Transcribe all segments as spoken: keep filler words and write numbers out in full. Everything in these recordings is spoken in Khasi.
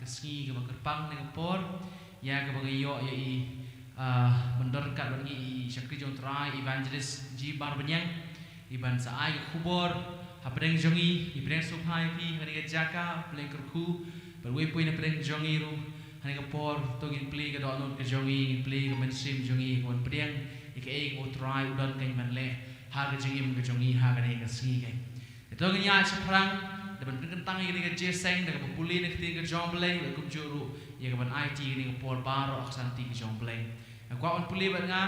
Sngi kaba kyrpang ne ka por ïa kaba ngi ïoh ïa i, ah, ban don ryngkat bad ngi i shakri jong Trai, Evangelist G Barbaniang, i ban sa ai ka khubor hapdeng jong i, i pdeng sngewbha ïa phi ha kane ka jaka, pdeng kyrkhu bad wei poi na pdeng jong i ruh ha kane ka por. To ngin plie ka dohnud ka jong i, ngin plie ka mynsiem jong i, ka wan pdeng ïa kaei kaba u Trai u don kan ban leh ha ka jingim ka jong i ha kane ka sngi kan. Te to ngin ïa shaphrang da ban pynkyntang ïa kane ka jingïaseng da kaba pule na ka ktien ka jong U Blei, bad kumjuh ruh ïa ka ban aiti ïa kane ka por baroh ha ka santi ka jong U Blei. Nga kwah ban pule bad nga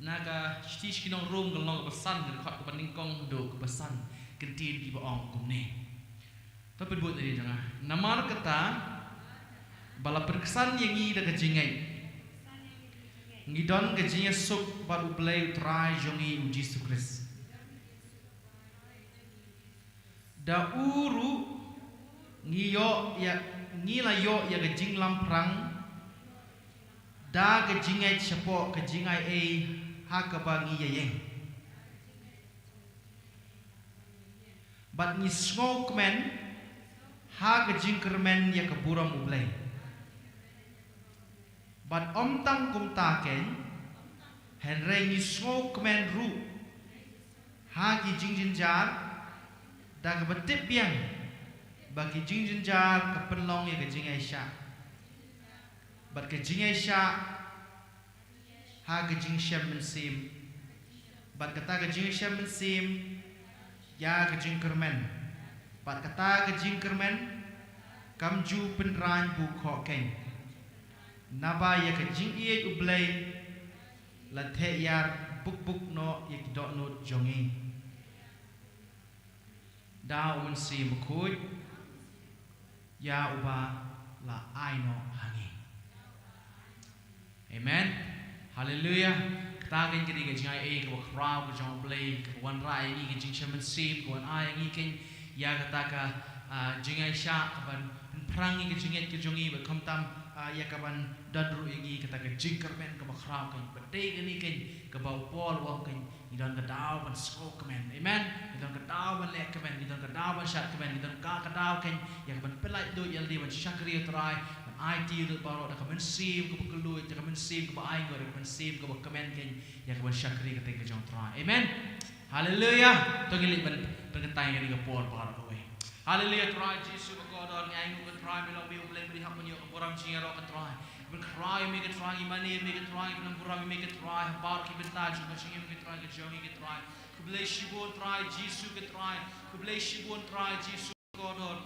na ka shithi sha ki nong Rom, ka lynnong kaba san, ka dkhot kaba nyngkong haduh kaba san, ka ktien kaba ong kumne. To pynbud ïa jong nga. Namar kata, ba la pynksan ïa ngi da ka jingngeit, ngi don ka jingïasuk bad U Blei U Trai jong ngi U Jisu Khrist. Da u ruh ngi ïoh ïa, ngi la ïoh ïa ka jinglamphrang da ka jingngeit shapoh ka jingaiei ha kaba ngi ïaïeng. Bad ngi sngewkmen ha ka jingkyrmen ïa ka burom U Blei. Bad ym tang kumta keiñ, hynrei ngi sngewkmen ruh ha ki jingjynjar, da kaba tip biang ba ki jingjynjar ka pynlong ïa ka jingïaishah, bad ka jingïaishah ha ka jingshem mynsiem, bad kata ka jingshem mynsiem ïa ka jingkyrmen, bad kata ka jingkyrmen kam ju pynrang bukhoh keiñ, naba ïa ka jingïeit U Blei la theh ïar bukbuk noh ïa ki dohnud jong ngi da U Mynsiem Bakhuid, ïa uba la ai noh ha ngi. Amen. Haleluia. Kata keiñ ka dei ka jingaiei kaba khraw ka jong U Blei, kaba wanrah ïa ngi ka jingshem mynsiem, ka wan ai ïa ngi keiñ ïa kata ka, ah, jingïaishah, ka ban pynphrang ïa ka jingngeit ka jong ngi, bad khamtam, ah, ïa ka ban don ruh ïa ngi kata ka jingkyrmen kaba khraw keiñ. Bad dei kane keiñ kaba u Paul u ong keiñ, ngi don ka daw ban sngewkmen. Amen. Ngi don ka daw ban leh kmen, ngi don ka daw ban shad kmen, ngi don ka, ka daw keiñ ïa ka ban pyllait duh ïa lade, ban shakri ïa U Trai, ban aiti ïa U baroh da ka mynsiem kaba kylluid, da ka mynsiem kaba ainguh, da ka mynsiem kaba kmen keiñ ïa ka ban shakri ïa ka kyrteng ka jong U Trai. Amen. Haleluia. To ngin leit ban pynkyntang ïa kane ka por baroh kawei. Haleluia, Trai Jisu ba kordor, ngi ainguh ko Trai, me long me U Blei ba dei hap ban ïoh ka burom jingïaroh ko Trai. Ban khraw ïa me ko Trai, ngi mane ïa me ko Trai, ngi pynburom ïa me ko Trai, ha baroh ki bynta jong ka jingim ko Trai, ka jong ngi ko Trai. Khublei shibun Trai Jisu ko Trai. Khublei shibun Trai Jisu kordor.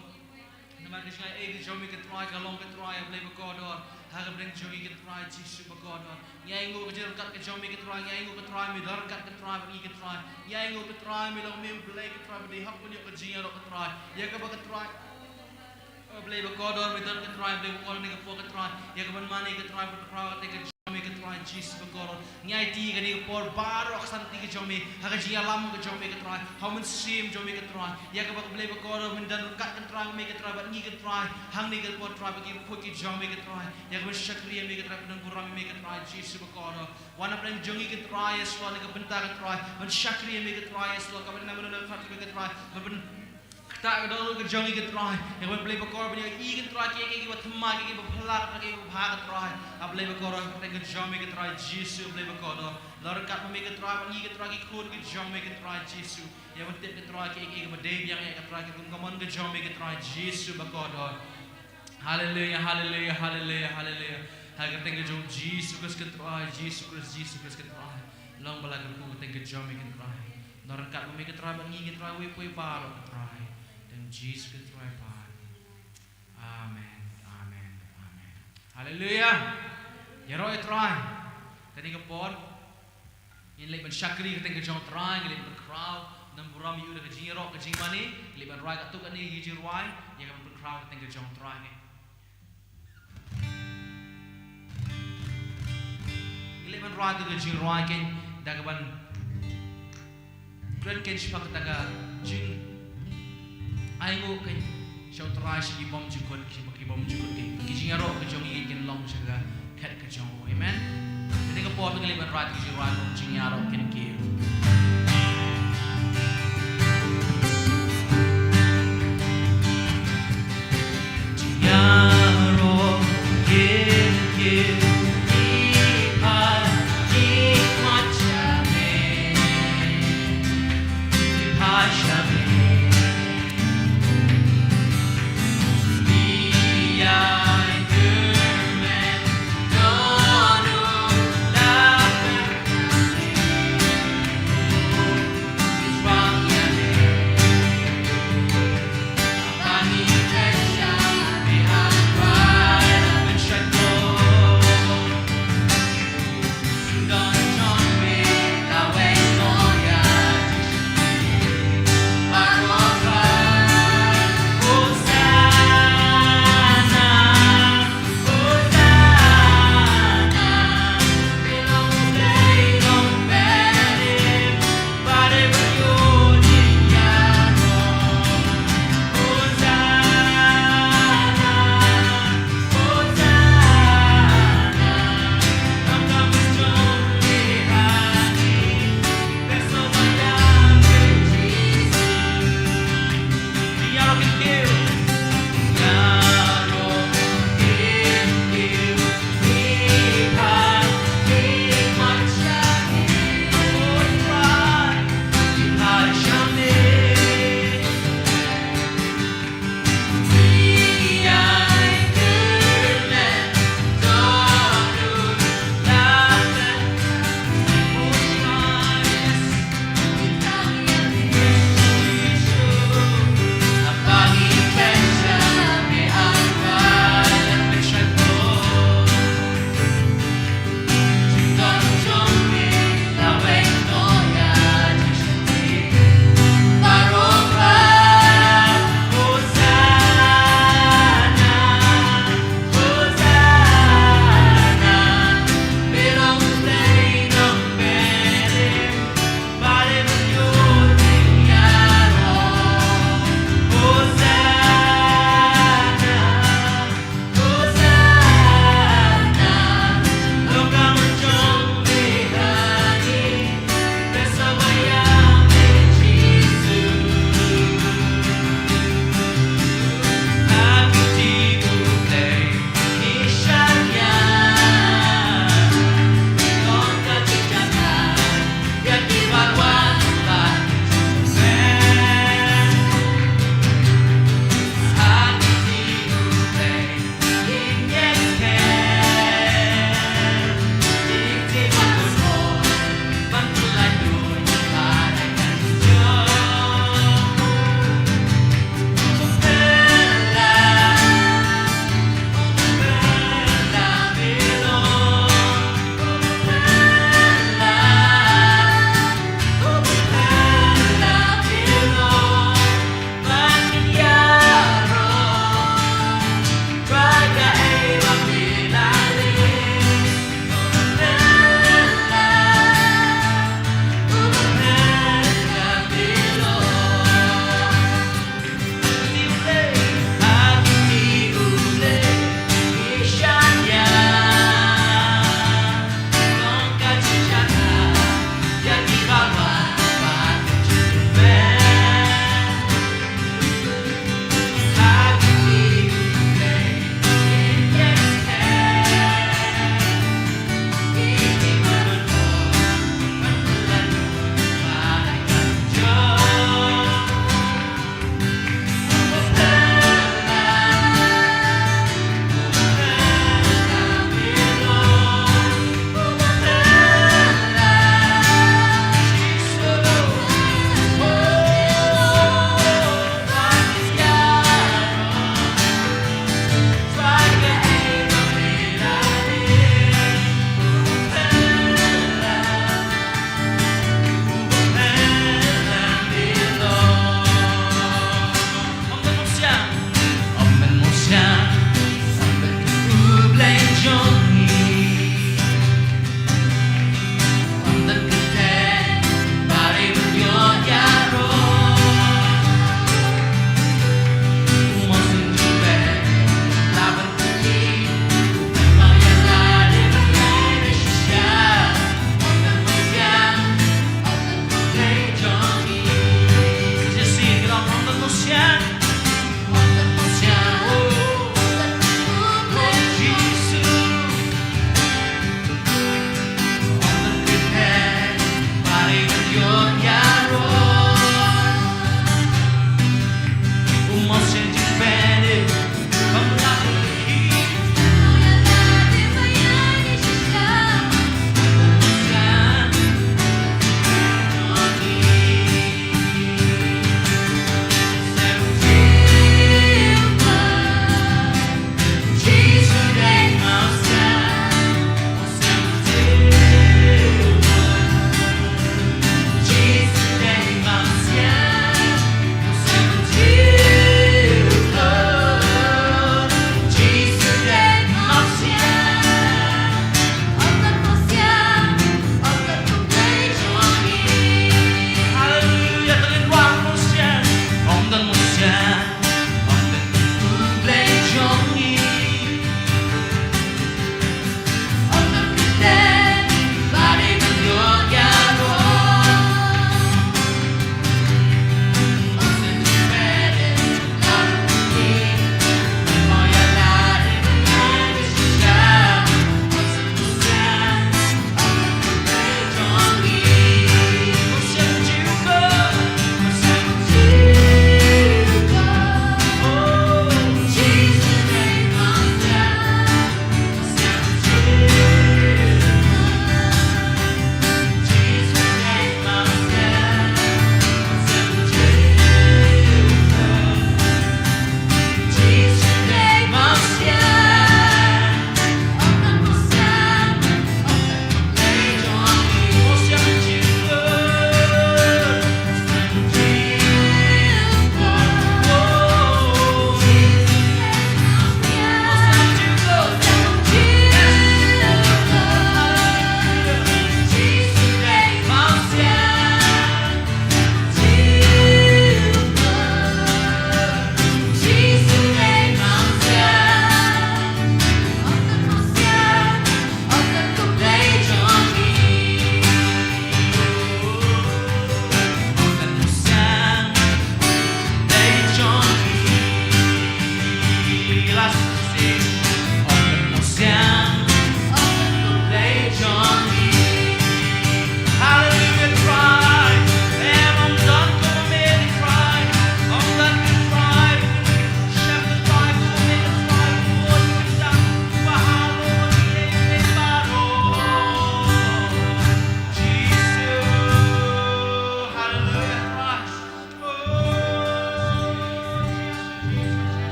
Namar ka jingaiei ka jong me ko Trai ka long ko Trai, U Blei ba kordor, ha ka bneng jong ngi ko Trai Jisu ba kordor. Ngi ainguh ka jingryngkat ka jong me ko Trai, ngi ainguh ko Trai me don ryngkat ko Trai bad ngi ko Trai. Ngi ainguh ko Trai me long me U Blei ko Trai ba dei hap ban ïoh ka jingïaroh ko Trai. Ïa kaba ko Trai, U Blei ba kordor, me don ko Trai, U Blei ba kordor, ne ka por ko Trai ïa ka ban mane ko Trai, ban khraw ka kyrteng ka jong me ko Trai Jisu ba kordor. Ngi aiti kane ka por baroh ha ka santi ka jong me, ha ka jingïalam ka jong me ko Trai, ha u mynsiem jong me ko Trai. Ïa kaba U Blei ba kordor, me don ryngkat ko Trai, me ko Trai bad ngi ko Trai, hangne ka por Trai, ba ki bakhuid ki jong me ko Trai ïa ka ban shakri ïa me ko Trai, ban pynburom ïa me ko Trai Jisu ba kordor. Wan na pdeng jong ngi ko Trai, yes Lord, na ka bynta ko Trai ban shakri ïa me ko Trai, yes Lord, kaba na mano na ka kyrteng ko Trai, ban pyn kata ka dohnud ka jong ngi ko Trai, ïa ka ban Blei ba kordor ban ïohi ko Trai kiei kiei kiba thymmai, kiei kiei ba phylla, kiei kiei ba bha ko Trai. A Blei ba kordor, ka kyrteng ka jong me ko Trai Jisu, Blei ba kordor, long ryngkat ma me ko Trai, bad ngi ko Trai ki khun ki jong me ko Trai Jisu. Ïa ban tip ko Trai kiei kiei kiba dei biang ïa ko Trai, ki kum ka mon ka jong me ko Trai Jisu ba kordor. Haleluia, haleluia, haleluia, haleluia. Ha ka kyrteng ka jong Jisu Khrist ko Trai, Jisu Khrist, Jisu Khrist ko Trai. Long ba la kyrkhu ka kyrteng ka jong me ko Trai. Long ryngkat ma me ko Trai bad ngi ko Trai, wei poi baroh ko Trai. Kyrteng Jisu ko Trai pat. Amen, amen, amen. Haleluia. Ïaroh ïa Trai. Kane ka por ngin leit ban shakri ka kyrteng ka jong Trai, ngin leit ban khraw, ban burom ïa u da ka jingïaroh, ka jingmane, ngin leit ban rwai katto katne ki jingrwai ïa ka ban pynkhraw ka kyrteng ka jong Trai. Ngin leit ban rwai katto ka jingrwai keiñ da ka ban kren keiñ shaphang kata ka jingainguh keiñ sha U Trai, sha ki bymjukut, sha ki bymjukut keiñ. Ki jingïaroh ka jong ngi kin long sha ka khet ka jong u. Amen. Kane ka por ngin leit ban rwai ki jingrwai, jingïaroh keiñ ki. Jingïaroh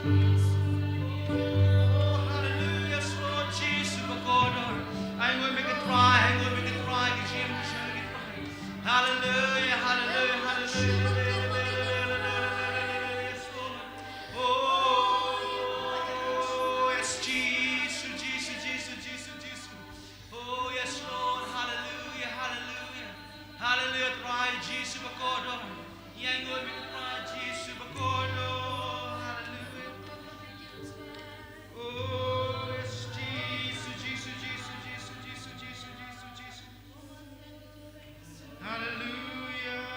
Oh, hallelujah, yes, Lord Jesus, ba kordor. Ai ngoi me ka trai, ai ngoi me ka trai, ka jingim ka shang ka trai. Hallelujah, hallelujah, hallelujah. Yes, Lord. Oh, yes, Jesus, Jesus, Jesus, Jesus, Jesus. Oh, yes, Lord. Hallelujah, hallelujah. Hallelujah, trai Jisu ba kordor. Ïa ngoi me ka trai Jisu ba kordor. Hallelujah. Oh, yes, Jisu, Jisu, Jisu. Hallelujah.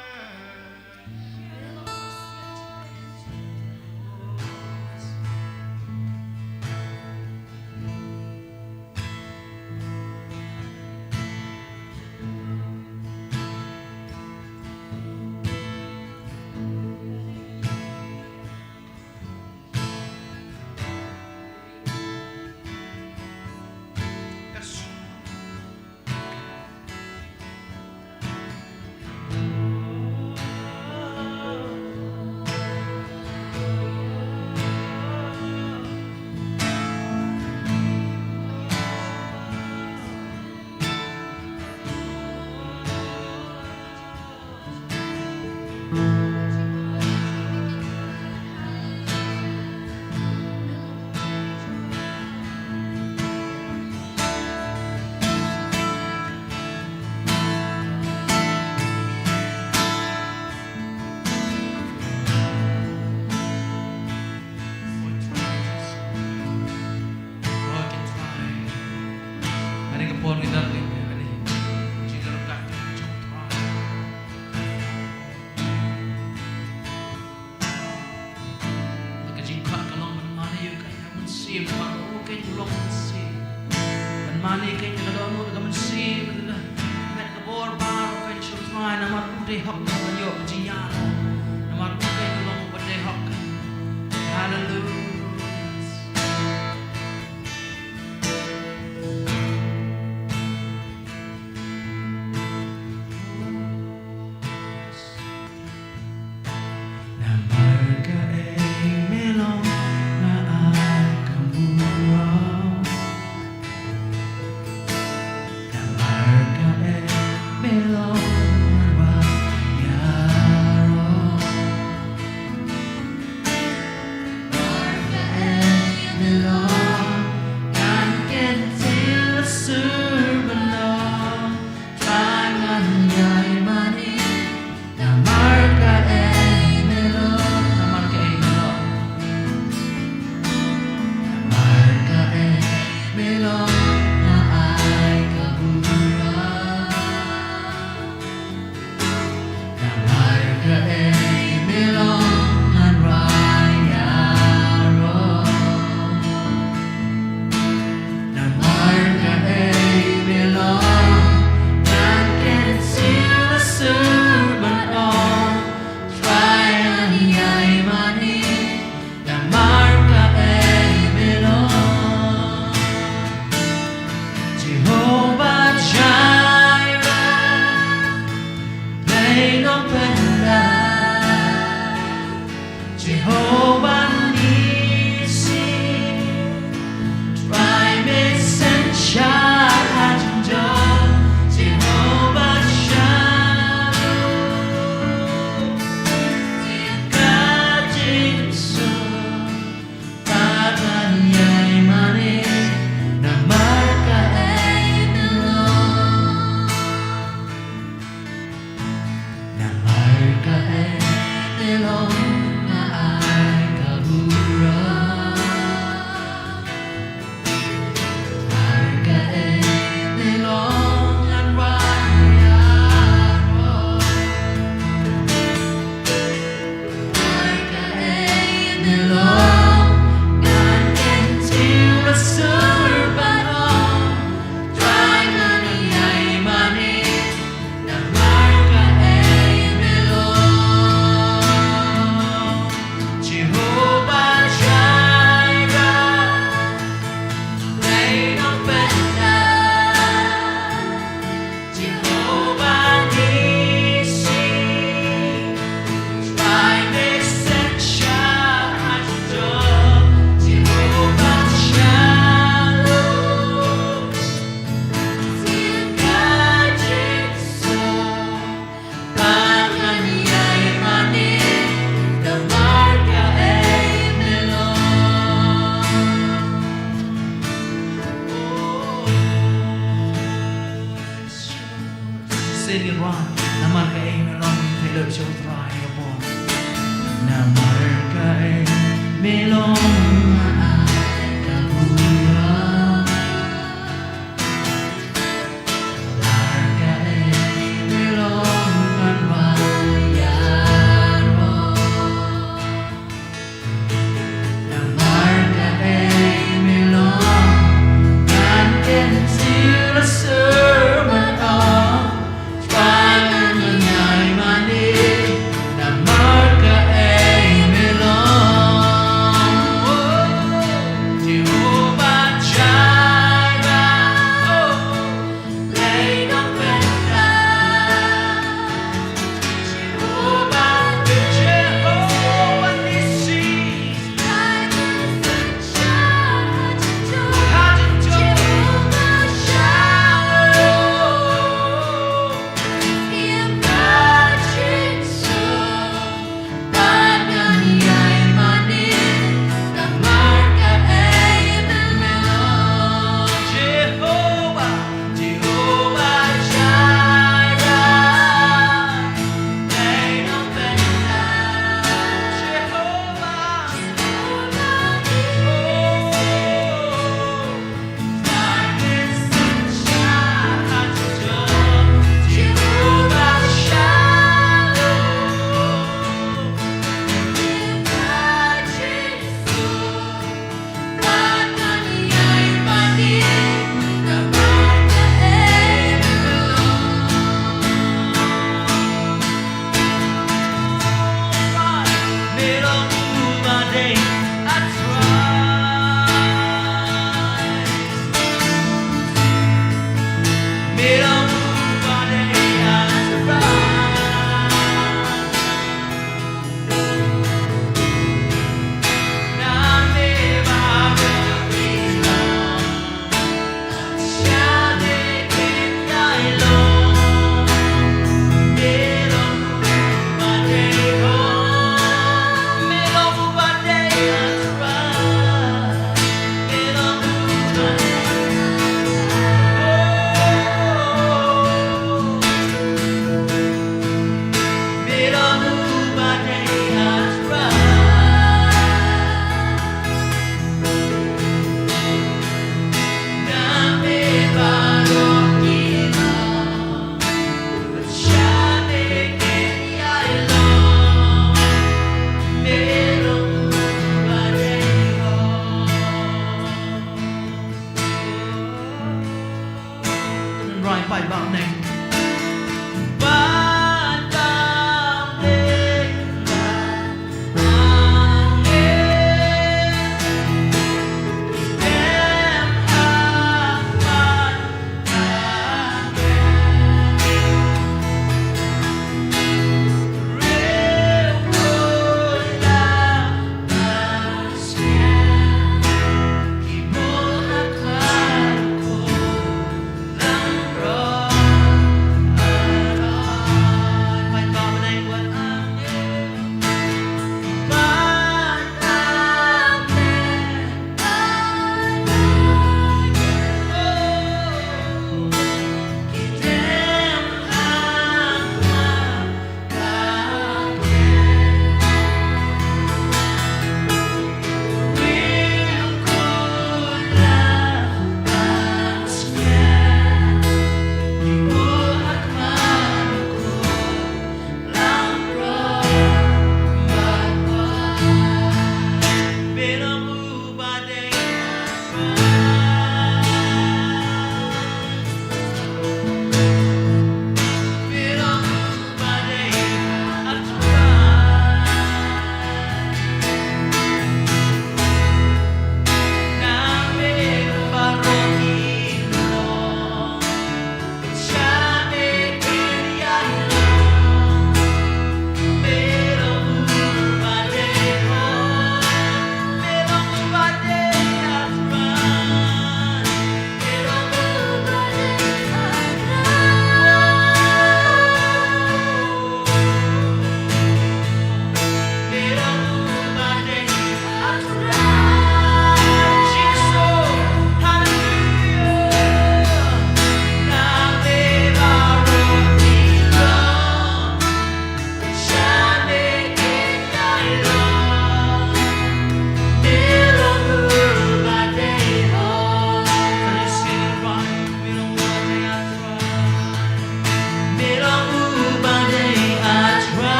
Ka jingkha ka long ban mane ïa u kane ka mynsiem, namar u kane u long mynsiem. Ban mane ïa kane ka dohnud ka mynsiem, ban da met ka bor baroh kane sha u Trai, namar u dei hok ban ïoh ka jingïarap. Namar u kane u long uba dei hok. Haleluya. Namar kaei me long nga ai ka burom. Namar kaei me long marwei ïaroh. Namar kaei me long phi lut sha U Trai ka bor. Namar kaei me long ma ai ka burom. Namar kaei me long kan ba ïaroh. Namar kaei me long kan ken sila sermon ong Spah ngan ïai mane. Namar kaei me long.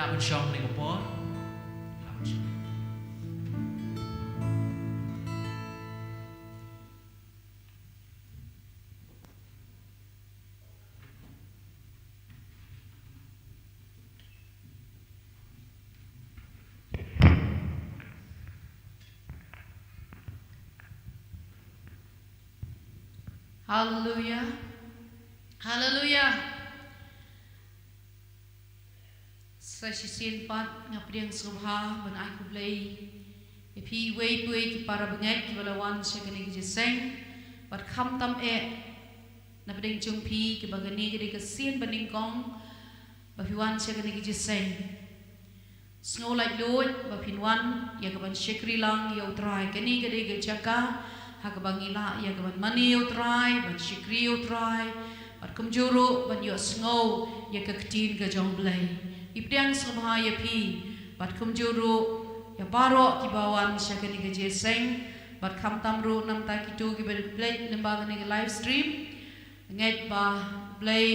Lah ban shong ne ka por. Lah ban shong. Haleluya. Haleluya. Sa shisien pat nga pdiang sngewbha ban ai khublei ïa phi iwei pa iwei ki para bangeit kiba la wan sha kane ka jingïaseng. Bad khamtam eh na pdeng jong phi kiba kane ka dei ka sien ba nyngkong ba phi wan sha kane ka jingïaseng. Sngew laitluid ba phin wan ïa ka ban shakri lang ïa U Trai. Kane ka dei ka jaka ha kaba ngi lah ïa ka ban mane ïa U Trai, ban shakri ïa U Trai, bad kumjuh ruh ban ïohsngew ïa ka ktien ka jong U Blei. Ngi pdiang sngewbha ïa phi bad kumjuh ruh ïa baroh kiba wan sha kane ka jingïaseng, bad khamtam ruh namta kito kiba peit lyngba kane ka live stream. Ngeit ba U Blei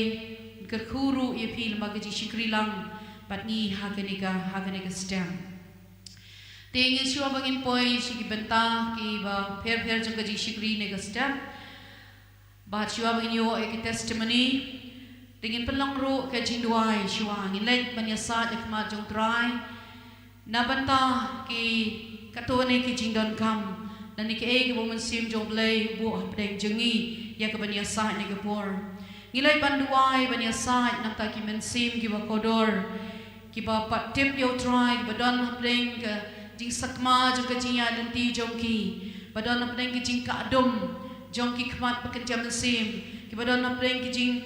un kyrkhu ruh ïa phi lyngba ka jingshakri lang bad ngi ha kane ka, ha kane ka step. Te ngin shuwa ba ngin poi sha ki bynta kiba pher pher jong ka jingshakri ne ka step. Bad shuwa ba ngin ïoh ïa ki testimony, te ngin pynlong ruh ka jingduwai shuwa. Ngin leit ban ïasaid ha khmat jong U Trai na bynta ki, kato ne ki jingdonkam lane kiei kiba U Mynsiem jong U Blei u buh hapdeng jong ngi ïa ka ban ïasaid ne ka por. Ngi leit ban duwai ban ïasaid namta ki mynsiem kiba kordor, kiba pat tip ïa U Trai, kiba don hapdeng ka jingsakma jong ka jingïaid lynti jong ki, ba don hapdeng ka jingkah dum jong ki khmat ba kynja mynsiem, kiba don hapdeng ka jing,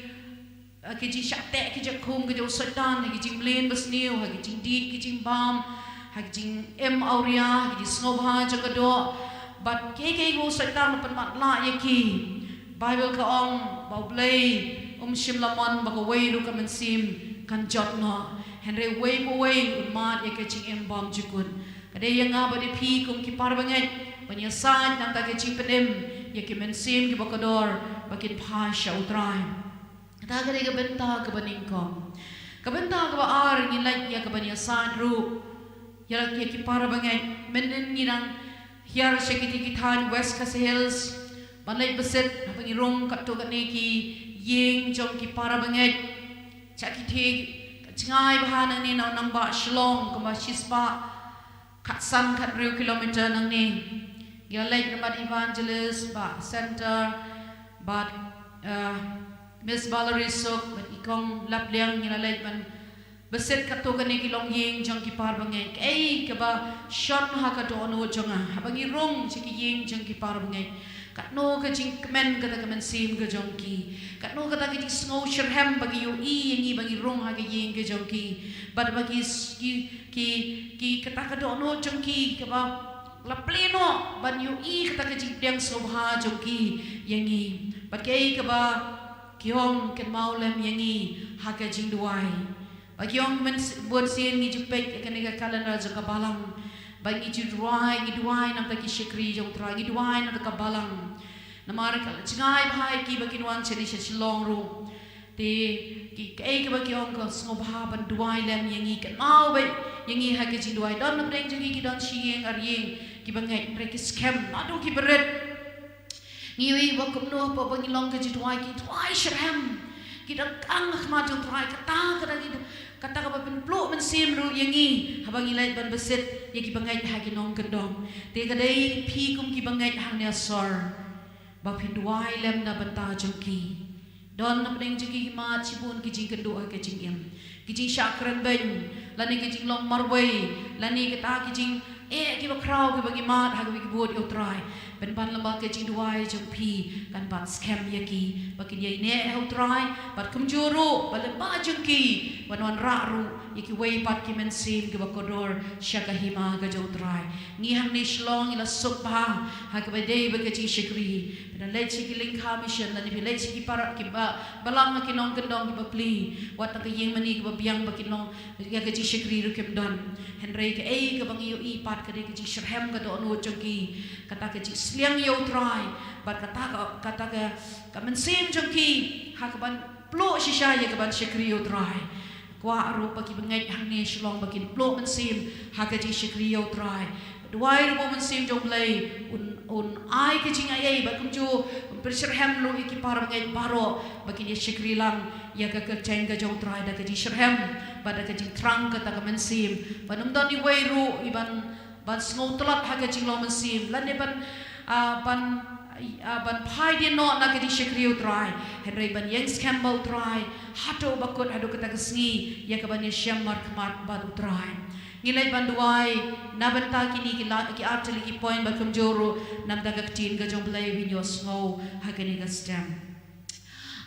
eh, ka jingshah teh ka jingkhum ka jong u Soitan, ha ka jingmlien basniew, ha ka jingdih ka jingbam, ha ka jingim awria, ha ka jingsngewbha jong ka doh, bad kiei kiei ba u Soitan u pynmatlah ïa ki. Baibl ka ong ba U Blei um shym la mon ba kawei ruh ka mynsiem kan jot noh. Hynrei uwei pa uwei un mad ïa ka jingim bymjukut. Ka dei ïa nga bad ïa phi kum ki para bangeit ban ïasaid namta ka jingpynim ïa ki mynsiem kiba kordor ba kin phai sha U Trai. Kata ka dei ka bynta kaba nyngkong. Ka bynta kaba ar, ngin leit ïa ka ban ïasaid ruh ïa la, ïa ki para bangeit. Mynnin ngi dang hiar sha kiti ki thaiñ West Khasi Hills ban leit bishar, haba ngi rung katto katne ki ïing jong ki para bangeit. Sha kiti ki jngai bha nangne na u nongbah Shillong, kumba shispah khatsan khathynriew kilometer nangne. Ngi la leit bad Evangelist, Bah Center, bad, eh, Miss Valerie Suk, bad i Kong Lapliang, ngi la leit ban bishar katto katne ki longïing jong ki para bangeit. Kaei kaba shon ha ka dohnud jong nga haba ngi rung sha ki ïing jong ki para bangeit. Katno ka jingkmen kata ka mynsiem ka jong ki. Katno kata ka jingsngew shitrhem ba ki ïohi ïa ngi ba ngi rung ha ka ïing ka jong ki. Bad ba ki s-, ki, ki, ki kata ka dohnud jong ki kaba la plie noh ban ïohi kata ka jingpdiang sngewbha jong ki ïa ngi. Bad kaei kaba ki ong, kynmaw lem ïa ngi ha ka jingduwai. Ba ki ong, myn-, bun sien ngi ju peit ïa kane ka calendar jong ka balang. Ba ngi ju duwai, ngi duwai namta ki shakri jong U Trai, ngi duwai namta ka balang. Namar ka la jngai bha ïa ki ba kin wan shane sha Shillong ruh. Te ki, kaei kaba ki ong, ka sngewbha ban duwai lem ïa ngi, kynmaw beit ïa ngi ha ka jingduwai. Don napdeng jong ngi ki don shi ïing ar ïing kiba ngeit, hynrei ki skhem, naduh kiba rit. Ngi ïohi ba kumno haba ngi long ka jingduwai, ki duwai shitrhem, ki donkam ha khmat jong U Trai. Kata, kata ki, kata kaba pynpluh mynsiem ruh ïa ngi haba ngi leit ban bishar ïa kiba ngeit ha ki nongkyndong. Te ka dei phi kum kiba ngeit hangne ha sor ba phin duwai lem na bynta jong ki. Don napdeng jong ki ki mad shibun ki jingkynduh ha ka jingim, ki jingshah kren beiñ, lane ki jinglong marwei, lane kita ki jing, eh, kiba khraw kiba ngi mad ha kaba ngi bud ïa U Trai. Pynban lyngba ka jingduwai jong phi kan bat skhem ïa ki ba kin ïaineh ha U Trai, bad kumjuh ruh ba lyngba jong ki ban wanrah ruh ïa kiwei pat ki mynsiem kiba kordor sha ka hima ka jong U Trai. Ngi hangne Shillong ngi la suk bha ha kaba dei bad ka jingshakri. Phi da leit sha ki lyngkha mission lane phi leit sha ki para, kiba, balang ha ki nongkyndong kiba plie. Wat tang ka ïing mane kaba biang ba kin long ïa ka jingshakri ruh kim don. Hynrei kaei kaba ngi ïohi pat ka dei ka jingshitrhem ka dohnud jong ki. Kata ka jingsliang ïa U Trai bad kata ka, kata ka, ka mynsiem jong ki ha kaban pluh shisha ïa kaban shakri ïa U Trai. kwah ruh ba ki bangeit hangne Shillong ba kin pynlut mynsiem ha ka jingshakri ïa U Trai. Duwai ruh ba U Mynsiem jong U Blei un, un ai ka jingaiei bad kumjuh un pynshitrhem ruh ïa ki para bangeit baroh ba kin ïa shakri lang ïa ka kyrteng ka jong U Trai da ka jingshitrhem bad da ka jingthrang kata ka mynsiem. Bad ym don iwei ruh i ban ban sngewtlot ha ka jinglong mynsiem lane ban, ah, ban, ah, ban phai dien noh na ka jingshakri U Trai. Hynrei ban ïeng skhem bad U Trai haduh ba kut, haduh kata ka sngi ïa ka ban ïashem markhmat bad U Trai. Ngi leit ban duwai na bynta kine ki la, ki artylli ki point bad kumjuh ruh na bynta ka ktien ka jong U Blei ba ngin ïohsngew ha kane ka step.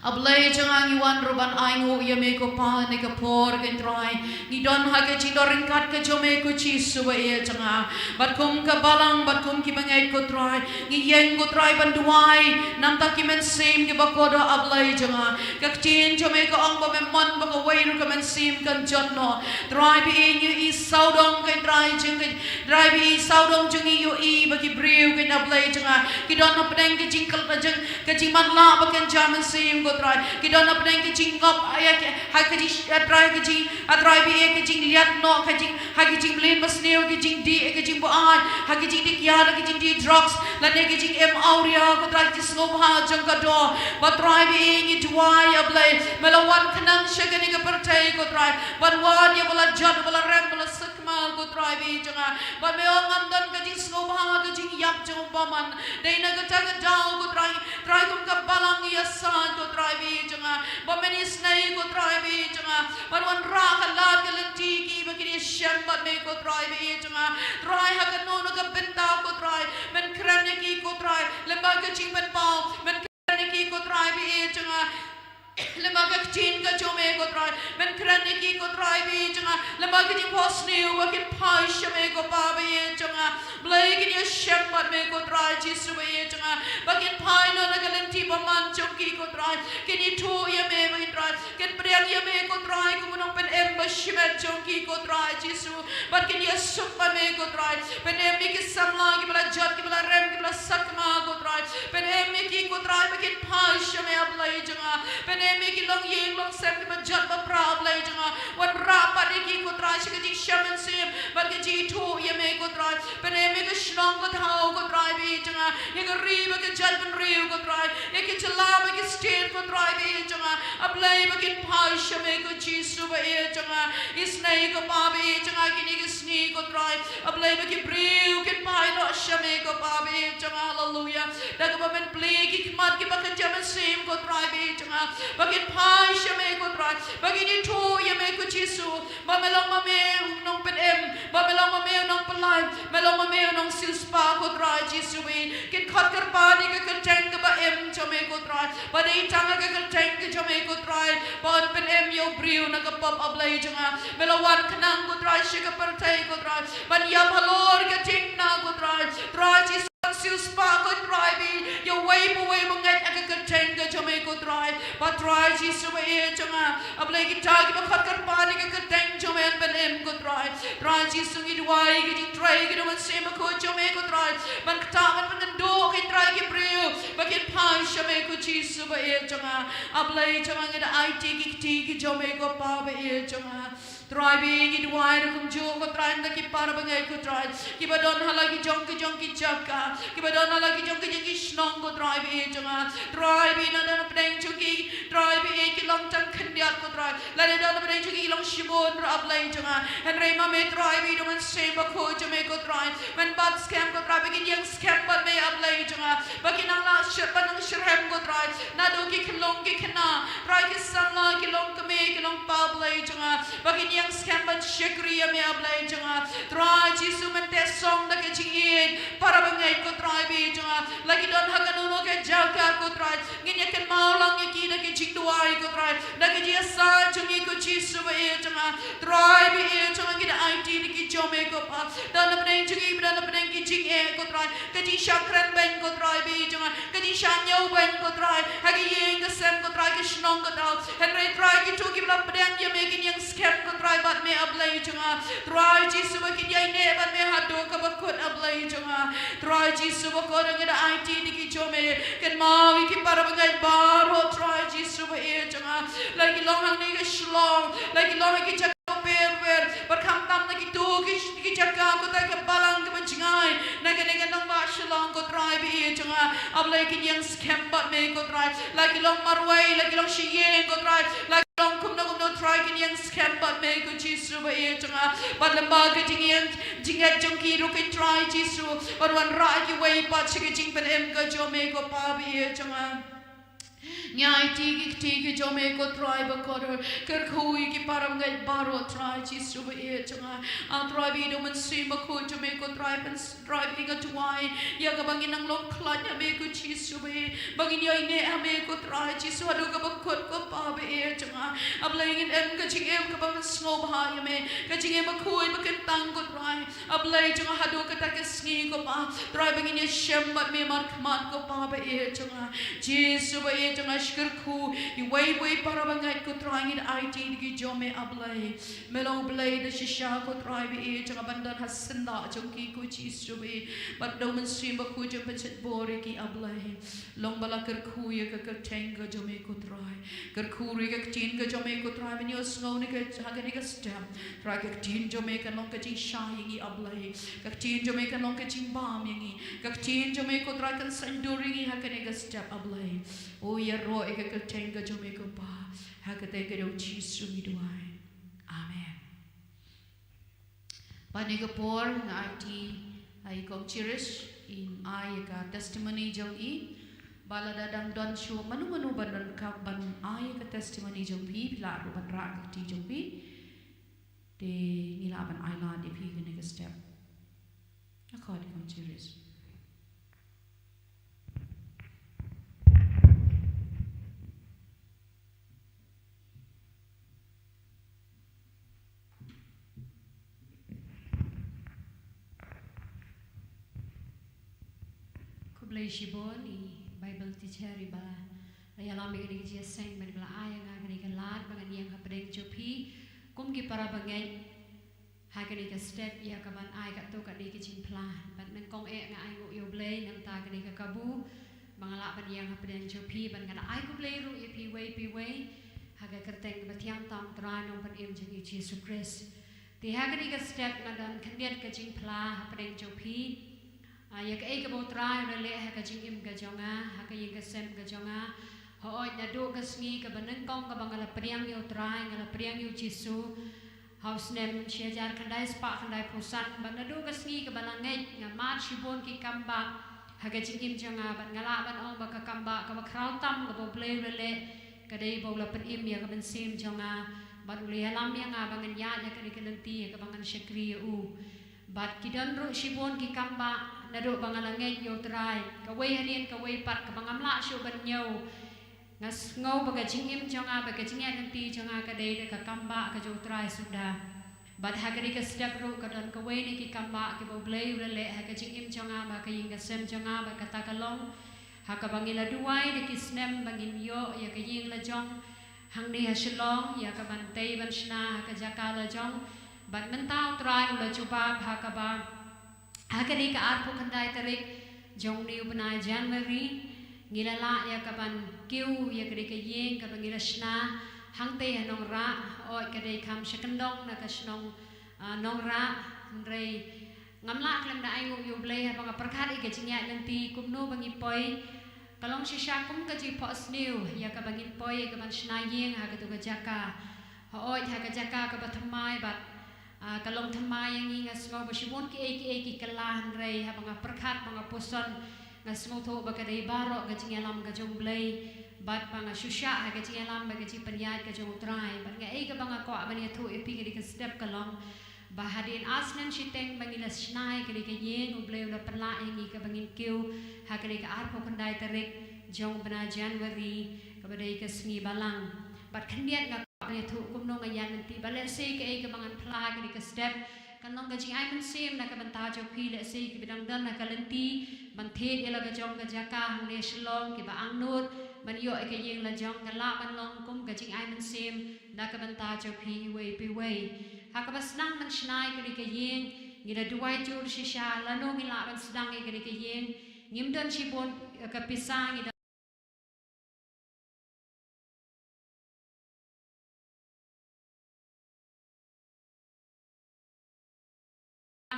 A Blei jong nga, ngi wan ruh ban ainguh ïa me ko Pa ha kane ka por ko Trai. Ngi don ha ka jingdon ryngkat ka jong me ko Jisu ba ïeit jong nga. Bad kum ka balang bad kum ki bangeit ko Trai, ngi ïeng ko Trai ban duwai na bynta ki mynsiem kiba kordor a Blei jong nga. Ka ktien jong me ka ong ba me mon ba kawei ruh ka mynsiem kan jot noh. Trai ba ïeit, ngi ïohi sawdong ko Trai jong ngi, Trai ba ïeit, sawdong jong ngi ïohi ba ki briew ko a Blei jong nga ki don hapdeng ka jingkal, jong ka jingmatlah ba kynja mynsiem ko Trai. Ki don hapdeng ka jingngop, ïa ka, ha ka jing, ïa Trai ka jing, ïa Trai ba ïeit, ka jingliat noh, ka jing, ha ka jingmlien basniew, ka jingdih, ka jingbuaid, ha ka jingdih kiad, ha ka jingdih drugs, lane ka jingim awria ko Trai, ka jingsngewbha jong ka doh. Bad Trai ba ïeit, ngi duwai a Blei, me la wan khnang sha kane ka pyrthei ko Trai ban wad ïa ba la jot, ba la rem, ba la sakma ko Trai ba ïeit jong nga. Bad me ong ngam don ka jingsngewbha, ka jingïap jong u bymman. Dei na kata ka daw ko Trai, Trai kum ka balang ngi ïasaid ko Trai ba ïeit jong nga ba men isynei ko Trai ba ïeit jong nga ban wanrah ka lad ka lynti ki ba kin ïashem bad me ko Trai ba ïeit jong nga. Trai ha kano kano ka bynta ko Trai men kren ïa ki ko Trai lyngba ka jingpynpaw, men kren ïa ki ko Trai ba ïeit jong nga lyngba ka ktien ka jong me ko Trai, men kren ïa ki ko Trai ba ïeit jong nga lyngba ka jingphohsniew ba kin phai sha me ko Pa ba ïeit jong nga. Blei kin ïashem bad me ko Trai Jisu ba ïeit jong nga, ba kin phai noh na ka lynti bymman jong ki ko Trai, kin ithuh ïa me ba ïeit Trai, kin pdiang ïa me ko Trai kum u nongpynim ba shimet jong ki ko Trai Jisu. Bad kin ïasuk bad me ko Trai. Pynim ïa ki samla kiba la jot, kiba la rem, kiba la sakma ko Trai. Pynim ïa ki ko Trai ba kin phai sha me a Blei jong nga. Pynim ïa ki longïing longsem kiba jot bapra a Blei jong nga. Wanrah pat ïa ki ko Trai sha ka jingshem mynsiem bad ka jingithuh ïa me ko Trai. Pynim ïa ka shnong ka thaw ko Trai ba ïeit jong nga, ïa ka ri bad ka jaitbynriew ko Trai, ïa ki jylla bad ki state ko Trai ba ïeit jong nga. A Blei ba kin phai sha me ko Jisu ba ïeit jong nga. Isynei ko Pa ba ïeit jong nga kine ki sngi ko Trai. A Blei ba ki briew kin phai noh sha me ko Pa ba ïeit jong nga. Haleluya. Da kaba men plie ki khmat kiba kynja mynsiem ko Trai ba ïeit jong nga, ba kin phai sha me ko Trai, ba kin ithuh ïa me ko Jisu. Ba me long ma me u nongpynim, ba me long ma me u nongpynlait, me long ma me u nongsiewspah ko Trai Jisu ba ïeit. Kin khot kyrpad ïa ka kyrteng kaba im jong me ko Trai, ba dei tang ka kyrteng ka jong me ko Trai ba yn pynim ïa u briew na ka pop a Blei jong nga. Me la wan khnang ko Trai sha ka pyrthei ko Trai ban ïap halor ka jingkyrkhu ko Trai. Trai Jisu, siewspah ko Trai ba ïeit ïa uwei pa uwei ba ngeit ha ka kyrteng ka jong me ko Trai. Bad Trai Jisu ba ïeit jong nga, a Blei kita kiba khot kyrpad ïa ka kyrteng jong me yn pynim ko Trai. Trai Jisu ngi duwai ka jingtrei ka jong u Mynsiem Bakhuid jong me ko Trai ban ktah ban pynkynduh ko Trai ki briew ba kin phai sha me ko Jisu ba ïeit jong nga. A Blei jong nga ngi da aiti ki kti ki jong me ko Pa ba ïeit jong nga. Trai ba ïeit ngi duwai ruh kumjuh ko Trai na ki para bangeit ko Trai kiba don ha la ki jong ki jong ki jaka, kiba don ha la ki jong ki jong ki shnong ko Trai ba ïeit jong nga. Trai ba ïeit na don hapdeng jong ki Trai ba ïeit ki long tang khyndiat ko Trai, lane don hapdeng jong ki ki long shibun ruh a Blei jong nga. Hynrei ma me Trai ba ïeit u Mynsiem Bakhuid jong me ko Trai men bat skhem ko Trai ba kin ïeng skhem bad me a Blei jong nga, ba kin nang lah shet ban nang syrhem ko Trai. Naduh ki khyllung ki khynnah Trai, ki samla ki long kmie ki long kpa Blei jong nga, ba kin ïeng skhem ban shakri ïa me a Blei jong nga. Trai Jisu men teh song da ka jingïeit para bangeit ko Trai ba ïeit jong nga. La ki don ha kano kano ka jaka ko Trai, ngin ïa kynmaw lang ïa ki da ka jingduwai ko Trai, da ka jingïasaid jong ngi ko Jisu ba ïeit jong nga. Trai ba ïeit jong nga ngi da aiti da ki jong me ko Pa. Don hapdeng jong ngi ba don hapdeng ki jingeh ko Trai, ka jingshah kren beiñ ko Trai ba ïeit jong nga, ka jingshah ñiew beiñ ko Trai ha ki ïing ka sem, ko Trai, ka shnong, ko Trai. Hynrei Trai, kito kiba la pdiang ïa me kin ïeng skhem, ko Trai, bad me, A Blei jong nga. Trai Jisu, ba kin ïaineh bad me haduh kaba kut, A Blei jong nga. Trai Jisu bakordor, nga da aiti ïa ki jong me, kynmaw ïa ki para bangeit baroh, Trai Jisu ba ïeit jong nga. La ki long hangne ha Shillong, la ki long ha ki jaka bapher bapher, bad khamtam na kito ki, ki jaka, ko Trai, ka balang kaba jngai na kane ka nongbah Shillong, ko Trai ba ïeit jong nga. A Blei, kin ïeng skhem bad me, ko Trai. La ki long marwei, la ki long sha ïing, ko Trai, la ki long kumno kumno, Trai, kin ïeng skhem bad me, ko Jisu ba ïeit jong nga. Bad lyngba ka jingïeng jingngeit jong ki ruh, ko Trai Jisu, ban wanrah ïa kiwei pat sha ka jingpynim ka jong me, ko Pa ba ïeit jong nga. Ngi aiti ïa ki kti ki jong me, ko Trai bakordor. Kyrkhu ïa ki para bangeit baroh, Trai Jisu ba ïeit jong nga. A Trai, ba ïeit, U Mynsiem Bakhuid jong me, ko Trai, pyn Trai, ba ïeit, nga duwai ïa kaba ngin nang long khlaiñ ha me, ko Jisu ba ïeit, ba ngin ïaineh ha me, ko Trai Jisu, haduh kaba kut, ko Pa ba ïeit jong nga. A Blei, ngin im ka jingim kaba mynsngewbha ïa me, ka jingim bakhuid bakyntang, ko Trai. A Blei jong nga, haduh kata ka sngi, ko Pa, Trai, ba ngin ïashem bad me markhmat, ko Pa ba ïeit jong nga. Jisu ba ïeit jong nga, kyrkhu ïa iwei pa iwei para bangeit, ko Trai, ngi da aiti ïa ki jong me, A Blei. Me long U Blei da shisha, ko Trai ba ïeit jong nga, ban don ha syndah jong ki, ko Jisu ba ïeit. Bad da U Mynsiem Bakhuid jong me pynshait bor ïa ki, A Blei. Long ba la kyrkhu ïa ka kyrteng ka jong me, ko Trai. Kyrkhu ruh ïa ka ktien ka jong me, ko Trai, ban ïohsngew ne ka, ha kane ka step. Trai, ka ktien jong me kan long ka jingshai ïa ngi, A Blei. Ka ktien jong me kan long ka jingbam ïa ngi. Ka ktien jong me, ko Trai, kan saiñdur ïa ngi ha kane ka step, A Blei. O, ïaroh ïa ka kyrteng ka jong me, ko Pa. Ha ka kyrteng ka jong U Jisu ngi duwai. Amen. Bad ha kane ka por nga aiti ïa i Kong Cherish, in ai ïa ka testimony jong i. Bad lada dang don shuh mano mano ban don ka, ban ai ïa ka testimony jong phi, phi lah ruh ban rah ka kti jong phi. Te ngi lah ban ai lad ïa phi ha kane ka step. Nga khot i Kong Cherish. Khublei shibun i Bible teacher iba la ïalam ïa kane ka jingïaseng bad ba la ai ïa nga kane ka lad ba ngan ïeng hapdeng jong phi kum ki para bangeit ha kane ka step ïa ka ban ai katto katne ka jingphla. Bad nyngkong eh nga ainguh ïa U Blei namar kane ka kabu ba nga lah ban ïeng hapdeng jong phi, bad nga da ai khublei ruh ïa phi iwei pa iwei ha ka kyrteng kaba thiang tam U Trai Nongpynim jong ngi U Jisu Khrist. Te ha kane ka step nga don khyndiat ka jingphla hapdeng jong phi. Ah, ïa kaei kaba U Trai u la leh ha ka jingim ka jong nga, ha ka ïing ka sem ka jong nga. Hooid, naduh ka sngi kaba nyngkong kaba nga la pdiang ïa U Trai, nga la pdiang ïa U Jisu ha u snem shi hajar khyndai spah khyndai phew san, bad naduh ka sngi kaba la ngeit, nga mad shibun ki kambah ha ka jingim jong nga, bad nga lah ban ong ba ka kambah kaba khraw tam kaba U Blei u la leh ka dei ba u la pynim ïa ka mynsiem jong nga, bad u la ïalam ïa nga ba ngan ïaid ïa kane ka lynti ïa kaba ngan shakri ïa u. Bad ki don ruh shibun ki kambah naduh ba nga la ngeit ïa U Trai, kawei hadien kawei pat kaba ngam lah shuh ban ñiew. Nga sngew ba ka jingim jong nga, ba ka jingïaid lynti jong nga ka dei da ka kambah ka jong U Trai suda. Bad ha kane ka step ruh ka don kawei na ki kambah kiba U Blei u la leh ha ka jingim jong nga bad ka ïing ka sem jong nga, bad kata ka long ha kaba ngi la duwai da ki snem ba ngin ïoh ïa ka ïing la jong hangne ha Shillong, ïa ka ban tei ban shna ha ka jaka la jong. Bad mynta U Trai u la jubab ha kaba ha kane ka arphew khyndai tarik jong une u bnai January, ngi la lah ïa ka ban kiew ïa kane ka ïing kaba ngi la shna hangtei ha Nongrah. Hooid, ka dei kham sha kyndong na ka shnong, ah, Nongrah. Hynrei ngam lah khlem da ainguh ïa U Blei haba nga pyrkhat ïa ka jingïaid lynti kumno ba ngi poi. Ka long shisha kum ka jingphohsniew ïa kaba ngin poi ïa ka ban shna ïing ha kato ka jaka. Hooid, ha ka jaka kaba thymmai bad, ah, ka long thymmai ïa ngi. Nga sngew ba shibun kiei kiei ki kylla, hynrei haba nga pyrkhat, ba nga puson, nga sngewthuh ba ka dei baroh ka jingïalam ka jong U Blei, bad ba nga shu shah ha ka jingïalam bad ka jingpynïaid ka jong U Trai. Bad kaei kaba nga kwah ban ïathuh ïa phi ha kane ka step ka long ba hadien ar snem shiteng ba ngi la shna ïa kane ka ïing, U Blei u la pynlah ïa ngi kaba ngin kiew ha kane ka arphew khyndai tarik jong u bnai January, kaba dei ka sngi Balang. Bad khyndiat nga kwah ban ïathuh kumno nga ïaid lynti, ba lehse kaei kaba ngan phla ha kane ka step Kan long ka jingai mynsiem na ka bynta jong phi, lehse kiba dang don ha ka lynti ban thied ïa la ka jong ka jaka hangne Shillong, kiba angnud ban ïoh ïa ka ïing la jong, kan lah ban long kum ka jingai mynsiem na ka bynta jong phi iwei pa iwei. Ha kaba sdang ban shna ïa kane ka ïing, ngi la duwai jur shisha, lano ngi lah ban sdang ïa kane ka ïing. Ngim don shibun ka pisa, ngi don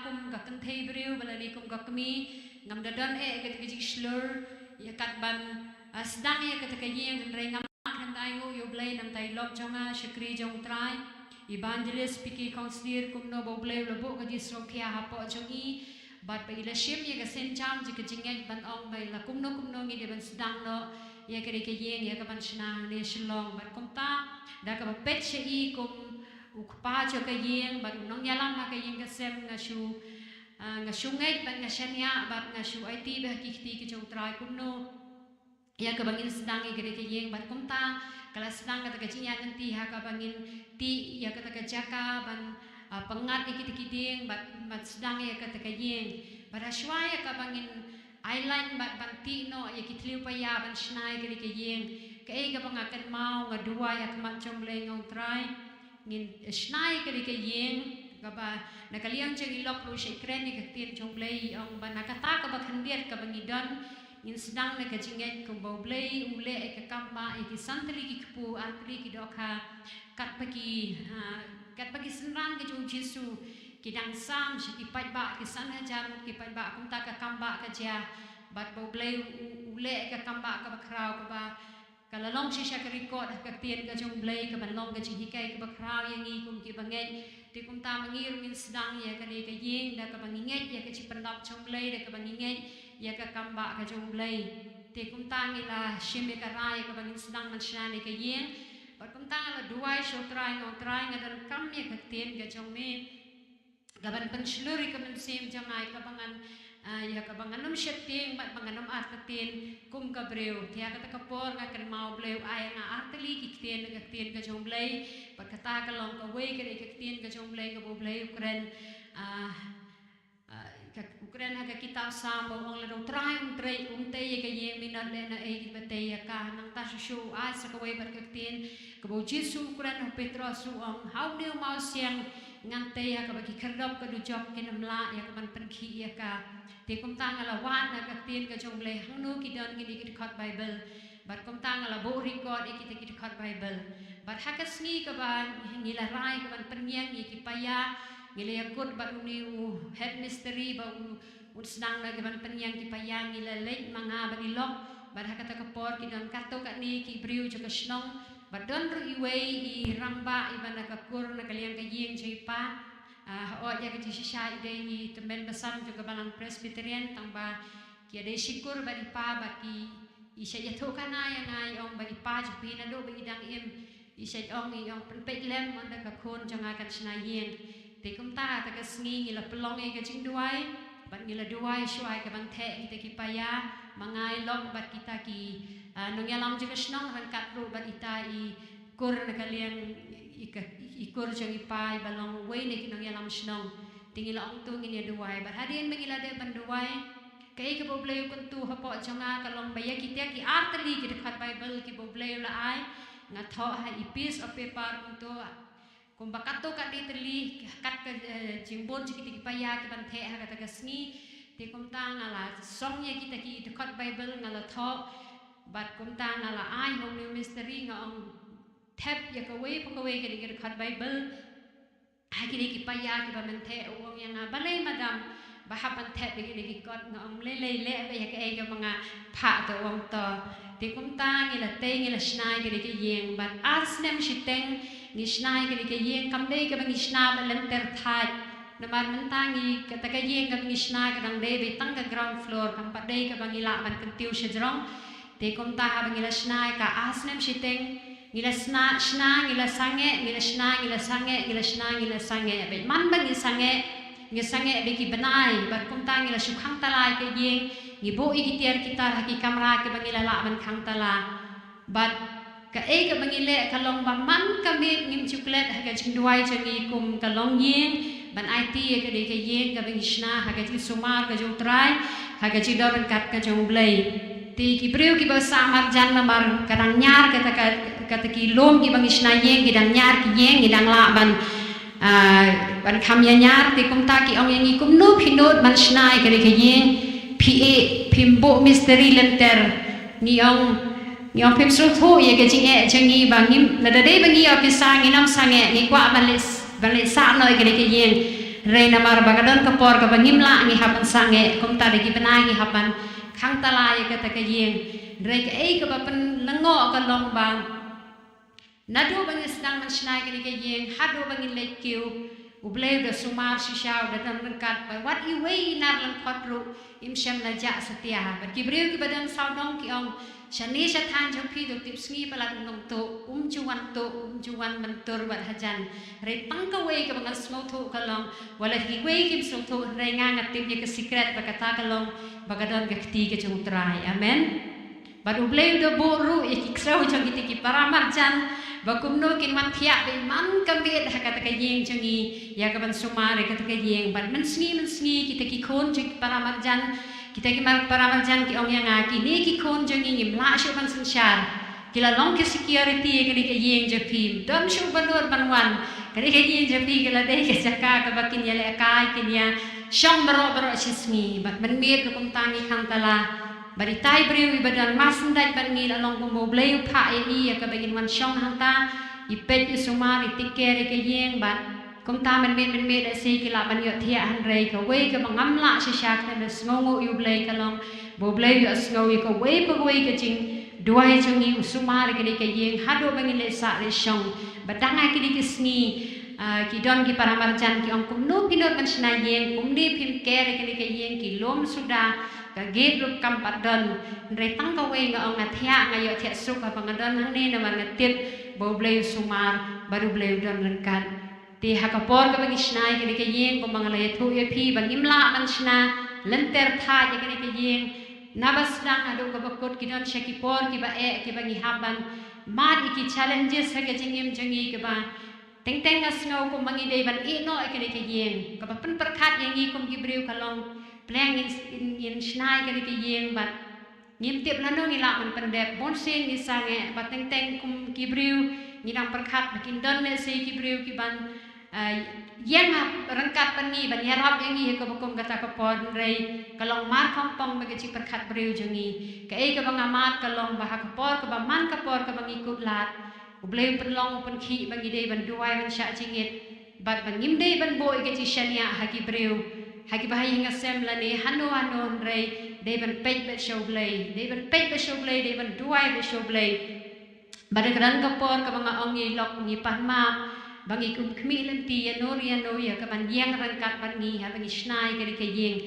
kum ka kynthei briew, ba lane kum ka kmie, ngam da don eh kata ka jingshlur ïa kat ban, ah, sdang ïa kata ka ïing, hynrei ngam lah khlem da ainguh ïa U Blei, namar ïa i lok jong nga, shakri jong U Trai, Evangelist P K Khongsdir, kumno ba U Blei u la buh ka jingsngewkhia hapoh jong i, bad ba i la shim ïa ka sienjam jong ka jingngeit ban ong ba la kumno kumno ngi dei ban sdang noh ïa kane ka ïing ïa ka ban shna hangne Shillong. Bad kumta, da kaba peit sha i kum u kpa jong ka ïing bad u nongïalam ha ka ïing ka sem, nga shu, ah, nga shu ngeit bad nga shaniah bad nga shu aiti bad ha ki kti ki jong U Trai kumno ïa kaba ngin sdang ïa kane ka ïing. Bad kumta ka la sdang kata ka jingïaid lynti ha kaba ngin tih ïa kata ka jaka ban, ah, pynngat ïa kita ki dieng bad, bad sdang ïa kata ka ïing. Bad ha shuwa ïa kaba ngin ailad bad ban tih noh ïa ki thliew paia ban shna ïa kane ka ïing, kaei kaba nga kynmaw, nga duwai ha khmat jong U Blei, nga ong, Trai, ngin shna ïa kane ka ïing kaba na ka liang jong i lok ruh i shait kren ïa ka ktien jong U Blei, i ong ba na kata kaba khyndiat kaba ngi don, ngin sdang na ka jingngeit kumba U Blei u leh ïa ka kam ba ïa ki san tylli ki kpu, ar tylli ki dohkha, katba ki, ah, katba ki synran ka jong U Jisu ki dang sam sha ki paidbah ki san hajar ngut ki paidbah, kumta ka kam ba ka jia, bad ba U Blei u, u leh ïa ka kam ba kaba khraw kaba ka la long shisha ka record ha ka ktien ka jong U Blei, kaban long ka jinghikai kaba khraw ïa ngi kum kiba ngeit. Te kumta ma ngi ruh ngin sdang ïa kane ka ïing da kaba ngi ngeit ïa ka jingpyndap jong U Blei, da kaba ngi ngeit ïa ka kam ba ka jong U Blei. Te kumta ngi la shim ïa ka rai ïa kaba ngin sdang ban shna ïa ka ïing. Bad kumta nga la duwai sha U Trai, nga ong, Trai, nga donkam ïa ka ktien ka jong me, kaban pynshlur ïa ka mynsiem jong nga ïa kaba ngan, ah, ïa kaba ngan ym sheptieng bad ba ngan ym artatien kum ka briew. Te ha kata ka por nga kynmaw U Blei u ai ïa nga ar tylli ki ktien na ka ktien ka jong U Blei. Bad kata ka long kawei ka dei ka ktien ka jong U Blei kaba U Blei u kren, ah, ah, ka, u kren ha ka kitab Salm ba u ong, lada U Trai um trei, um tei ïa ka ïing, minot lehnohei kiba tei ïa ka. Nangta shuh shuh u ai sa kawei pat ka ktien kaba U Jisu u kren ha u Petros, u ong, ha une u mawsiang ngan tei ha kaba ki khyrdop ka dujok kin ym lah ïa ka ban pynkhih ïa ka. Te kumta nga la wad na ka ktien ka jong U Blei hangno ki don kine ki dkhot Baibl. Bad kumta nga la buh record ïa kita ki dkhot Baibl. Bad ha ka sngi kaba ngi la rai kaban pynïeng ïa ki paia, ngi la ïakut bad une u head mistri ba u, un sdang noh kaban pynïeng ki paia, ngi la leit ma nga bad i lok. Bad ha kata ka por ki don katto katne ki briew jong ka shnong. Bad don ruh iwei i rangbah iba na ka kur na ka liang ka ïing jong i pa. Ah, hooid ïa ka jingshisha i dei i tymmen basan jong ka balang Presbyterian, tangba ki ïadei shukor bad i pa, bad ki, i shait ïathuhkhana ïa nga, i ong ba i pa jong phi naduh ba i dang im, i shait ong, i ong, pynpeit lem, ynda ka khun jong nga kan shna ïing. Te kumta ha kata ka sngi ngi la pynlong ïa ka jingduwai bad ngi la duwai shuwa ïa kaban theh kita ki paia, ma nga, i lok bad kita ki, ah, nongïalam jong ka shnong, ryngkat ruh bad ita i kur na ka liang, i ka, i kur jong i pa iba long uwei na ki nongïalam shnong. Te ngi la ong to ngin ïa duwai. Bad hadien ba ngi la dep ban duwai, kaei kaba U Blei u kyntu hapoh jong nga ka long ba ïa kita ki ar tylli ki dkhot Baibl kiba U Blei u la ai, nga thoh ha i piece of paper kumto, kumba katto katne tylli, kat ka, eh, jingbun jong kita ki paia kiban theh ha kata ka sngi. Te kumta nga la song ïa kita ki dkhot Baibl, nga la thoh. Bad kumta nga la ai ha une u mistri, nga ong, thep ïa kawei pa kawei kane ka dkhot Baibl ha kine ki paia kiba men theh. U ong ïa nga, balei madam ba hap ban thep ïa kine ki kot? Nga ong, lei lei, leh beit ïa kaei kaba nga phah, te u ong to. Te kumta ngi la tei, ngi la shna ïa kane ka ïing, bad ar snem shiteng ngi shna ïa kane ka ïing. Kam dei kaba ngi shna bad lynter thait, namar mynta ngi, kata ka ïing kaba ngi shna ka dang dei beit tang ka ground floor, kam pat dei kaba ngi lah ban kyntiew shajrong. Te kumta haba ngi la shna ïa ka ar snem shiteng, ngi la shna, shna, ngi la sangeh, ngi la shna, ngi la sangeh, ngi la shna, ngi la sangeh. Bad man ba ngi sangeh, ngi sangeh bad ki bnai, bad kumta ngi la shu khang tala ïa ka ïing, ngi buh ïa ki tiar ki tar ha ki kamra kiba ngi la lah ban khang tala. Bad Kaei kaba ngi leh ka long ba man ka miet ngim ju klet ha ka jingduwai jong ngi kum ka longïing ban aiti ïa kadei ka ïing kaba ngi shna ha ka jingsumar ka jong U Trai ha ka jingdon ryngkat ka jong U Blei. Te ki briew kiba sah marjan namar ka dang ñiar kata ka, kata ki lum kiba ngi shna ïing, ki dang ñiar ki ïing, ki dang lah ban, ah, ban kham ïañiar. Te kumta ki ong ïa ngi, kumno phi nud ban shna ïa kadei ka ïing, phi ïeh, phim buh mistri lynter. Ngi ong, ngi ong phim sngewthuh ïa ka jingeh jong ngi ba ngim, lada dei ba ngi officer ngin ym sangeh, ngi kwah ban leit, ban leit sah noh ïa kadei ka ïing. Hynrei namar ba ka don ka por kaba ngim lah ngi hap ban sangeh, kumta da ki bnai ngi hap ban khang tala ïa kata ka ïing. Hynrei kaei kaba pynlyngngoh ka long ba naduh ba ngin sdang ban shna ïa kadei ka ïing haduh ba ngin leit kiew, U Blei u da sumar shisha, u da don ryngkat, ba wat iwei i nar lyngkhot ruh im shym la jah satia. Bad ki briew kiba don sawdong ki ong, shane shathan jong phi, to tip sngi palat um nang tuh, um ju wan tuh, um ju wan ban tur bad hajan. Hynrei tang kawei kaba ngan sngewthuh ka long, wat la kiwei kim sngewthuh, hynrei nga, nga tip ïa ka secret ba kata ka long ba ka don ka kti ka jong U Trai. Amen. Bad U Blei u da buh ruh ïa ki ksew jong kita ki paramarjan ba kumno kin wan thiah beit man ka miet ha kata ka ïing jong ngi ïa kaban sumar ïa kata ka ïing. Bad mynsngi mynsngi kita ki khun jong ki paramarjan, kita ki mar-, paramarjan ki ong ïa nga, kine ki khun jong ngi ngim lah shuh ban synshar. Ki la long ki security ïa kane ka ïing jong phi. Ym don shuh ba nud ban wan. Kane ka ïing jong phi ka la dei ka jaka kaba kin ïalehkai, kin ïashong baroh baroh shi sngi. Bad mynmiet ruh kumta ngi khang tala. Bad itai i briew iba don marsyndaid bad ngi la long kumba U Blei u phah ïa i ïa kaba ngin wan shong hangta, i peit i sumar, i take care ïa ka ïing, bad kumta mynmiet mynmiet lehse ki lah ban ïohthiah, hynrei kawei kaba ngam lah shisha khlem da sngewnguh ïa U Blei ka long ba U Blei u ïohsngew ïa kawei pa kawei ka jingduwai jong ngi, u sumar ïa kane ka ïing haduh ba ngin leit sah leit shong. Bad dang ha kine ki sngi, ah, ki don ki paramarjan ki ong, kumno phi nud ban shna ïing, kumne phim care ïa kane ka ïing, ki lum suda, ka gate ruh kam pat don. Hynrei tang kawei nga ong, nga thiah, nga ïohthiah suk haba nga don hangne namar nga tip ba U Blei u sumar bad U Blei u don ryngkat. Te ha ka por kaba ngi shna ïa kane ka ïing, kumba nga la ïathuh ïa phi ba ngim lah ban shna lynter thait ïa kane ka ïing, naba sdang haduh kaba kut ki don sha ki por kiba eh kiba ngi hap ban mad ïa ki challenges ha ka jingim jong ngi, kaba teng teng nga sngew kumba ngi dei ban ïeh noh ïa kane ka ïing. Kaba pynpyrkhat ïa ngi kum ki briew ka long, pyrshang ngin, ngin, ngin shna ïa kane ka ïing bad ngim tip lano ngi lah ban pyndep. Bunsien ngi sangeh, bad teng teng kum ki briew ngi dang pyrkhat ba kin don lehse ki briew kiban, eh, ïeng ha ryngkat bad ngi ban ïarap ïa ngi ha kaba kum kata ka por, hynrei ka long markhongpong bad ka jingpyrkhat briew jong ngi. Kaei kaba nga mad ka long ba ha ka por kaba man ka por kaba ngi kut lad, U Blei u pynlong u pynkhih ba ngi dei ban duwai ban shah jingit, bad ba ngim dei ban buh ïa ka jingshaniah ha ki briew, ha kiba ha ïing ha sem lane hano hano, hynrei dei ban peit beit sha U Blei, dei ban peit beit sha U Blei, dei ban duwai beit sha U Blei. Bad ha ka don ka por kaba nga ong ïa i lok ngi pan map ba ngi kum khmih lynti ïano ïano ïa kaban ïeng ryngkat bad ngi haba ngi shna ïa kane ka ïing.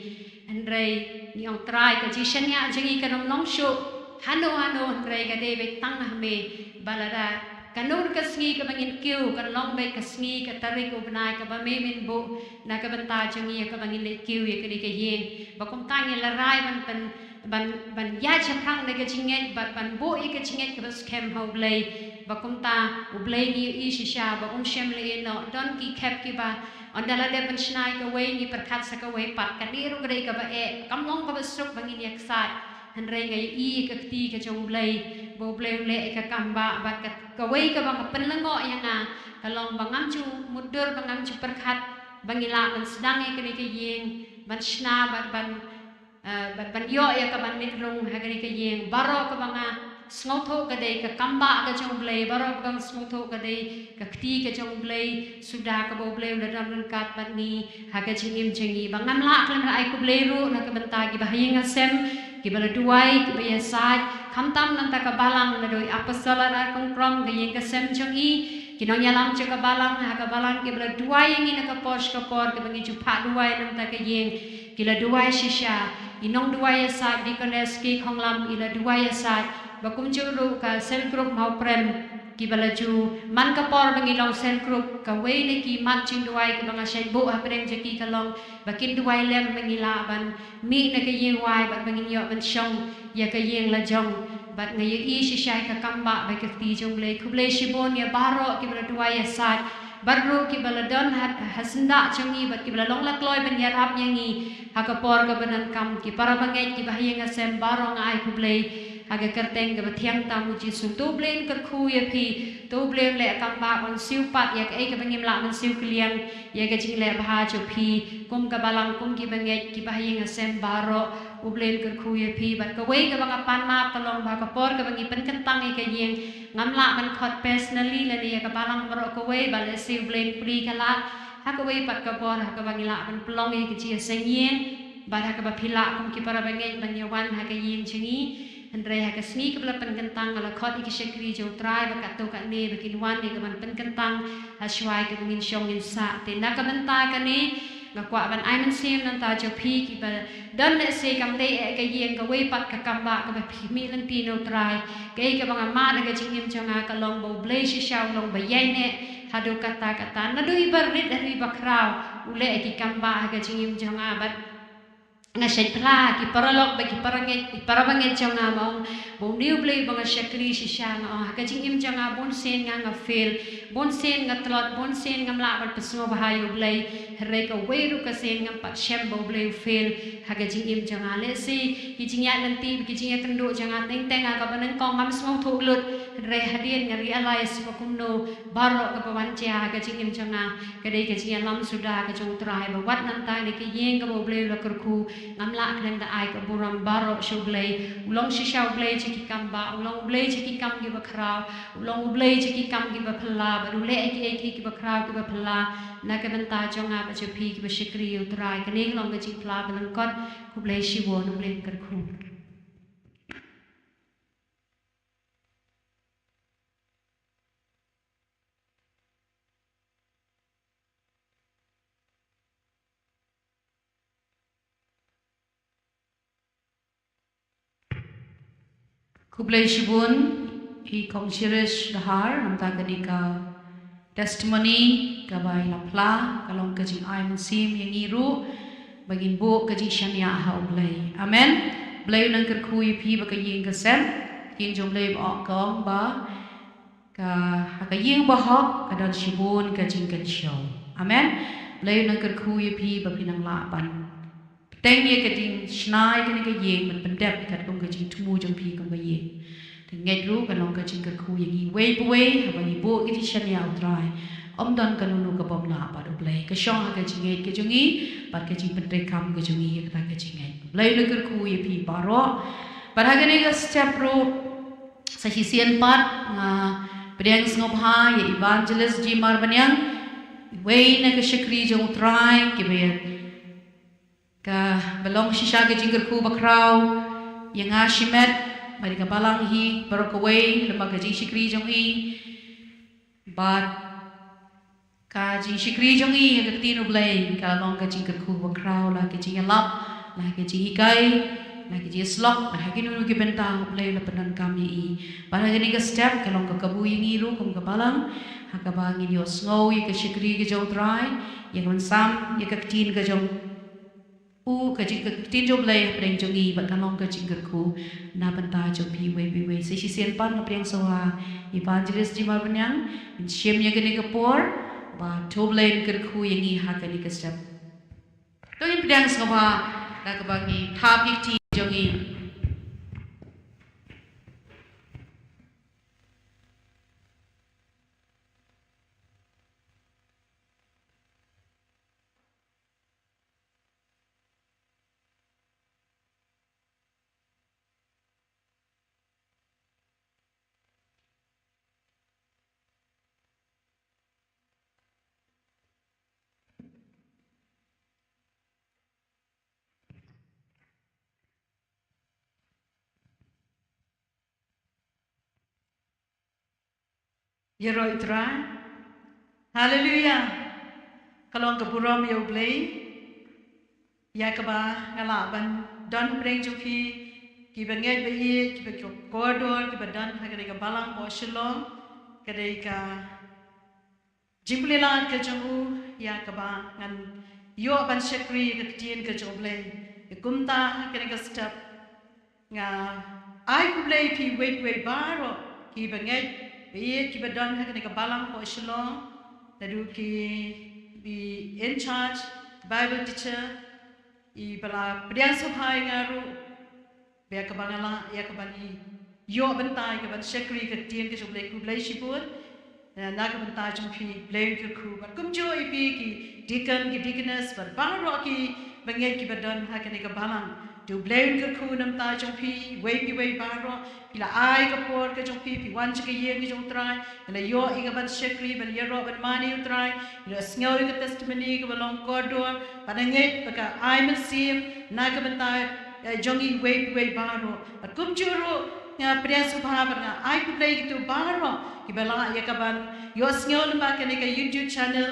Hynrei ngi ong, Trai, ka jingshaniah jong ngi kan ym long shuh hano hano, hynrei ka dei beit tang ha me, ba lada kano ka sngi kaba ngin kiew kan long beit ka sngi, ka tarik, u bnai kaba me men buh na ka bynta jong ngi ïa kaba ngin leit kiew ïa kane ka ïing. Ba kumta ngi la rai ban pyn, ban, ban ïaid shaphrang da ka jingngeit bad ban buh ïa ka jingngeit kaba skhem ha U Blei. Ba kumta U Blei ngi ïohi shisha ba um shym la ïeh noh. Don ki khep kiba ynda la dep ban shna ïa kawei ngi pyrkhat sa kawei pat, kane ruh ka dei kaba eh, kam long kaba suk ba ngin ïa ksaid. Hynrei nga ïohi ïa ka kti ka jong U Blei, ba U Blei u leh ïa ka kam ba, bad ka, kawei kaba ka pynlyngngoh ïa nga ka long ba ngam ju mutdur, ba ngam ju pyrkhat ba ngi lah ban sdang ïa kane ka ïing ban shna bad ban, eh, bad ban ïoh ïa kaban miet rung ha kane ka ïing. Baroh kaba nga sngewthuh ka dei ka kam ba ka jong U Blei, baroh kaba nga sngewthuh ka dei ka kti ka jong U Blei, suda kaba U Blei u la don ryngkat bad ngi ha ka jingim jong ngi. Ba ngam lah khlem da ai khublei ruh na ka bynta kiba ha ïing ha sem, kiba la duwai, kiba ïasaid, khamtam na ka bynta ka balang, naduh i Apostol Ar Kongkrom, ka ïing ka sem jong i, ki nongïalam jong ka balang, ha ka balang, kiba la duwai ïa ngi na ka por sha ka por, kiba ngi ju phah duwai na ka bynta ka ïing, ki la duwai shisha, i nongduwai ïasaid, Deaconess K. Khonglam, i la duwai ïasaid, ba kumjuh ruh ka cell group Mawprem, kiba la ju man ka por ba ngi long cell group, kawei na ki mat jingduwai kiba nga shait buh hapdeng jong ki ka long ba kin duwai lem ba ngi lah ban mih na ka ïing wai bad ba ngin ïoh ban shong ïa ka ïing la jong. Bad nga ïohi shisha ïa ka kambah bad ka kti jong U Blei. Khublei shibun ïa baroh kiba la duwai ïasaid, baroh kiba la don ha, ha syndah jong ngi, bad kiba la long la kloi ban ïarap ïa ngi ha ka por kaba donkam. Ki para bangeit, kiba ha ïing ha sem, baroh nga ai khublei ha ka kyrteng kaba thiang tam U Jisu. To U Blei un kyrkhu ïa phi, to U Blei un leh kambah ban siew pat ïa kaei kaba ngim lah ban siew kylliang ïa ka jingleh bha jong phi kum ka balang, kum ki bangeit, kiba ha ïing ha sem baroh. U Blei un kyrkhu ïa phi. Bad kawei kaba nga pan map ka long ba ha ka por kaba ngi pynkyntang ïa ka ïing, ngam lah ban khot personally lane ïa ka balang baroh kawei, bad lehse U Blei un plie ka lad ha kawei pat ka por ha kaba ngi lah ban pynlong ïa ka jingïaseng ïing, bad ha kaba phi lah kum ki para bangeit ban ïa wan ha ka ïing jong ngi. Hynrei ha ka sngi kaba la pynkyntang nga la khot ïa ki shakri jong U Trai ba katto katne ba kin wan ïa ka ban pynkyntang ha shwa ïa kaba ngin shong ngin sah. Te na ka bynta kane nga kwah ban ai mynsiem na ka bynta jong phi kiba don lehse kam dei eh ka ïing, kawei pat ka kambah kaba phi mih lynti na U Trai. Kaei kaba nga mad ha ka jingim jong nga ka long ba U Blei shisha u long ba ïaineh haduh katta katta, naduh iba rit haduh iba khraw. U leh ïa ki kambah ha ka jingim jong nga, bad nga shait phla ki paralok bad ki parangeit, ki para bangeit jong nga, ba ong ba une U Blei ba nga shakri shisha, nga ong ha ka jingim jong nga bun sien nga, nga fail, bun sien nga tlot, bun sien ngam lah ban pynsngewbha ïa U Blei. Hynrei kawei ruh ka sien ngam pat shem ba U Blei u fail ha ka jingim jong nga. Lehse ki jingïaid lynti, ki jingïakynduh jong nga teng teng ha kaba nyngkong ngam sngewthuh lut. Hynrei hadien nga realize ba kumno baroh kaba wan jia ha ka jingim jong nga ka dei ka jingïalam suda ka jong U Trai, ba wat na ka bynta kane ka ïing kaba U Blei u la kyrkhu, ngam lah khlem da ai ka burom baroh sha U Blei. U long shisha U Blei jong ki kambah, u long U Blei jong ki kam kiba khraw, u long U Blei jong ki kam kiba phylla, bad u leh ïa kiei kiei kiba khraw kiba phylla na ka bynta jong nga bad jong phi kiba shakri ïa U Trai. Kane ka long ka jingphla ba lyngkot. Khublei shibun, U Blei un kyrkhu. Khublei shibun ïa i Kong Cherish Dkhar, namar kane ka testimony kaba i la phla ka long ka jingai mynsiem ïa ngi ruh ba ngin buh ka jingshaniah ha U Blei. Amen. Blei un nang kyrkhu ïa phi bad ka ïing ka sem. Ka ktien jong U Blei ba ong, ka ong ba ka, ha ka ïing ba hok ka don shibun ka jingkynshew. Amen. Blei un nang kyrkhu ïa phi ba phin nang lah ban bteng ïa ka jingshna ïa kane ka ïing ban pyndep ïa katkum ka jingthmu jong phi kum ka ïing. Te ngeit ruh ka long ka jingkyrkhu ïa ngi uwei pa uwei haba ngi buh ka jingshaniah ha U Trai. Ym don kano kano ka bym lah bad U Blei. Ka shong ha ka jingngeit ka jong ngi bad ka jingpyntreikam ka jong ngi ïa kata ka jingngeit. Blei un nang kyrkhu ïa phi baroh. Bad ha kane ka step ruh sa shisien pat nga pdiang sngewbha ïa Evangelist Jimar Baniang, iwei na ka shakri jong U Trai, kiba ïa kaba long shisha ka jingkyrkhu bakhraw ïa nga shimet bad ïa ka balang hi baroh kawei lyngba ka jingshakri jong i. Bad ka jingshakri jong i ïa ka ktien U Blei ka long ka jingkyrkhu bakhraw, la ka jingïalap, la ka jinghikai, la ka jingïasyllok, la ha kino kino ki bynta U Blei u la pyndonkam ïa i. Bad ha kane ka step ka long ka kabu ïa ngi ruh kum ka balang ha kaba ngin ïohsngew ïa ka shakri ka jong U Trai, ïa ka ban sam ïa ka ktien ka jong u, ka jing, ka ktien jong U Blei hapdeng jong ngi bad ka long ka jingkyrkhu na bynta jong phi uwei pa uwei. Sa shisien pat nga pdiang sngewbha Evangelist Jimar Baniang, in shim ïa kane ka por ba to U Blei un kyrkhu ïa ngi ha kane ka step. To ngin pdiang sngewbha da kaba ngi thap ïa ka ktien jong ngi. Ïaroh ïa U Trai. Haleluia. Ka long ka burom ïa U Blei ïa kaba nga lah ban don hapdeng jong phi kiba ngeit ba ïeit, kiba kordor, kiba don ha kane ka balang ba Shillong. Ka dei ka jingpyllait ka jong u ïa kaba ngan ïoh ban shakri ïa ka ktien ka jong U Blei. Ïa kumta ha kane ka step nga ai khublei phi wei wei baroh ki bangeit, ba ïeit ki ba don ha kane ka balang hapoh Shillong, naduh ki, ki in charge, Bible teacher, i ba la pdiang sngewbha ïa nga ruh, ba ïa kaba nga lah, ïa kaban ïoh bynta, ïa kaban shakri ka ktien ka jong U Blei, khublei shibun. Na, na ka bynta jong phi, Blei un kyrkhu. Bad kumjuh ïa phi ki deacon, ki deaconess, bad baroh ki bangeit ki ba don ha kane ka balang. To Blei un kyrkhu na ka bynta jong phi, wei phi wei baroh, phi la ai ka por ka jong phi, phi wan sha ka ïing ka jong U Trai, phi la ïoh ïa kaban shakri, ban ïaroh, ban mane ïa U Trai, phi la sngew ïa ka testimony kaba long kordor, bad nga ngeit ba ka ai mynsiem na ka bynta, eh, jong ngi wei phi wei baroh. Bad kumjuh ruh, nga pdiang sngewbha bad nga ai khublei ïa kito baroh ki ba la ïa kaban ïohsngew lyngba kane ka YouTube channel.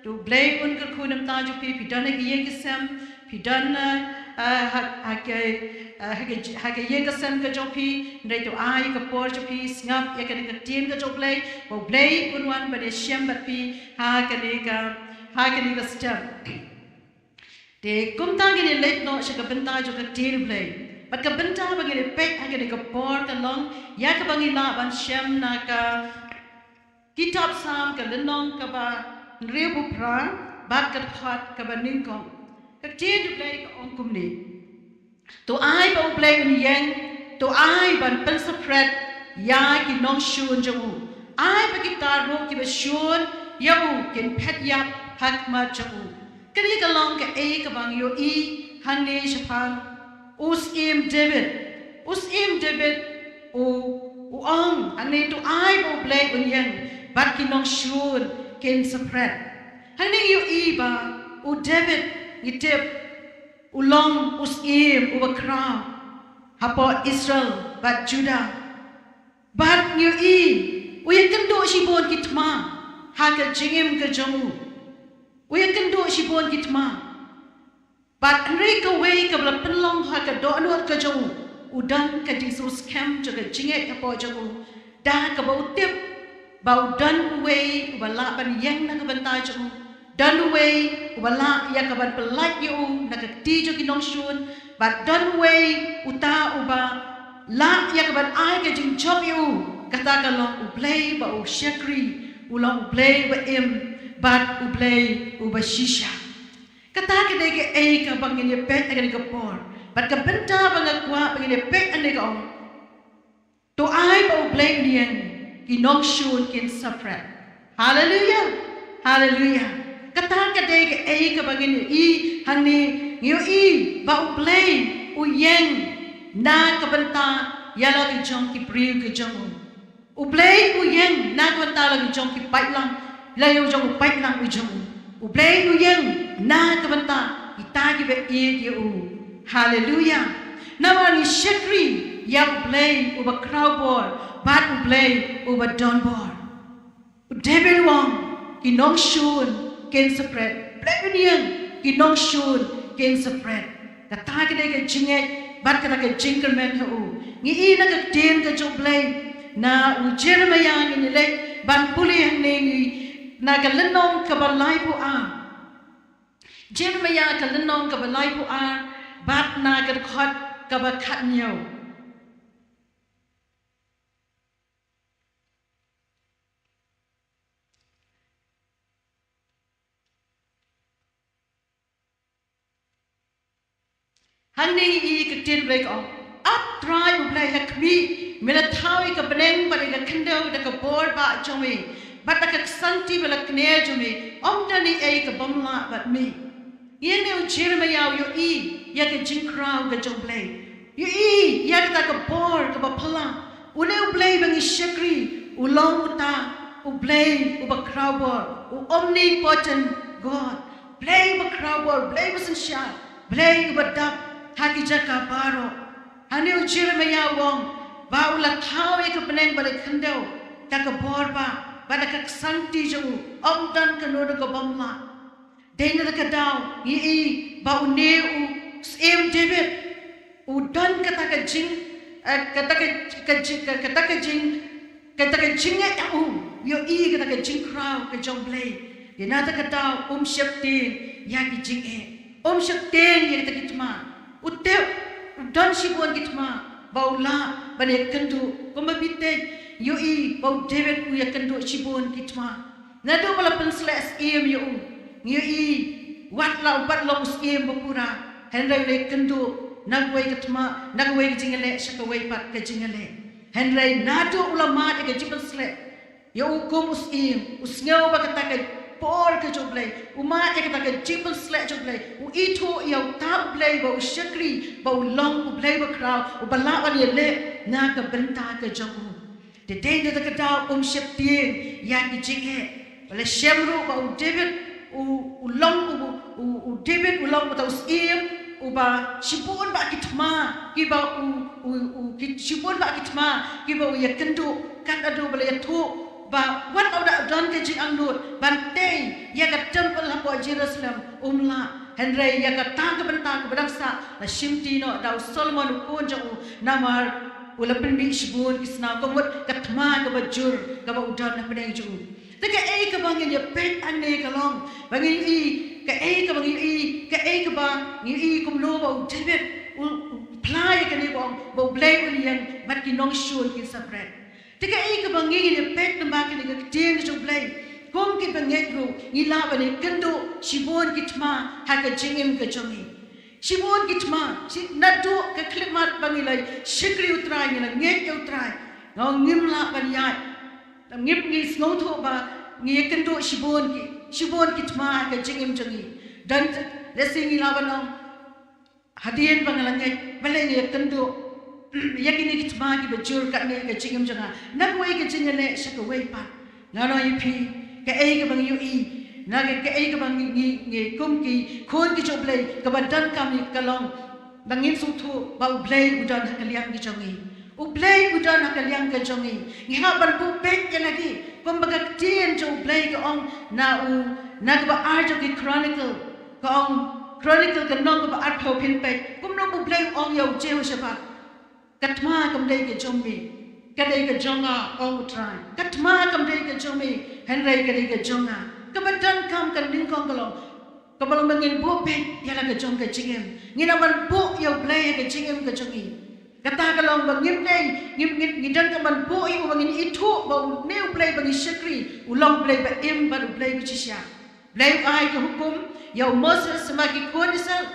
To Blei un kyrkhu na ka bynta jong phi, phi don ha ka ïing ka sem, phi don, eh, eh, ha, ha ka, eh, ha ka, ha ka ïing ka sem ka jong phi, hynrei to ai ka por jong phi, sngap ïa kane ka ktien ka jong U Blei, ba U Blei un wan ban ïashem bad phi ha kane ka, ha kane ka step. Te kumta ngin ïa leit noh sha ka bynta jong ka ktien U Blei. Bad ka bynta ba ngin ïa peit ha kane ka por ka long ïa kaba ngi lah ban shem na ka kitab Salm ka lynnong kaba hynriewphew phra bad ka dkhot kaba nyngkong. Ka ktien U Blei ka ong kumne. To ai ba U Blei un ïeng, to ai ban pynsaphriang ïa ki nongshun jong u. Ai ba kita ruh ki ba shun ïa u kin phet ïap ha khmat jong u. Kane ka long kaei kaba ngi ïohi hangne shaphang u Syiem David. U Syiem David u, u ong hangne to ai ba U Blei un ïeng bad ki nongshun kin saphriang. Hangne ngi ïohi ba u David ngi tip u long u syiem uba khraw hapoh Israel bad Judah. Bad ngi ïohi u ïakynduh shibun ki thma ha ka jingim ka jong u. U ïakynduh shibun ki thma. Bad hynrei kawei kaba la pynlong ha ka dohnud ka jong u, u don ka jingsngewskhem jong ka jingngeit hapoh jong u, da kaba u tip ba u don uwei uba lah ban ïeng na ka bynta jong u, don uwei uba lah ïa kaban pyllait ïa u na ka kti jong ki nongshun, bad don uwei uta uba lah ïa kaban ai ka jingjop ïa u. Kata ka long U Blei ba u shakri, u long U Blei ba im, bad U Blei uba shisha. Kata ka dei kaei kaba ngin ïa peit ha kane ka por. Bad ka bynta ba nga kwah ba ngin ïa peit hangne ka ong, to ai ba U Blei un ïeng, ki nongshun kin saphriang. Haleluya. Haleluya. Kata ka dei kaei kaba ngin ïohi hangne, ngi ïohi ba U Blei u ïeng na ka bynta ïa la ki jong ki briew ki jong u. U Blei u ïeng na ka bynta la ki jong ki paidlang, la ki jong u paidlang u jong u. U Blei u ïeng na ka bynta kita kiba ïeit ïa u. Haleluya. Namar ngi shakri ïa U Blei uba khraw bor bad U Blei uba don bor. U David u ong, ki nongshun kin saphriang. Blei un ïeng, ki nongshun kin saphriang. Kata ka dei ka jingngeit bad kata ka jingkyrmen ha u. Ngi i na ka ktien ka jong U Blei, na u Jeremiah, ngin ïa leit ban pule hangne, ngi na ka lynnong kaba laiphew ar. Jeremiah ka lynnong kaba laiphew ar bad na ka dkhot kaba khathynñiew. Hangne ngi i ka ktien U Blei ka ong, Ap Trai U Blei ha khmih, me la thaw ïa ka bneng bad ïa ka khyndew da ka bor ba jong me, bad da ka ksangti bad la kner jong me, ym don ei ei ka bym lah bad me. Ïa ne u Jeremiah u ïohi ïa ka jingkhraw ka jong U Blei. Ïohi ïa kata ka bor kaba phylla. Une U Blei ba ngi shakri u long uta U Blei uba khraw bor, u omnipotent God. Blei uba khraw bor, Blei uba synshar, Blei uba dap ha ki jaka baroh. Hangne u Jeremiah u ong ba u la thaw ïa ka bneng bad ka khyndew da ka bor ba, bad da ka ksangti jong u, ym don kano kano ka bym lah. Dei na kata ka daw ngi i ba une u Syiem David u don kata ka jing, eh, kata ka, ka jing, ka, kata ka jing, kata ka jingngeit ha u, ïohi kata ka jingkhraw ka jong U Blei. Dei na kata ka daw um sheptieng ïa ki jingeh, um sheptieng ïa kita ki thma. U tip u don shibun ki thma, ba u lah ban ïakynduh. Kumba phi tip, ngi ïohi ba u David u ïakynduh shibun ki thma. Naduh ba la pynsleh syiem ïa u, ngi ïohi wat la u pat long u syiem ba pura, hynrei u la ïakynduh na kawei ka thma, na kawei ka jingïaleh sha kawei pat ka jingïaleh. Hynrei naduh u la mad ïa ka jingpynsleh ïa u kum u syiem, u sngew ba kata ka por ka jong U Blei, u mad ïa kata ka jingpynsleh jong U Blei, u ithuh ïa uta U Blei ba u shakri, ba u long U Blei bakhraw, uba lah ban ïaleh na ka bynta ka jong u. Te dei na kata ka daw um sheptieng ïa ki jingeh. Ba la shem ruh ba u David u, u long u, u, u David u long uta u syiem uba shibun bah ki thma kiba u, u, u, ki, shibun bah ki thma kiba u ïakynduh, kat haduh ba la ïathuh ba wat la u da don ka jingangnud ban tei ïa ka temple hapoh Jerusalem, um lah. Hynrei ïa kata ka bynta kaba dang sah la shimti noh da u Solomon u khun jong u, namar u la pynmih shibun ki snam, ka mut ka thma kaba jur kaba u don hapdeng jong u. Te kaei kaba ngin ïa peit hangne ka long ba ngin ïohi, kaei kaba ngin ïohi, kaei kaba ngin ïohi kumno ba u David u, u phla ïa kane ba ong ba U Blei un ïeng bad ki nongshun kin sa bret. Te kaei kaba ngin ïa peit lyngba kane ka ktien ka jong U Blei, kum ki bangeit ruh ngi lah ban ïakynduh shibun ki thma ha ka jingim ka jong ngi. Shibun ki thma, shi, naduh ka khyllipmat ba ngi la shakri U Trai, ngi la ngeit ïa U Trai, nga ong ngim lah ban ïaid. Ngim, ngi sngewthuh ba ngi ïakynduh shibun ki, shibun ki thma ha ka jingim jong ngi. Don, lehse ngi lah ban ong, hadien ba nga la ngeit, balei ngi ïakynduh ïa kine ki thma kiba jur katne ha ka jingim jong nga, na kawei ka jingïaleh sha kawei pat. Ngan ong ïa phi, kaei kaba ngi ïohi, na ka, kaei kaba ngi, ngi, ngi kum ki khun ki jong U Blei, kaba donkam ïa ka long ba ngin sngewthuh ba U Blei u don ha ka liang ka jong ngi. U Blei u don ha ka liang ka jong ngi. Ngi hap ban buh beit ïa lade, kumba ka ktien jong U Blei ka ong na u, na kaba ar jong ki Chronicle, ka ong, Chronicle ka lynnong kaba arphew, phin peit kumno U Blei u ong ïa u Jehoshaphat. Ka thma kam dei ka jong me, ka dei ka jong nga, ong U Trai. Ka thma kam dei ka jong me, hynrei ka dei ka jong nga. Kaba donkam ka nyngkong ka long, kaba long ba ngin buh beit ïa la ka jong ka jingim. Ngin nang ban buh ïa U Blei ha ka jingim ka jong ngi. Kata ka long ba ngim dei, ngim, ngin, ngi donkam ban buh ïa u, ba ngin ithuh ba une U Blei ba ngi shakri u long U Blei ba im bad U Blei ba shisha. U Blei u ai ka hukum ïa u Moses bad ki khun Israel.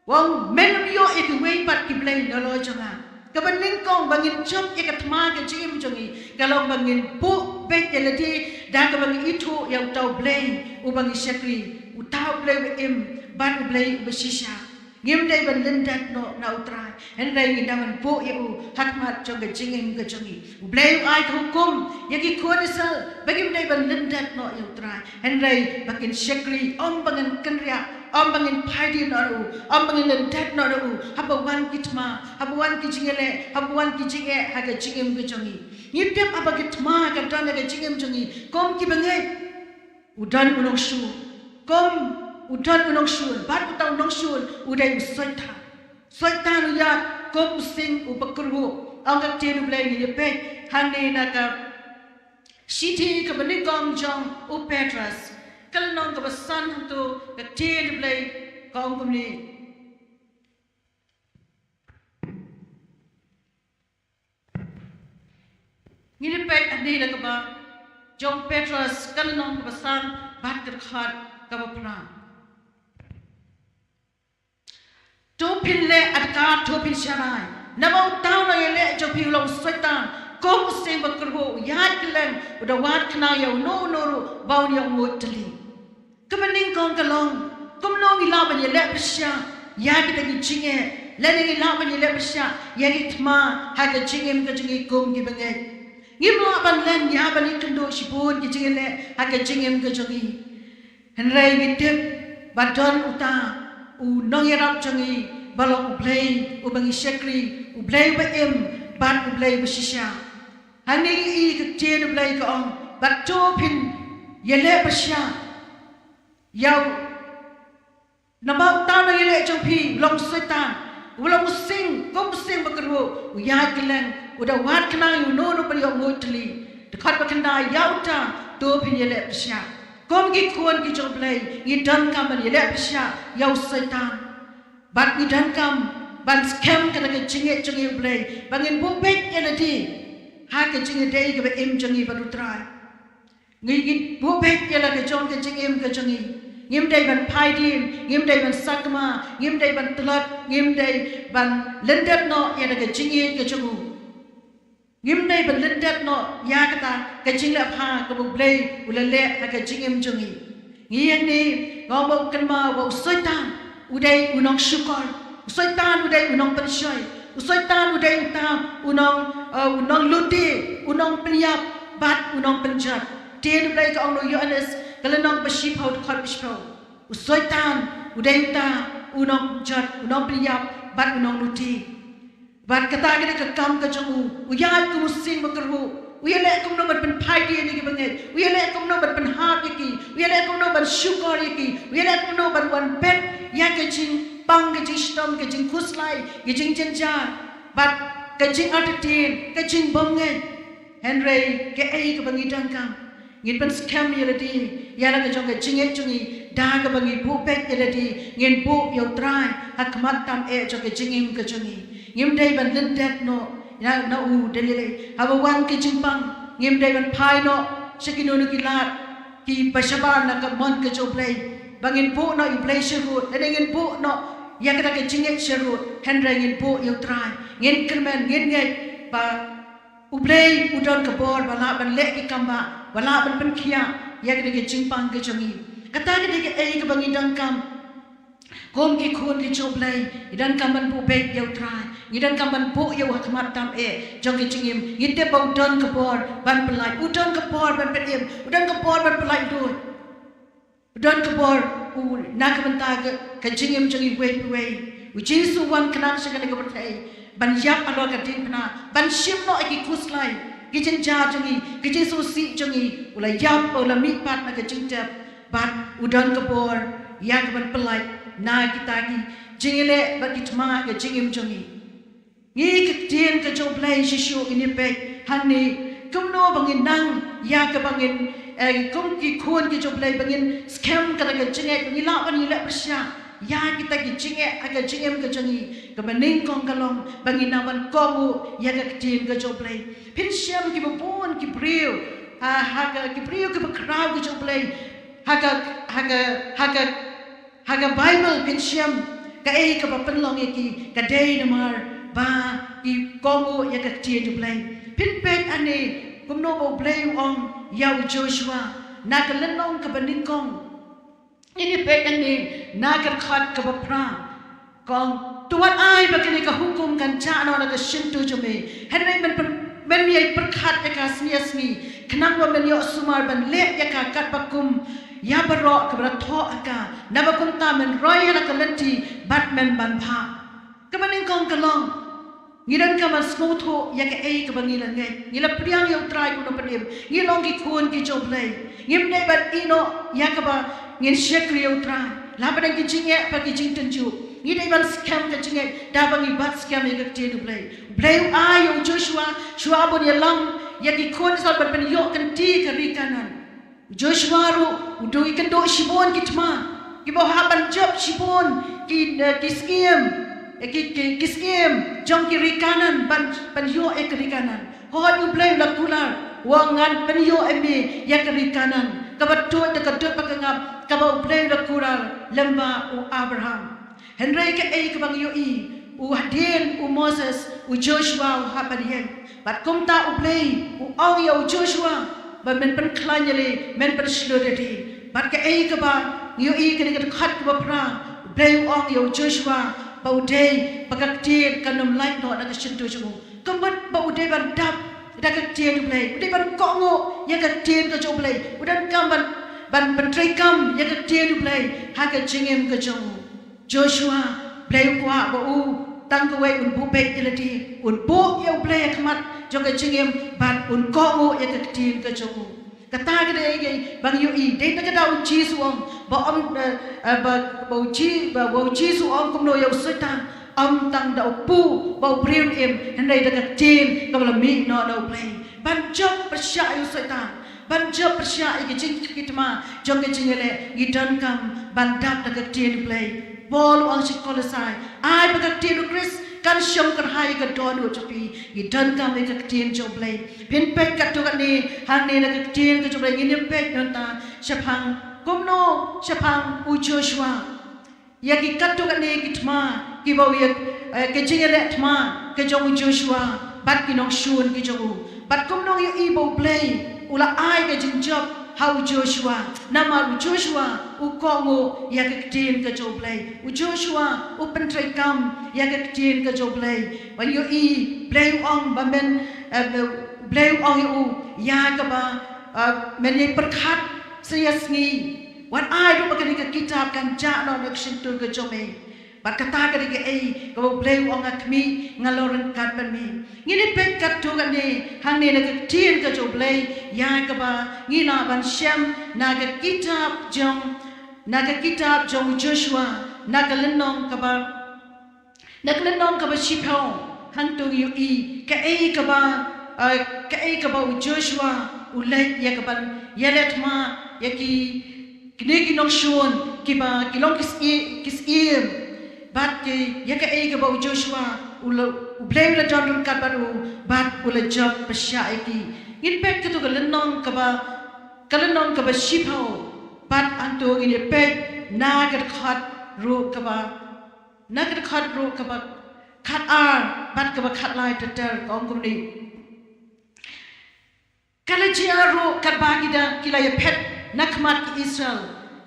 U ong, men ym ïoh ïa kiwei pat ki blei nalor jong nga. Kaba nyngkong ba ngin jop ïa ka thma ka jingim jong ngi ka long ba ngin buh beit ïa lade da kaba ngi ithuh ïa uta U Blei uba ngi shakri, uta U Blei uba im bad U Blei uba shisha. Ngim dei ban lyndet noh na U Trai, hynrei ngin nang ban buh ïa u ha khmat jong ka jingim ka jong ngi. U Blei u ai ka hukum ïa ki khun Israel ba kim dei ban lyndet noh ïa U Trai, hynrei ba kin shakri, ym ba ngin kynriah, ym ba ngin phai dien noh na u, ym ba ngin lyndet noh na u haba wan ki thma, haba wan ki jingïaleh, haba wan ki jingeh ha ka jingim ka jong ngi. Ngi tip haba ki thma ka don ha ka jingim jong ngi, kum ki bangeit, u don u nongshun. Kum u don u nongshun, bad uta u nongshun u dei u Soitan. Soitan u ïaid kum u sing uba kyrhuh. Ong ka ktien U Blei, ngi ïa peit hangne na ka shithi kaba nyngkong jong u Petros, ka lynnong kaba san, hangto ka ktien U Blei ka ong kumne. Ngin ïa peit hangne na kaba jong u Petros, ka lynnong kaba san bad ka dkhot kaba phra. To phin leh adkar, to phin sharai, namar uta u nongïaleh jong phi u long u Soitan, kum u sing ba kyrhuh, u ïaid kylleng, u da wad khnang ïa uno uno ruh ba un ïoh nguid tylli. Kaba nyngkong ka long, kumno ngi lah ban ïaleh pyrshah ïa kita ki jingeh, lane ngi lah ban ïaleh pyrshah ïa ki thma ha ka jingim ka jong ngi kum ki bangeit. Ngim lah ban len ïa ban ïakynduh shibun ki jingïaleh ha ka jingim ka jong ngi. Hynrei ngi tip ba don uta u nongïarap jong ngi ba long U Blei uba ngi shakri, U Blei uba im bad U Blei uba shisha. Hangne ngi i ka ktien U Blei ka ong, bad to phin ïaleh pyrshah ïa u, namar uta u nongïaleh jong phi u long u Soitan, u long u sing, kum u sing ba kyrhuh, u ïaid kylleng, u da wad khnang ïa uno uno ban ïoh nguid tylli. Dkhot ba khyndai, ïa uta to phin ïaleh pyrshah. Kum ki khun ki jong U Blei ngi donkam ban ïaleh pyrshah ïa u Soitan. Bad ngi donkam ban skhem ka da ka jingngeit jong ngi, U Blei, ba ngin buh beit ïa lade ha ka jingïadei kaba im jong ngi bad U Trai. Ngi, ngin buh beit ïa la ka jong ka jingim ka jong ngi. Ngim dei ban phai dien, ngim dei ban sakma, ngim dei ban tlot, ngim dei ban lyndet noh ïa la ka jingim ka jong u. Ngim dei ban lyndet noh ïa kata ka jingleh bha kaba U Blei u la leh ha ka jingim jong ngi. Ngi ïa ngi, nga ong ba u kynmaw ba u Soitan u dei u nongshukor. U Soitan u dei u nongpynshoi. U Soitan u dei uta u nong, eh, u nonglute, u nongpynïap bad u nongpynjot. Te U Blei ka ong na u Ïoannis ka lynnong ba shiphew dkhot ba shiphew. U Soitan u dei uta u nongjot, u nongpynïap bad u nonglute. Bad kata ka dei ka kam ka jong u. U ïaid kum u sing bakyrhuh. U ïaleh kumno ban pynphai dien ïa ki bangeit. U ïaleh kumno ban pynhap ïa ki. U ïaleh kumno ban shukor ïa ki. U ïaleh kumno ban wan bet ïa ka jingpang, ka jingshitom, ka jingkhuslai, ka jingjynjar bad ka jingartatien, ka jingbymngeit. Hynrei kaei kaba ngi donkam? Ngin pynskhem ïa lade ïa la ka jong ka jingngeit jong ngi da kaba ngi buh beit ïa lade, ngin buh ïa U Trai ha khmat tam eh jong ka jingim ka jong ngi. Ngim dei ban lyndet noh na, na u da lei lei. Haba wan ka jingpang ngim dei ban phai noh sha kino kino ki lad kiba shabar na ka mon ka jong U Blei ba ngin buh noh ïa U Blei sharud, lane ngin buh noh ïa kata ka jingngeit sharud, hynrei ngin buh ïa U Trai. Ngin kyrmen, ngin ngeit ba U Blei u don ka bor ba lah ban leh ki kam ba, ba lah ban pynkhiah ïa kata ka jingpang ka jong ngi. Kata ka dei kaei kaba ngi donkam. Kum ki khun ki jong U Blei, ngi donkam ban buh beit ïa U Trai, ngi donkam ban buh ïa u ha khmat tam eh jong ka jingim. Ngi tip ba u don ka bor ban pynlait, u don ka bor ban pynim, u don ka bor ban pynlait lut. U don ka bor u na ka bynta ka, ka jingim jong ngi uwei pa uwei. U Jisu u wan khnang sha kane ka pyrthei ban ïap halor ka diengphna, ban shim noh ïa ki khuslai, ki jynjar jong ngi, ki jingsngewsih jong ngi. U la ïap, u la mihpat na ka jingtep, bad u don ka bor ïa ka ban pynlait na kita ki jingïaleh bad ki thma ka jingim jong ngi. Ngi, ka ktien ka jong U Blei shisha ngi peit hangne kumno ba ngin nang ïa kaba ngin, eh, kum ki khun ki jong U Blei ba ngin skhem kata ka jingngeit, ba ngin lah ban ïaleh pyrshah ïa kita ki jingeh ha ka jingim ka jong ngi, kaba nyngkong ka long ba ngin nang ban kohnguh ïa ka ktien ka jong U Blei. Phin shem kiba bun ki briew, ah, ha ka, ki briew kiba khraw ki jong U Blei ha ka, ha ka, ha ka Ha ka Baibl phin shem kaei kaba pynlong ïa ki, ka dei namar ba ki kohnguh ïa ka ktien U Blei. Phin peit hangne kumno ba U Blei u ong ïa u Joshua na ka lynnong kaba nyngkong. Ngin ïa peit hangne na ka dkhot kaba phra. Ka ong, to wat ai ba kane ka hukum kan jah noh na ka shyntur jong me. Hynrei men pyn-, men ïa pyrkhat ïa ka sngi sngi, khnang ba men ïoh sumar ban leh ïa ka katba kum ïa baroh kaba la thoh ha ka. Naba kumta men roi ïa la ka lynti bad men ban bha. Kaba nyngkong ka long, ngi donkam ban sngewthuh ïa kaei kaba ngi la ngeit. Ngi la pdiang ïa U Trai kum u nongpynim. Ngi long ki khun ki jong U Blei. Ngim dei ban ïeh noh ïa kaba ngin shakri ïa U Trai. Lah ba dang ki jingeh bad ki jingtynjuh, ngi dei ban skhem ka jingngeit da ba ngi bat skhem ïa ka ktien U Blei. U Blei u ai ïa u Joshua shuwa ban ïalam ïa ki khun Israel ban pynïoh kynti ka ri Kanaan. U Joshua ruh u dei kynduh shibun ki thma kiba hap ban jop shibun ki, eh, ki syiem, eh, ki, ki, ki syiem jong ki ri Kanaan ban, ban ïoh ïa ka ri Kanaan. Hooid, U Blei u la kular, u ong ngan pynïoh ïa me ïa ka ri Kanaan kaba tuid da ka dud bad ka ngap, kaba U Blei u la kular lem bad u Abraham. Hynrei kaei kaba ngi ïohi, u hadien u Moses, u Joshua u hap ban ïeng. Bad kumta U Blei u ong ïa u Joshua ba men pynkhlaiñ ïalade, men pynshlur ïalade. Bad kaei kaba ngi ïohi kane ka dkhot kaba phra, U Blei u ong ïa u Joshua ba u dei ba ka ktien kan ym lait noh na ka shyntur jong u. Ka mut ba u dei ban dap da ka ktien U Blei, u dei ban kohnguh ïa ka ktien ka jong U Blei, u donkam ban, ban, ban treikam ïa ka ktien U Blei ha ka jingim ka jong u. Joshua, Blei u kwah ba u tang kawei un buh beit ïalade, un buh ïa U Blei ha khmat jong ka jingim bad un kohnguh ïa ka ktien ka jong u. Kata ka dei kaei ba ngi ïohi, dei na ka daw u Jisu u ong ba ym, eh, eh, ba, ba u Ji-, ba, ba u Jisu u ong kumno ïa u Soitan, ym tang da u kpu ba u briew un im, hynrei da ka ktien kaba la mih noh na U Blei. Ban jop pyrshah ïa u Soitan, ban jop pyrshah ïa ki jingkit ki tma jong ka jingïaleh, ngi donkam ban dap da ka ktien U Blei. Paul u ong sha ki Kolosai, ai ba ka ktien u Khrist kan shong kyrhai ïa ka dohnud jong phi. Ngi donkam ïa ka ktien jong u Blei. Phin peit katto katne hangne na ka ktien ka jong u Blei, ngin ïa peit nangta shaphang kumno, shaphang u Joshua. Ïa ki katto katne ki thma kiba u ïa, eh, ka jingïaleh thma ka jong u Joshua bad ki nongshun ki jong u. Bad kumno ngi ïohi ba u Blei u la ai ka jingjop ha u Joshua. Namar u Joshua u kohnguh ïa ka ktien ka jong u Blei. U Joshua u pyntreikam ïa ka ktien ka jong u Blei. Ba ngi ïohi Blei u ong ba men, eh, Blei u ong ïa u, ïa kaba, eh, men ïa pyrkhat sa ïa sngi. Wat ai ruh ba kane ka kitab kan jah noh na ka shyntur ka jong me. Bad kata ka dei kaei kaba u Blei u ong ha khmih, nga long ryngkat bad me. Ngin ïa peit katto katne hangne na ka ktien ka jong u Blei ïa kaba ngi lah ban shem na ka kitab jong, na ka kitab jong u Joshua, na ka lynnong kaba, na ka lynnong kaba shiphew. Hangto ngi ïohi kaei kaba, eh, kaei kaba u Joshua u leit ïa kaban ïaleh thma ïa ki, kine ki nongshun kiba ki long ki syiem, ki syiem. Bad ki, ïa kaei kaba u Joshua u la, u Blei u la don ryngkat bad u, bad u la jop pyrshah ïa ki. Ngin peit katto ka lynnong kaba, ka lynnong kaba shiphew. Bad hangto ngin ïa peit na ka dkhot ruh kaba, na ka dkhot ruh kaba khatar bad kaba khatlai ter ter, ka ong kumne. Ka la jia ruh katba ki da, ki la ïaphet na khmat ki Israel,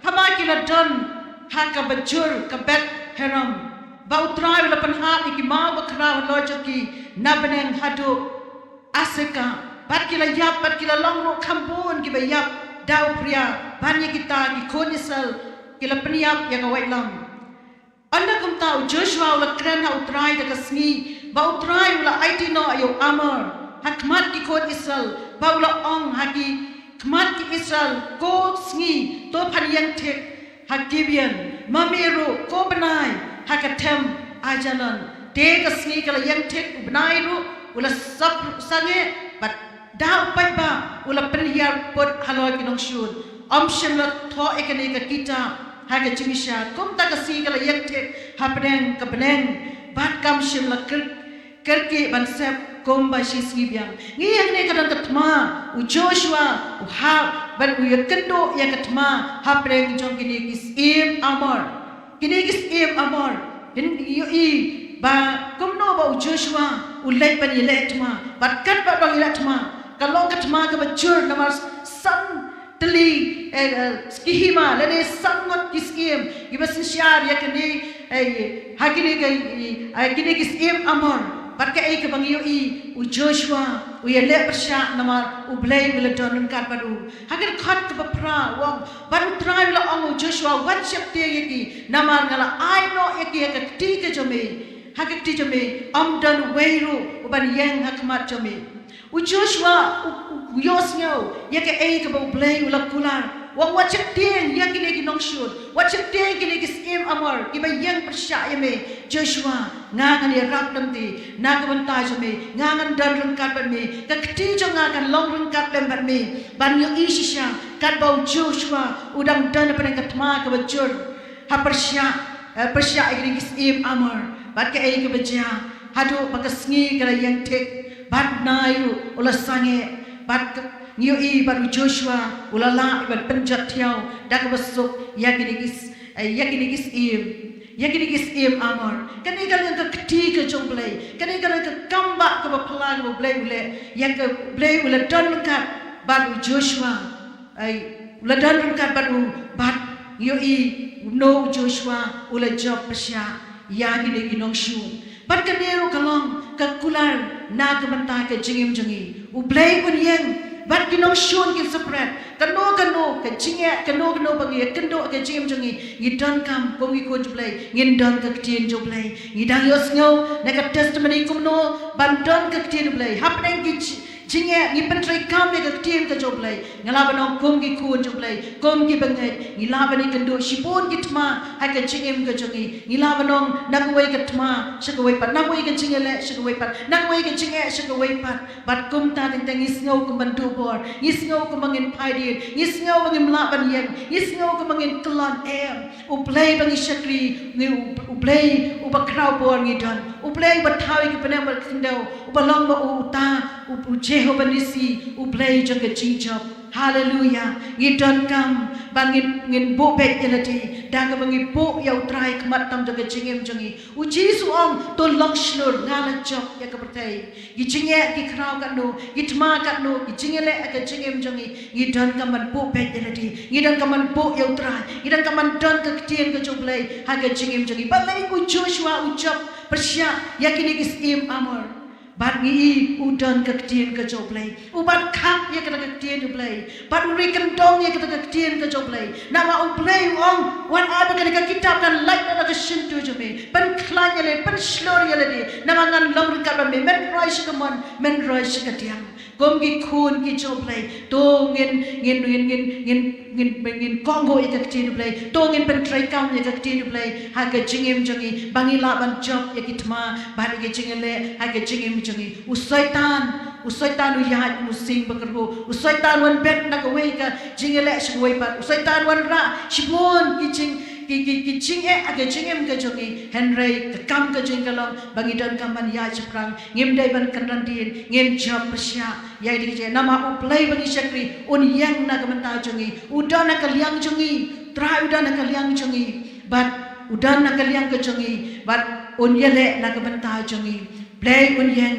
haba ki la don ha kaba jur ka Beth Horon, ba U Trai u la pynhap ïa ki maw bakhraw halor jong ki na bneng haduh Aseka. Bad ki la ïap, bad ki la long ruh kham bun kiba ïap da u phria, ban ïa kita ki khun Israel ki la pynïap ïa ka waitlam. Ynda kumta u Joshua u la kren ha U Trai da ka sngi, ba U Trai u la aiti noh ïa u Amor ha khmat ki khun Israel, ba u la ong ha ki, khmat ki Israel, ko sngi to phan ïeng thik ha Gibeon, ma me ruh ko bnai ha ka them Aijalon. Te ka sngi ka la ïeng thik, u bnai ruh u la sap sangeh, bad da u paidbah u la pynhiar put halor ki nongshun. Ym shym la thoh ïa kane ka kitab ha ka jingïashad. Kumta ka sngi ka la ïeng thik hapdeng ka bneng, bad kam shym la kyrk-, kyrkieh ban sep kumba shi sngi biang. Ngi ïa kane ka don ka thma, u Joshua u hap bad u ïakynduh ïa ka thma hapdeng jong kine ki syiem Amor. Kine ki syiem Amor, ngin ïohi ba kumno ba u Joshua u leit ban ïaleh thma. Bad katba u dang ïaleh thma, ka long ka thma kaba jur namar san tylli, eh, eh, ki hima lane san ngut ki syiem kiba synshar ïa kine, eh, ha kine ki, eh, kine ki syiem Amor. Bad kaei kaba ngi ïohi, u Joshua u ïaleh pyrshah namar u Blei u la don ryngkat bad u. Ha ka dkhot kaba phra u ong, bad U Trai u la ong ha u Joshua, wat sheptieng ïa ki, namar nga la ai noh ïa ki ha ka kti ka jong me. Ha ka kti jong me ym don uwei ruh uban ïeng ha khmat jong me. U Joshua u, u, u ïohsngew ïa kaei kaba u Blei u la kular. U ong wat sheptieng ïa kine ki nongshun, wat sheptieng kine ki syiem Amor kiba ïeng pyrshah ïa me. Joshua, nga ngan ïarap lem te na ka bynta jong me, nga ngan don ryngkat bad me, ka kti jong nga kan long ryngkat lem bad me. Ban ïohi shisha katba u Joshua u dang don hapdeng ka thma kaba jur ha pyrshah, eh, pyrshah ïa kine ki syiem Amor. Bad kaei kaba jia, haduh ba ka sngi ka la ïeng thik, bad u bnai ruh u la sangeh, bad ka, ngi ïohi bad u Joshua u la lah ban pynjot thiaw da kaba suk ïa kine ki s-, eh, ïa kine ki syiem, ïa kine ki syiem Amor. Kane ka long ka kti ka jong u Blei, kane ka long ka kambah kaba phylla kaba u Blei u leh, ïa ka Blei u la don ryngkat bad u Joshua. Ai, u la don ryngkat bad u, bad ngi ïohi kumno u Joshua u la jop pyrshah ïa kine ki nongshun. Bad kane ruh ka long ka kular na ka bynta ka jingim jong ngi. U Blei un ïeng bad ki nongshun kin sa pret. Kano kano ka jingeh, kano kano ba ngi ïakynduh ha ka jingim jong ngi, ngi donkam kum ki khun jong u Blei ngin don ka ktien jong u Blei. Ngi dang ïohsngew na ka testimony kumno ban don ka ktien u Blei hapdeng ki j-, jingeh, ngi pyntreikam ïa ka ktien ka jong U Blei. Ngi lah ban ong kum ki khun jong U Blei, kum ki bangeit, ngi lah ban ïakynduh shibun ki thma ha ka jingim ka jong ngi. Ngi lah ban ong na kawei ka thma sha kawei pat, na kawei ka jingïaleh sha kawei pat, na kawei ka jingeh sha kawei pat. Bad kumta teng teng ngi sngew kumban duh bor, ngi sngew kumba ngin phai dien, ngi sngew ba ngim lah ban ïeng, ngi sngew kumba ngin kyllon. Em, U Blei ba ngi shakri, ngi U, U Blei uba khraw bor ngi don. U Blei uba thaw ïa ki bneng bad ki khyndew, uba long ba u, uta, u, u Jehovah Nissi, U Blei jong ka jingjop. Haleluya. Ngi donkam ba ngin, ngin buh beit ïa lade da kaba ngi buh ïa U Trai ha khmat tam jong ka jingim jong ngi. U Jisu u ong, to long shlur, nga la jop ïa ka pyrthei. Ki jingeh ki khraw katno, ki thma katno, ki jingïaleh ha ka jingim jong ngi, ngi donkam ban buh beit ïa lade. Ngi donkam ban buh ïa U Trai. Ngi donkam ban don ka ktien ka jong U Blei ha ka jingim jong ngi. Balei u Joshua u jop pyrshah ïa kine ki syiem Amor? Bad ngi i u don ka ktien ka jong U Blei. U bat khap ïa kata ka ktien U Blei. Bad u ri kyndong ïa kata ka ktien ka jong U Blei. Namar U Blei u ong, wat ai ba kane ka kitab kan lait na ka shyntur jong me, pynkhlaiñ ïa lade, pynshlur ïa lade. Namar ngan long ryngkat bad me, men roi sha ka mon, men roi sha ka diang. Kum ki khun ki jong U Blei, to ngin, ngin, ngin, ngin, ngin, ngin, ngin kohnguh ïa ka ktien U Blei, to ngin pyntreikam ïa ka ktien U Blei ha ka jingim jong ngi, ba ngi lah ban jop ïa ki thma bad ïa ki jingïaleh ha ka jingim jong ngi. U Soitan, u Soitan u ïaid mynsiem bakyrhuh. U Soitan u wan bet na kawei ka jingïaleh sha kawei pat. U Soitan u wan rah shibun ki jing, ki, ki, ki jingeh ha ka jingim ka jong ngi. Hynrei ka kam ka jong ngi ka long ba ngi donkam ban ïaid shaphrang. Ngim dei ban kynran dien, ngin jop pyrshah ïa kine ki jingeh. Namar U Blei ba ngi shakri un ïeng na ka bynta jong ngi. U don ha ka liang jong ngi. Trai u don ha ka liang jong ngi. Bad u don ha ka liang ka jong ngi. Bad un ïaleh na ka bynta jong ngi. Blei un ïeng,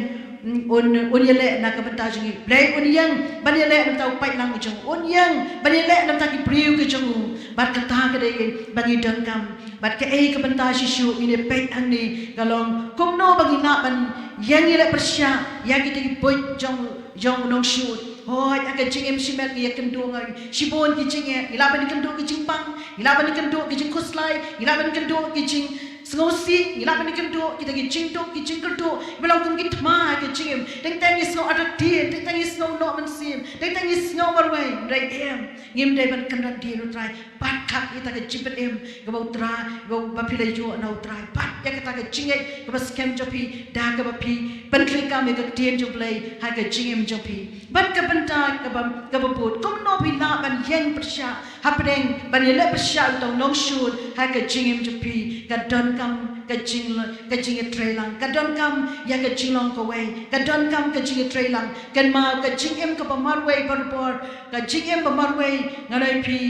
un, un ïaleh na ka bynta jong ngi. Blei un ïeng ban ïaleh na ka bynta u paidlang ka jong u. Un ïeng ban ïaleh na ka bynta ki briew ka jong u. Bad kata ka dei ba ngi donkam. Bad kaei ka bynta shisha ngin ïa peit hangne ka long kumno ba ngi lah ban ïeng ïaleh pyrshah ïa kita ki buit jong, jong u nongshun. Hooid, ha ka jingim shimet ngi ïakynduh ngi shibun ki jingeh, ngi lah ban ïakynduh ki jingpang, ngi lah ban ïakynduh ki jingkhuslai, ngi lah ban ïakynduh ki jingsngewsih, ngi lah ban ïakynduh kita ki jingduk, ki jingkyrduh ba long kum ki thma ha ka jingim. Teng teng ngi sngew artatien, teng teng ngi sngew noh mynsiem, teng teng ngi sngew marwei. Hynrei em, ngim dei ban kynran dien, U Trai bat khap ïa kata ka jingpynim kaba U Trai, kaba phi la ïoh na U Trai. Bat ïa kata ka jingngeit kaba skhem jong phi da kaba phi pyntreikam ïa ka ktien jong U Blei ha ka jingim jong phi. Bad ka bynta kaba, kaba bud, kumno phi lah ban ïeng pyrshah hapdeng ban ïaleh pyrshah uta u nongshun ha ka jingim jong phi? Ka donkam ka jing, ka jingïatreilang, ka donkam ïa ka jinglong kawei, ka donkam ka jingïatreilang. Kynmaw, ka jingim kaba marwei barabor, ka jingim ba marwei, ngan ong ïa phi,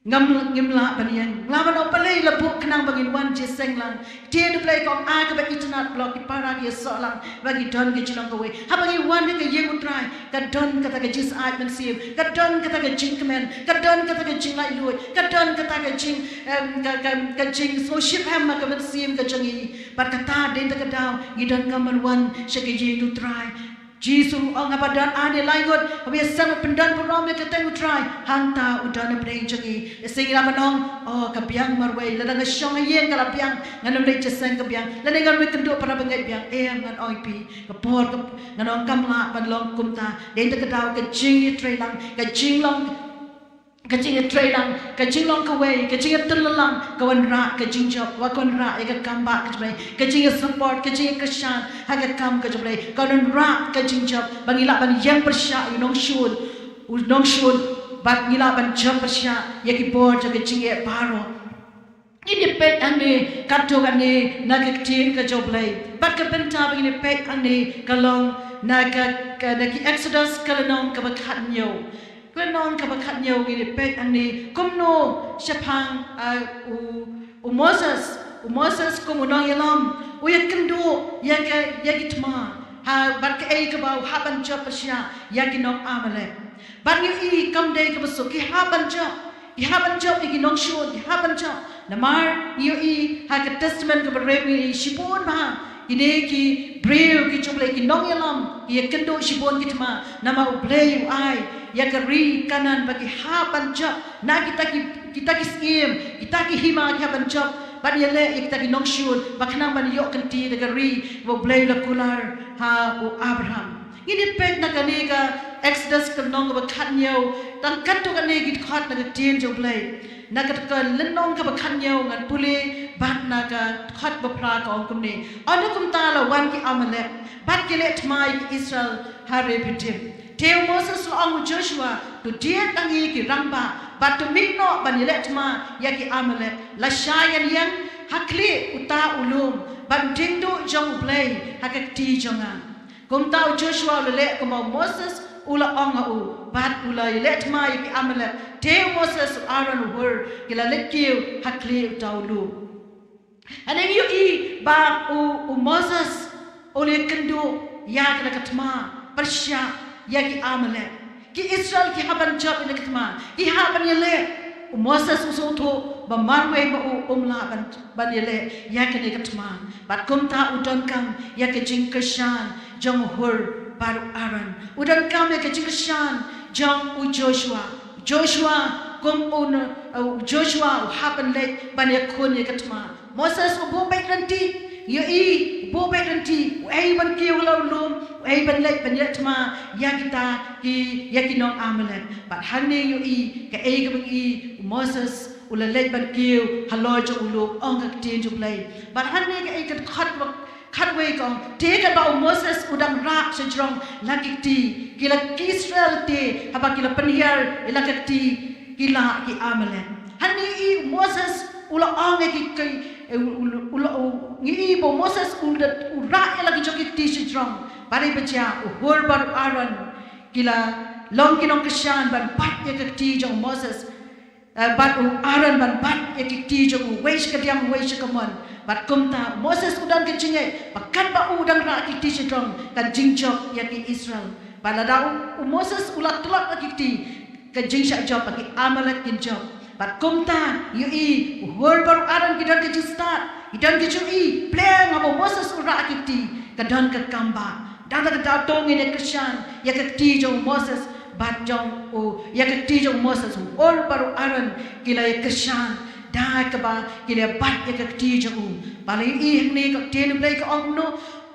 ngam, ngim lah ban ïeng. Lah ban ong balei la buh khnang ba ngin wan jingïaseng lang. Ktien U Blei ka ong, ai kaba itynnad, ba ki para ki ïasoh lang ba ki don ka jinglong kawei. Haba ngi wan ha ka ïing U Trai, ka don kata ka jingsyaid mynsiem, ka don kata ka jingkmen, ka don kata ka jinglaitluid, ka don kata ka jing, em, ka, ka, ka jingsngewshemphang ha ka mynsiem ka jong ngi. Bad kata dei kata ka daw ngi donkam ban wan sha ka ïing U Trai. Jisu u ong, haba don ar ne lai ngut, haba ïaseng, pyndon burom ïa ka kyrteng U Trai, hangta u don hapdeng jong ngi. Lehse ngi lah ban ong, oh, ka biang marwei, lada nga shong ha ïing ka la biang, ngan ym leit jingïaseng ka biang, lane ngan ym leit kynduh para bangeit biang. Em, ngan ong ïa phi, ka por ka, ngan ong kam lah ban long kumta. Dei kata ka daw ka jingïatreilang, ka jinglong, ka jingïatreilang, ka jinglong kawei, ka jingïatylli lang, ka wanrah ka jingjop, wat ka wanrah ïa ka kam bah ka jong U Blei, ka jingïasupport, ka jingïakyrshan ha ka kam ka jong U Blei, ka wanrah ka jingjop, ba ngi lah ban ïeng pyrshah ïa u nongshun, u nongshun, bad ngi lah ban jop pyrshah ïa ki bor jong ka jingeh baroh. Ngin ïa peit hangne, katto katne na ka ktien ka jong U Blei. Bad ka bynta ba ngin ïa peit hangne ka long na ka, ka, na ki Exodus ka lynnong kaba khathynñiew. Ka lynnong kaba khathynñiew ngin ïa peit hangne kumno shaphang, ah, u, u Moses, u Moses kum u nongïalam, u ïakynduh ïa ka, ïa ki thma. Ha, bad kaei kaba u hap ban jop pyrshah ïa ki nong Amalek. Bad ngi ïohi kam dei kaba suk, ki hap ban jop. Ki hap ban jop ïa ki nongshun, ki hap ban jop. Namar ngi ïohi ha ka Testament kaba rim ngi ïohi shibun bha kine ki briew ki jong U Blei, ki nongïalam, ki ïakynduh shibun ki thma. Namar U Blei u ai ïa ka ri Kanaan ba ki hap ban jop na kita ki, kita ki syiem, kita ki hima ki hap ban jop. Bad ïaleh ïa kita ki nongshun, ba khnang ban ïoh kynti da ka ri ba U Blei u la kular ha u Abraham. Ngin ïa peit na kane ka Exodus ka lynnong kaba khathynñiew, tang katto katne ki dkhot na ka ktien jong U Blei. Na ka, ka lynnong kaba khathynñiew ngan pule bad na ka dkhot ba phra ka ong kumne. Ynda kumta la wan ki Amalek bad ki leh thma ïa ki Israel ha Rephidim. Te u Moses u la ong u Joshua, to diet da ngi ki rangbah bad to mih noh ban ïaleh thma ïa ki Amalek. Lashai ngan ïeng ha khlieh uta u lum bad u diengduh jong U Blei ha ka kti jong nga. Kumta u Joshua u la leh kumba u Moses u la ong ha u bad u la ïaleh thma ïa ki Amalek. Te u Moses, u Aaron, u Hur ki la leit kiew ha khlieh uta u lum. Hangne ngi ïohi ba u, u Moses u la ïakynduh ïa kane ka thma pyrshah ïa ki Amalek. Ki Israel ki hap ban jop ïa kane ka thma, ki hap ban ïaleh. U Moses u sngewthuh ba marwei ma u um lah ban, ban ïaleh ïa kane ka thma. Bad kumta u donkam ïa ka jingkyrshan jong u Hur bad u Aaron. U donkam ïa ka jingkyrshan jong u Joshua. Joshua kum u, u Joshua u hap ban leit ban ïakhun ïa ka thma. Moses u buh beit ryntih, ïohi, u buh beit ryntih, u ei ban kiew halor u lum, u ei ban leit ban ïaleh thma ïa kita ki, ïa ki nong Amalek. Bad hangne ïohi kaei kaba ngi i, u Moses u la leit ban kiew halor jong u lum, ong ka ktien jong U Blei. Bad hangne kaei ka dkhot ba khatwei ka ong, te katba u Moses u dang rah shajrong la ki kti, ki la ki Israel te haba ki la pynhiar ïa la ka kti ki la ki Amalek. Hangne i u Moses u la ong ïa ki, ki, u, u, u, u, ngi i ba u Moses u da, u rah ïa la ki jong ki kti shajrong. Bad i ba jia u Hur bad u Aaron ki la long ki nongkyrshan ban bat ïa ka kti jong u Moses. Eh, bad u Aaron ban bat ïa ki kti jong u, uwei sha ka diang uwei sha ka mon. Bad kumta u Moses u don ka jingngeit ba katba u dang rah ki kti shajrong kan jingjop ïa ki Israel. Bad lada u, u Moses u la tlot ïa ki kti, ka jingshah jop ba ki Amalek kin jop. Bad kumta ïohi u Hur bad u Aaron ki don ka jingstad, ki don ka jingïohi, pleng haba u Moses u rah ki kti, ka don ka kam ba. Dang da ka daw to ngin ïa kyrshan ïa ka kti jong u Moses bad jong u, ïa ka kti jong u Moses, u Hur bad u Aaron ki la ïa kyrshan da kaba ki la bat ïa ka kti jong u. Ba la ïohi hangne ka ktien U Blei ka ong kumno,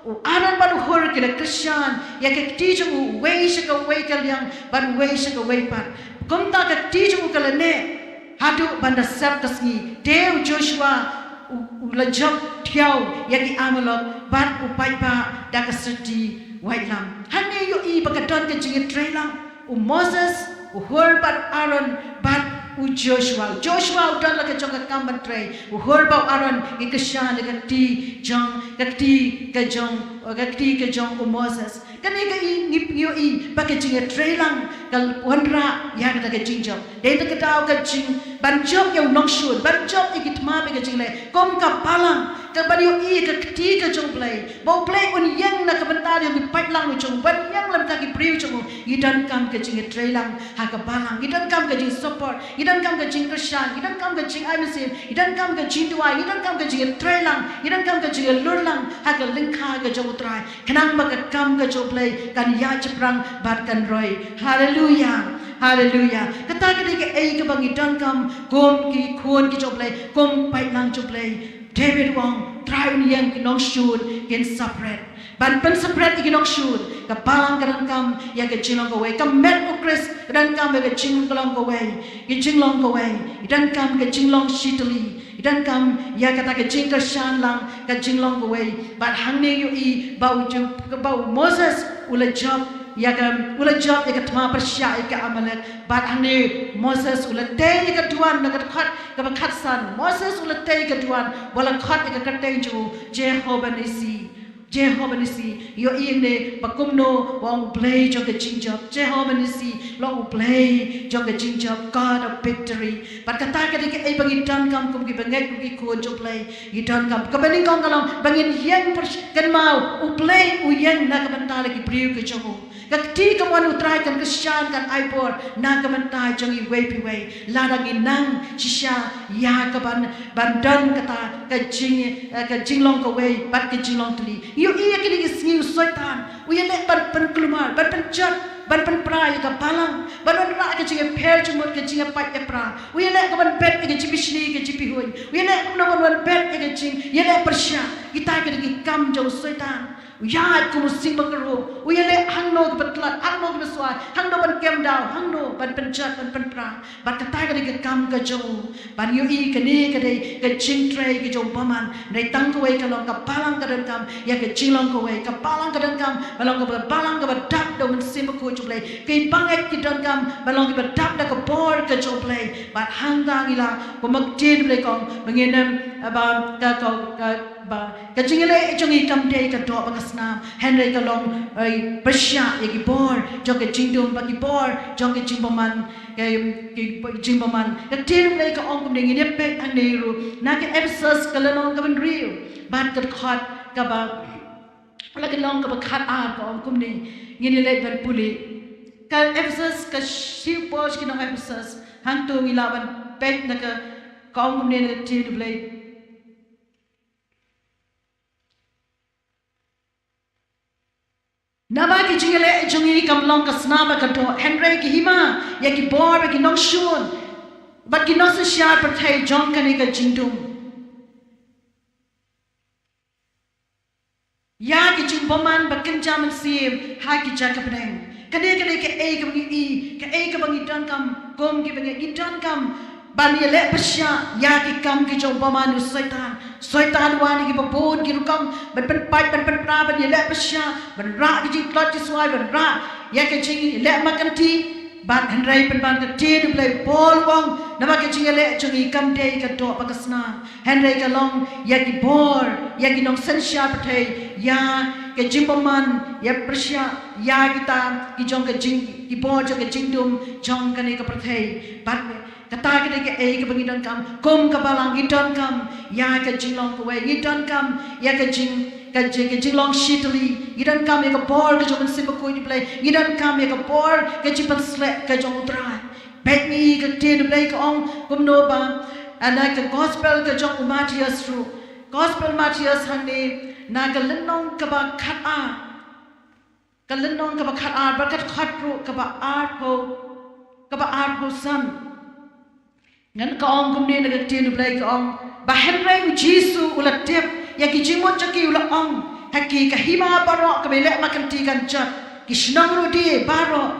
u Aaron bad u Hur ki la kyrshan ïa ka kti jong u, uwei sha kawei ka liang bad uwei sha kawei pat. Kumta ka kti jong u ka la neh haduh ban da sep ka sngi. Te u Joshua u, u la jop thiaw ïa ki Amalek bad u paidbah da ka syrti waitlam. Hangne ïohi ba ka don ka jingïatreilang. U Moses, u Hur bad u Aaron bad u Joshua. U Joshua u don la ka jong ka kam ban trei. U Hur bad u Aaron ki kyrshan ïa ka kti jong, ka kti ka jong, ka kti ka jong u Moses. Kane ka i, ngi, ngi ïohi ba ka jingïatreilang ka wanrah ïa kata ka jingjop. Dei na ka daw ka jing ban jop ïa u nongshun, ban jop ïa ki thma bad ka jingleh kum ka balang. Ka ban ïohi ka kti ka jong U Blei, ba U Blei un ïeng na ka bynta jong ki paidlang jong u, ban ïeng na ka bynta ki briew jong u. Ngi donkam ka jingïatreilang ha ka balang, ngi donkam ka jingsupport, ngi donkam ka jingkyrshan, ngi donkam ka jingai mynsiem, ngi donkam ka jingduwai, ngi donkam ka jingïatreilang, ngi donkam ka jingïalurlang ha ka lyngkha ka jong U Trai. Khnang ba ka kam ka jong U Blei kan ïaid shaphrang bad kan roi. Haleluya. Haleluya. Kata ka dei kaei kaba ngi donkam kum ki khun ki jong U Blei, kum paidlang jong U Blei. David u ong, Trai un ïeng, ki nongshun kin saphriang. Ban pynsaphrang ïa ki nongshun, ka balang ka donkam ïa ka jinglong kawei. Ka met U Khrist ka donkam ïa ka jinglong kawei, ka jinglong kawei. Ka donkam ka jinglong shitylli. Ka donkam ïa kata ka jingkyrshan lang, ka jinglong kawei. Bad hangne ïohi ba u ju-, ba u Moses u la jop ïa ka, u la jop ïa ka thma pyrshah ïa ka Amalek. Bad hangne Moses u la tei ïa ka duwan, na ka dkhot kaba khatsan. Moses u la tei ïa ka duwan, ba la khot ïa ka kyrteng jong u Jehovah Nissi. Jehovah Nissi, ïohi hangne ba kumno u ong U Blei jong ka jingjop. Jehovah Nissi, long U Blei jong ka jingjop, God of victory. Bad kata ka dei kaei ba ngi donkam kum ki bangeit, kum ki khun jong U Blei. Ngi donkam, kaba nyngkong ka long ba ngin ïeng pyrsh-, kynmaw U Blei u ïeng na ka bynta la ki briew ka jong u. Ka kti kamon U Trai kan kyrshan, kan ai bor na ka bynta jong iwei pa iwei. Lada ngi nang shisha ïa ka ban, ban don kata ka jing, eh, ka jinglong kawei bad ka jinglong tylli. Ïohi ïa kine ki sngi u Soitan u ïaleh ban pynkulmar, ban pynjot, ban pynpra ïa ka balang, ban wanrah ka jingïapher jingmut, ka jingïapait ïapra. U ïaleh ka ban bet ïa ka jingpynshlur, ka jingpynhun. U ïaleh kumno ban wan bet ïa ka jing, ïaleh pyrshah. Kita ki dei ki kam jong u Soitan. U ïaid kum u sing bakyrhuh, u ïaleh hangno kiba tlot, hangno kiba swai, hangno ban kem daw, hangno ban pynjot, ban pynpra. Bad kata ka dei ka kam ka jong u. Ban ïohi kane ka dei ka jingtrei ka jong u bymman. Hynrei tang kawei ka long, ka balang ka donkam ïa ka jinglong kawei, ka balang ka donkam ban long kaba, balang kaba dap da u Mynsiem Bakhuid jong u Blei. Kiba ngeit ki donkam ban long kiba dap da ka bor ka jong u Blei. Bad hangta ngi la, kumba ka ktien u Blei ka ong, ba ngin ym, ba ka, ka, ka, ba ka jingïaleh jong ngi kam dei ka doh bad ka snam, hynrei ka long, eh, pyrshah ïa ki bor jong ka jingdum bad ki bor jong ka jingbymman, ka, ka jingbymman. Ka ktien u Blei ka ong kumne, ngin ïa peit hangne ruh na ka Ephesus ka lynnong kaba hynriew bad ka dkhot kaba, la ka lynnong kaba khatar ka ong kumne, ngin ïa leit ban pule. Ka Ephesus, ka shithi Paul sha ki nong Ephesus, hangto ngi lah ban peit na ka, ka ong kumne na ka ktien u Blei. Namar ki jingïaleh jong ngi kam long ka snam bad ka doh, hynrei ki hima ïa ki bor bad ki nongshun bad ki nongsynshar pyrthei jong kane ka jingdum. Ïa ki jingbymman ba kynja mynsiem ha ki jaka bneng. Kane ka dei kaei kaba ngi i, kaei kaba ngi donkam, kum kiba ngi, ngi donkam ban ïaleh pyrshah ïa ki kam ki jong u bymman u Soitan. Soitan u wan ïa kiba bun ki rukom ban pynpait, ban pynpra, ban ïaleh pyrshah, ban rah ki jingtlot jingswai, ban rah ïa ka jingïaleh markynti. Bad hynrei pynban ka ktien u Blei u Paul u ong, namar ka jingïaleh jong ngi kam dei ka doh bad ka snam, hynrei ka long ïa ki bor, ïa ki nongsynshar pyrthei, ïa ka jingbymman, ïa pyrshah ïa kita ki jong ka jing, ki bor jong ka jingdum jong kane ka pyrthei. Bad kata ka dei kaei kaba ngi donkam, kum ka balang ngi donkam ïa ka jinglong kawei, ngi donkam ïa ka jing, ka jing, ka jinglong shitylli, ngi donkam ïa ka bor ka jong u Mynsiem Bakhuid u Blei, ngi donkam ïa ka bor ka jingpynsleh ka jong u Trai. Peit ngi ka ktien u Blei ka ong kumno ba, ah, na ka gospel ka jong u Mathaios ruh. Gospel Mathaios hangne na ka lynnong kaba khatar. Ka lynnong kaba khatar bad ka dkhot ruh kaba arphew, kaba arphew san. Ngan ka ong kumne na ka ktien u Blei ka ong, ba hynrei u Jisu u la tip ïa ki jingmut jong ki, u la ong ha ki, ka hima baroh kaba ïaleh markynti kan jot, ki shnong ruh de baroh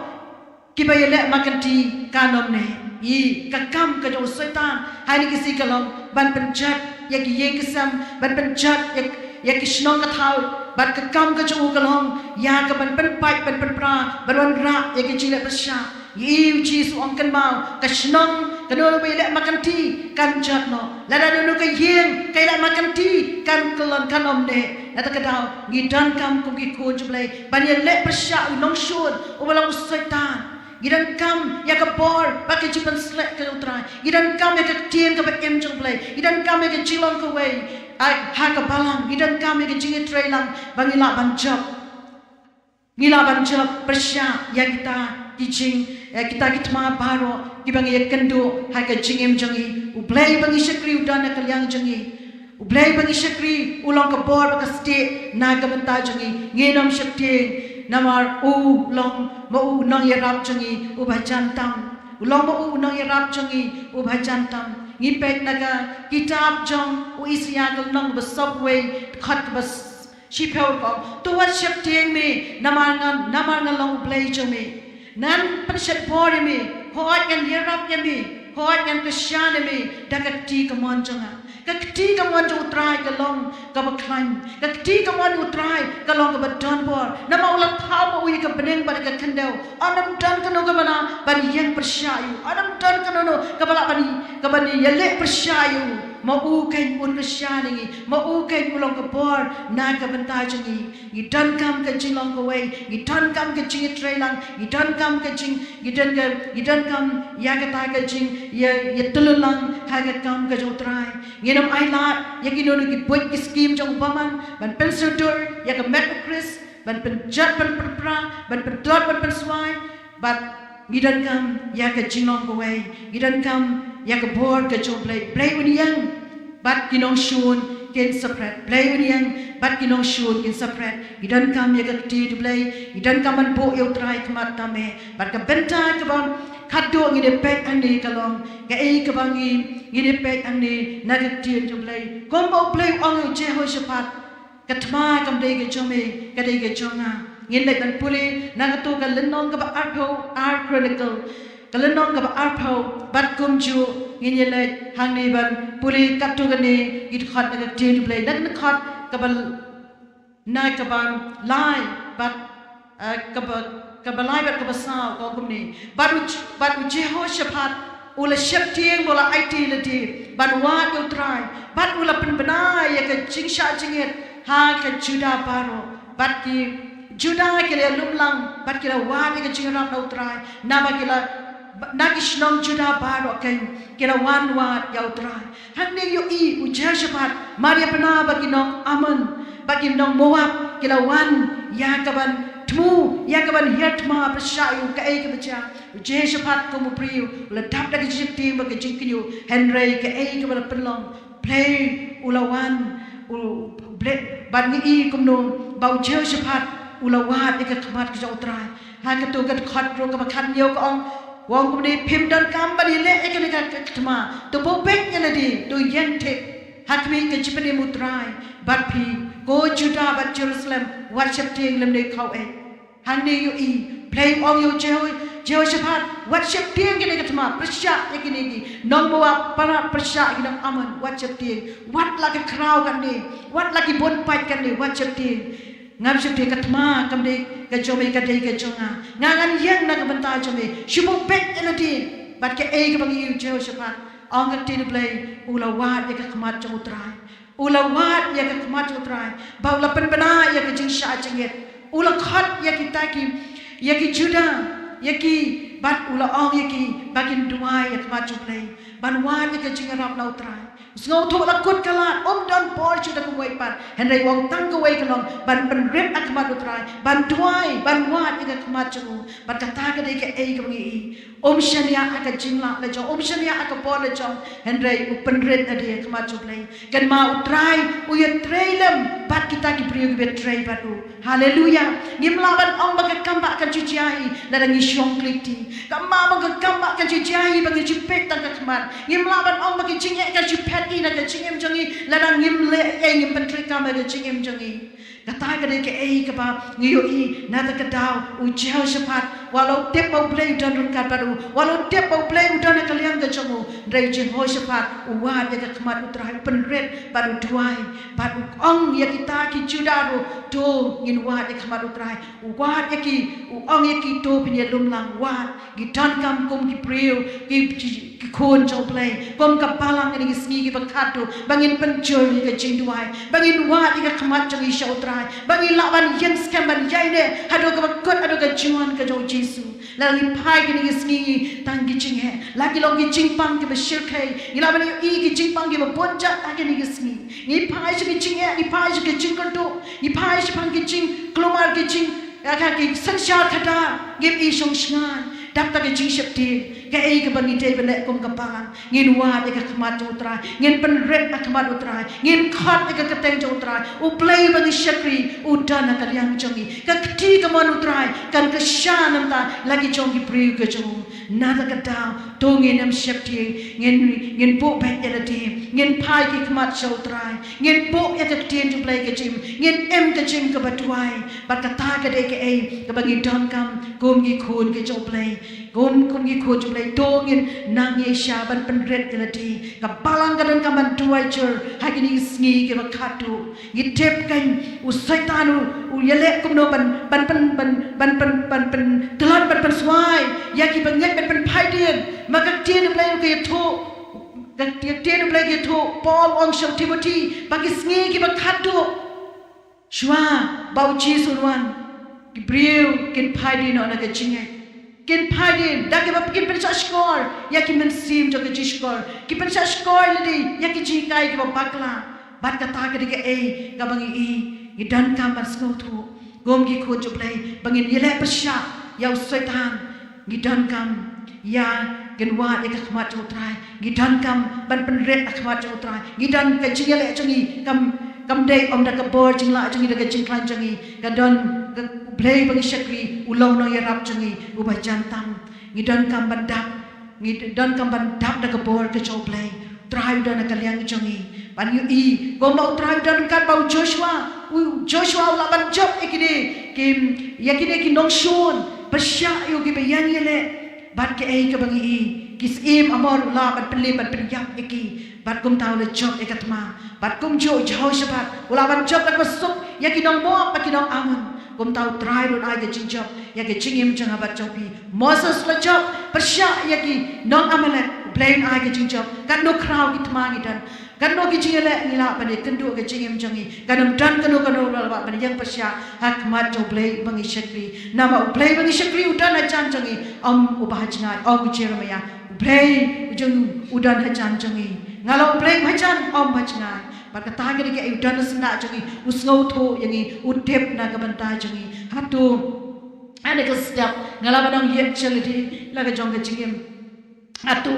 kiba ïaleh markynti kan ym neh. I, ka kam ka jong u Soitan ha kine ki sngi ka long ban pynjot ïa ki ïing ki sem, ban pynjot ïa, ïa ki shnong ka thaw, bad ka kam ka jong u ka long ïa ka ban pynpait, ban pynpra, ban wanrah ïa ki jingleh pyrshah. I, u Jisu u ong kynmaw, ka shnong kano kaba ïaleh markynti kan jot noh. Lada kano ka ïing ka ïaleh markynti kan kyllon, kan ym neh. Lada ka daw ngi donkam kum ki khun jong u Blei ban ïaleh pyrshah ïa u nongshun uba long u Soitan. Ngi donkam ïa ka bor bad ka jingpynsleh ka jong u Trai. Ngi donkam ïa ka ktien kaba im jong u Blei. Ngi donkam ïa ka jinglong kawei, ai, ha ka balang. Ngi donkam ïa ka jingïatreilang ba ngi lah ban jop. Ngi lah ban jop pyrshah ïa kita ki jing, ïa kita ki thma baroh kiba ngi ïakynduh ha ka jingim jong ngi. U Blei ba ngi shakri u don ha ka liang jong ngi. U Blei ba ngi shakri u long ka bor bad ka stieh na ka bynta jong ngi. Ngin ym sheptieng namar u long ma u u nongïarap jong ngi uba jan tam. U long ma u u nongïarap jong ngi uba jan tam. Ngi peit na ka kitab jong u Isaïah ka lynnong ba sawphew wei, dkhot kaba s-, shiphew ka ong, to wat sheptieng me namar ngan, namar ngan long u Blei jong me. Ngan pynshet bor ïa me, hooid ngan ïarap ïa me, hooid ngan kyrshan ïa me da ka kti kamon jong nga. Ka kti kamon jong u Trai ka long kaba khlaiñ. Ka kti kamon jong u Trai ka long kaba don bor. Namar u la thaw ma u ïa ka bneng bad ïa ka khyndew. Ym don kano kaba lah ban ïeng pyrshah ïa u. Ym don kano kaba lah ban, kaba lah ban ïaleh pyrshah ïa u. Ma u keiñ un kyrshan ïa ngi. Ma u keiñ u long ka bor na ka bynta jong ngi. Ngi donkam ka jinglong kawei, ngi donkam ka jingïatreilang, ngi donkam ka jing, ngi don ka, ngi donkam ïa kata ka jing, ïa, ïatyllulang ha ka kam ka jong u Trai. Ngin ym ailad ïa kino kino ki buit ki skhim jong u bymman ban pynsyrdur ïa ka met u Khrist, ban pynjot, ban pynpra, ban pyntlot, ban pynswai. Bad ngi donkam ïa ka jinglong kawei, ngi donkam ïa ka bor ka jong u Blei. Blei un ïeng bad ki nongshun kin sa pret. Blei un ïeng bad ki nongshun kin sa pret. Ngi donkam ïa ka ktien u Blei, ngi donkam ban buh ïa u Trai khmat tam eh. Bad ka bynta kaba khatduh ngin ïa peit hangne ka long kaei kaba ngi, ngin ïa peit hangne na ka ktien u Blei. Kumba u Blei u ong ïa u Jehoshaphat, Ka thma kam dei ka jong me, ka dei ka jong nga. Ngin leit ban pule na kato ka lynnong kaba arphew ar Chronicle, ka lynnong kaba arphew, bad kumjuh ngin ïa leit hangne ban pule katto katne ki dkhot na ka ktien U Blei, na ka dkhot kaba, na kaba lai bad, eh, kaba, kaba lai bad kaba saw ka ong kumne: Bad u, bad u Jehoshaphat u la sheptieng, u la aiti lade ban wad ïa U Trai, bad u la pynbna ïa ka jingshah jingit ha ka Judah baroh. Bad ki Judah ki la lum lang bad ki la wad ïa ka jingïarap na U Trai, naba ki la, na ki shnong Judah baroh kein ki la wan wad ïa U Trai. Hangne ïohi u Jehoshaphat, mar ïa pynbna ba ki nong Ammon bad ki nong Moab ki la wan ïa kaban thmu, ïa kaban hiar thma pyrshah ïa u kaei kaba jia. U Jehoshaphat kum u briew u la dap da ka jingsheptieng bad ka jingkynnoh, hynrei kaei kaba la pynlong, Blei u la wan, u, u Blei, bad ngi i kumno ba u Jehoshaphat u la wad ïa ka khmat ka jong U Trai. Ha kato ka dkhot ruh kaba khathynñiew ka ong, u ong kumne: Phim donkam ban ïaleh ïa kane ka, ka thma, to buh beit ïa lade, to ïeng thik ha khmih ka jingpynim U Trai, bad phi, ko Judah bad Jerusalem, wat sheptieng lymne khaw eh. Hangne ïohi, Blei u ong ïa u Jeho-, Jehoshaphat, wat sheptieng kane ka thma pyrshah ïa kine ki nong Moab, para pyrshah ïa ki nong Ammon, wat sheptieng, wat la ka khraw kane, wat la ki bun pait kane, wat sheptieng. Ngam sheptieng, ka thma kam dei ka jong me, ka dei ka jong nga. Nga ngan ïeng na ka bynta jong me. Shu buh beit ïa lade. Bad kaei kaba ngi i, u Jehoshaphat, ong ka ktien U Blei, u la wad ïa ka khmat jong U Trai. U la wad ïa ka khmat jong U Trai, ba u la pynbna ïa ka jingshah jingit. U la khot ïa kita ki, ïa ki Judah, ïa ki, bad u la ong ïa ki ba kin duwai ïa ka khmat jong U Blei, ban wad ïa ka jingïarap na U Trai. Sngewthuh, la kut ka lad, ym don por shuh da kumwei pat. Hynrei u ong tang kawei ka long, ban pynrit ha khmat U Trai, ban duwai, ban wad ïa ka khmat jong u. Bad kata ka dei kaei kaba ngi i. Ym shaniah ha ka jinglah la jong, ym shaniah ha ka bor la jong, hynrei u pynrit ïa ka khmat jong U Blei. Kynmaw, U Trai u ïatrei lem bad kita ki briew kiba trei bad u. Haleluia. Ngim lah ban ong ba ka kam bah kan shu jia hi lada ngi shong klik ti. Kam lah ba ka kam bah kan shu jia hi ba ngi shu peit tang ka khmat. Ngim lah ban ong ba ka jingeh kan shu phet hi na ka jingim jong ngi lada ngim leh ei, ngim pyntreikam ïa ka jingim jong ngi. Kata ka dei kaei kaba ngi ïohi na kata ka daw, u Jehoshaphat, wat la u tip ba U Blei u don ryngkat bad u, wat la u tip ba U Blei u don ha ka liang ka jong u, hynrei u Jehoshaphat u wad ïa ka khmat U Trai, u pynrit bad u duwai, bad u ong ïa kita ki Judah ruh, to ngin wad ïa ka khmat U Trai. U wad ïa ki, u ong ïa ki, to phin ïalum lang, wad, ngi donkam kum ki briew, ki, ki ki khun jong U Blei, kum ka balang ha kine ki sngi kiba khatduh, ba ngin pynjur ïa ka jingduwai, ba ngin wad ïa ka khmat jong ngi sha U Trai, ba ngin lah ban ïeng skhem ban ïaineh haduh kaba kut, haduh ka jingwan ka jong U Jisu. Lada ngi phai kine ki sngi tang ki jingeh, la ki long ki jingpang kiba shyrkhei, ngi lah ban ïohi ki jingpang kiba bun jait ha kine ki sngi. Ngi phai sha ki jingeh, ngi phai sha ki jingkyrduh, ngi phai shaphang ki jingkulmar, ki jing Ïa ka ki synshar khadar, ngim i shong shngaiñ, dap da ka jingsheptieng, kaei kaba ngi dei ban leh kum ka balang, ngin wad ïa ka khmat jong U Trai, ngin pynrit ha khmat U Trai, ngin khot ïa ka kyrteng jong U Trai, U Blei uba ngi shakri, u don ha ka liang jong ngi, ka kti kamon U Trai, kan kyrshan na ka bynta la ki jong ki briew ka jong u. Na kata ka daw, to ngin ym sheptieng, ngin, ngin buh beit ïa lade, ngin phai ki khmat sha U Trai, ngin buh ïa ka ktien jong U Blei ka jingim, ngin im ka jingim kaba duwai, bad kata ka dei kaei kaba ngi donkam kum ki khun ki jong U Blei, kum, kum ki khun jong U Blei, to ngin nang ïaishah ban pynrit ïa lade, ka balang ka donkam ban duwai jur ha kine ki sngi kiba khatduh. Ngi tip kein u Soitan u, u ïaleh kumno ban, ban pyn, ban, ban pyn, ban pyntlot, ban pynswai ïa kiba ngeit, ban pynphai dien. Ma ka ktien U Blei ruh ka ïathuh, ka ktien U Blei ka ïathuh, Paul u ong sha u Timothi ba ki sngi kiba khatduh shuwa ba U Jisu un wan, ki briew kin phai dien noh na ka jingngeit. Kin phai dien, da kaba kin pynshah shkor ïa ki mynsiem jong ka jingshkor, kin pynshah shkor ïa lade ïa ki jinghikai kiba bakla. Bad kata ka dei kaei kaba ngi i, ngi donkam ban sngewthuh kum ki khun jong U Blei, ba ngin ïaleh pyrshah ïa u Soitan. Ngi donkam ïa, ngin wad ïa ka khmat jong U Trai. Ngi donkam ban pynrit ha khmat jong U Trai. Ngi don, ka jingïaleh jong ngi kam, kam dei ym da ka bor jinglah jong ngi, da ka jingkhlaiñ jong ngi. Ka don, ka, U Blei ba ngi shakri u long nongïarap jong ngi uba jan tam. Ngi donkam ban dap, ngi donkam ban dap da ka bor ka jong U Blei. U Trai u don ha ka liang jong ngi. Ban ïohi kumba U Trai u don ryngkat bad u Joshua, u Joshua u lah ban jop ïa kine ki, ïa kine ki nongshun, pyrshah ïa u kiba ïeng ïaleh. Bad kaei kaba ngi i, ki syiem Amor u lah ban pynlip ban pynïap ïa ki. Bad kumta u la jop ïa ka thma. Bad kumjuh u Jehoshaphat u lah ban jop da kaba suk ïa ki nong Moab bad ki nong Ammon. Kumta U Trai ruh un ai ka jingjop ïa ka jingim jong nga bad jong phi. Moses u la jop pyrshah ïa ki nong Amalek. U Blei un ai ka jingjop. Katno khraw ki thma ngi don, katno ki jingïaleh ngi lah ban ïakynduh ka jingim jong ngi. Kan ym don kano kano ruh ba ban ïeng pyrshah ha khmat jong U Blei uba ngi shakri. Namar U Blei uba ngi shakri u don hajan jong ngi. Ym uba ha jngai, ong u Jeremiah. U Blei u jong u don hajan jong ngi. Nga long U Blei uba hajan, ym uba ha jngai. Bad kata ka dei kaei, u don ha syndah jong ngi, u sngewthuh ïa ngi, u tip na ka bynta jong ngi. Hato ha kane ka step nga lah ban ong ïeit sha lade la ka jong ka jingim? Hato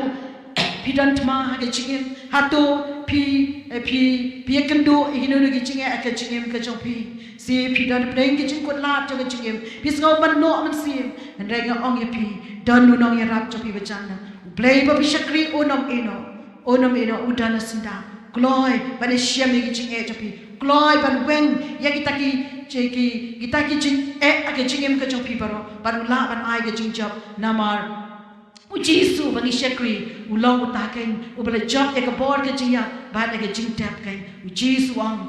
phi don thma ha ka jingim? Hato phi, eh, phi, phi ïakynduh ïa kino kino ki jingeh ha ka jingim ka jong phi? Shi phi don hapdeng ki jingkut lad jong ka jingim, phi sngew ban noh mynsiem. Hynrei nga ong ïa phi, don u nongïarap jong phi ba jan. U Blei ba phi shakri un ym ïehnoh. Un ym ïehnoh, u don ha syndah. Kloi ban ïashem ïa ki jingeh jong phi. Kloi ban weng ïa kita ki, ki, kita ki jingeh ha ka jingim ka jong phi baroh. Bad u lah ban ai ka jingjop. Namar u Jisu ba ngi shakri u long uta keiñ uba la jop ïa ka bor ka jingïap bad ïa ka jingtep keiñ. U Jisu u ong,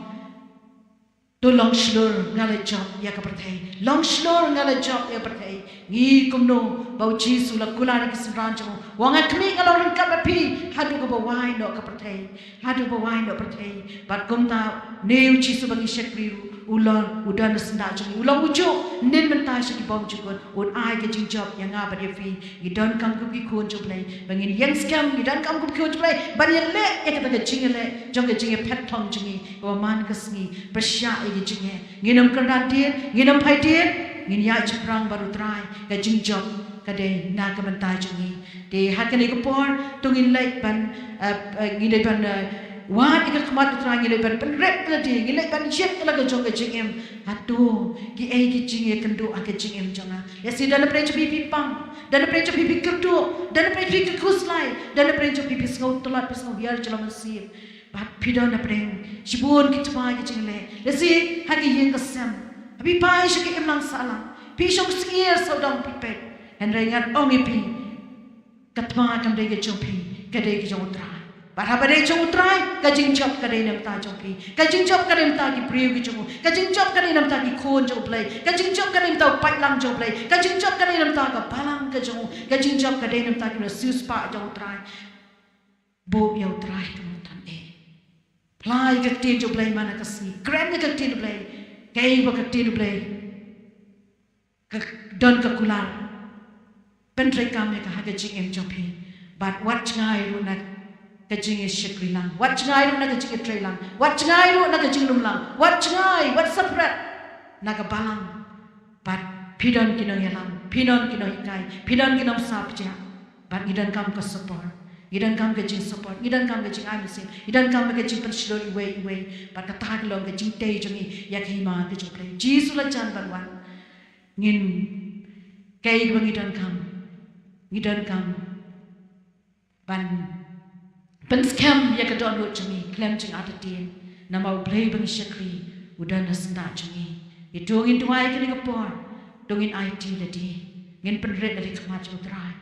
to long shlur, nga la jop ïa ka pyrthei. Long shlur, nga la jop ïa ka pyrthei. Ngi kumno ba u Jisu u la kular ïa ki synran jong u, u ong, nga khmih, nga long ryngkat bad phi haduh kaba wai noh ka pyrthei. Haduh ba wai noh pyrthei. Bad kumta une u Jisu ba ngi shakri ruh u long, u don ha syndah jong ngi, u long ujuh mynnin mynta sha ki bymjukut. Un ai ka jingjop ïa nga bad ïa phi. Ngi donkam kum ki khun jong U Blei ba ngin ïeng skhem, ngi donkam kum ki khun jong U Blei ban ïaleh ïa kata ka jingïaleh jong ka jingïaphet thong jong ngi kaba man ka sngi, pyrshah ïa ki jingeh. Ngin ym kynran dier, ngin ym phai dier, ngin ïaid shaphrang bad U Trai. Ka jingjop ka dei na ka bynta jong ngi. Te ha kane ka por to ngin leit ban, eh, eh, ngin leit ban, eh, wad ïa ka khmat U Trai, ngin leit ban pynrit ïa lade, ngin leit ban ïit ïa la ka jong ka jingim. Hato kiei ki jingïakynduh ha ka jingim jong nga? Lehse don hapdeng jong phi phi pang, don hapdeng jong phi phi kyrduh, don hapdeng jong phi phi khuslai, don hapdeng jong phi phi sngew tlot, phi sngew hiar jylliew mynsiem. Bad phi don hapdeng shibun ki thma ki jingleh. Lehse ha ka ïing ka sem, ha phi phai sha ka imlang sahlang, phi shong syiar sawdong phi peit. Hynrei ngan ong ïa phi, ka thma kam dei ka jong phi, ka dei ka jong U Trai. Bad haba dei jong U Trai, ka jingjop ka dei na bynta jong phi. Ka jingjop ka dei na bynta ki briew ki jong u. Ka jingjop ka dei na bynta ki khun jong U Blei. Ka jingjop ka dei na bynta u paidlang jong U Blei. Ka jingjop ka dei na bynta ka balang ka jong u. Ka jingjop ka dei na bynta ki nongsiewspah jong U Trai. Buh ïa U Trai kumno tam eh. Phla ïa ka ktien jong U Blei man la ka sngi. Kren ïa ka ktien U Blei. Kaei ba ka ktien U Blei ka don ka kular. Pyntreikam ïa ka ha ka jingim jong phi. Bad wat jngai ruh na ka jingïashakri lang. Wat jngai ruh na ka jingïatreilang. Wat jngai ruh na ka jinglum lang. Wat jngai, wat separate na ka balang. Bad phi don ki nongïalam, phi don ki nonghikai, phi don ki nongsap jia. Bad ngi donkam ka support. Ngi donkam ka jingsupport. Ngi donkam ka jingai mynsiem. Ngi donkam ka jingpynshlur iwei iwei. Bad kata ka long ka jingtei jong ngi ïa ka hima ka jong U Blei. Jisu la jan ban wan. Ngin, kaei ba ngi donkam? Ngi donkam ban pynskhem ïa ka dohnud jong ngi khlem jingartatien. Namar U Blei ba ngi shakri u don ha syndah jong ngi. Ïa to ngin duwai kane ka por, to ngin aiti lade, ngin pynrit lade ha khmat jong U Trai.